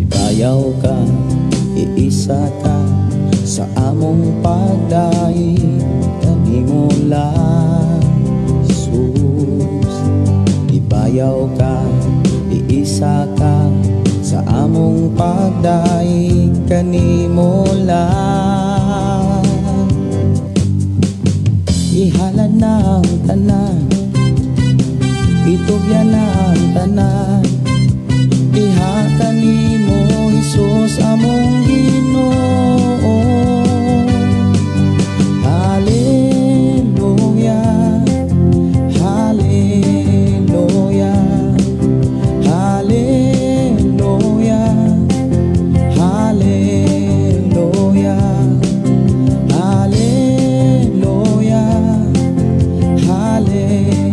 Ibayaw ka, iisa ka sa among pagdaig kanimo lang, Jesus. Ibayaw ka, iisa ka sa among pagdaig kanimo lang. Ihalad na ang tanan, itugyan na ang tanan, diha kanimo Hesus among Ginoo. Hallelujah. Hallelujah. Hallelujah. Hallelujah. Hallelujah.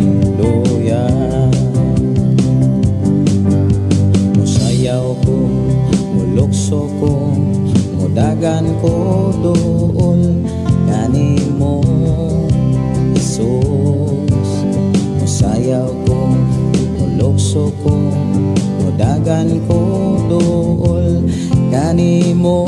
Hallelujah. Musayaw ko, mulukso ko, mudagan ko dool kanimo Jesus. Musayaw ko, mulukso ko, mudagan ko dool kanimo.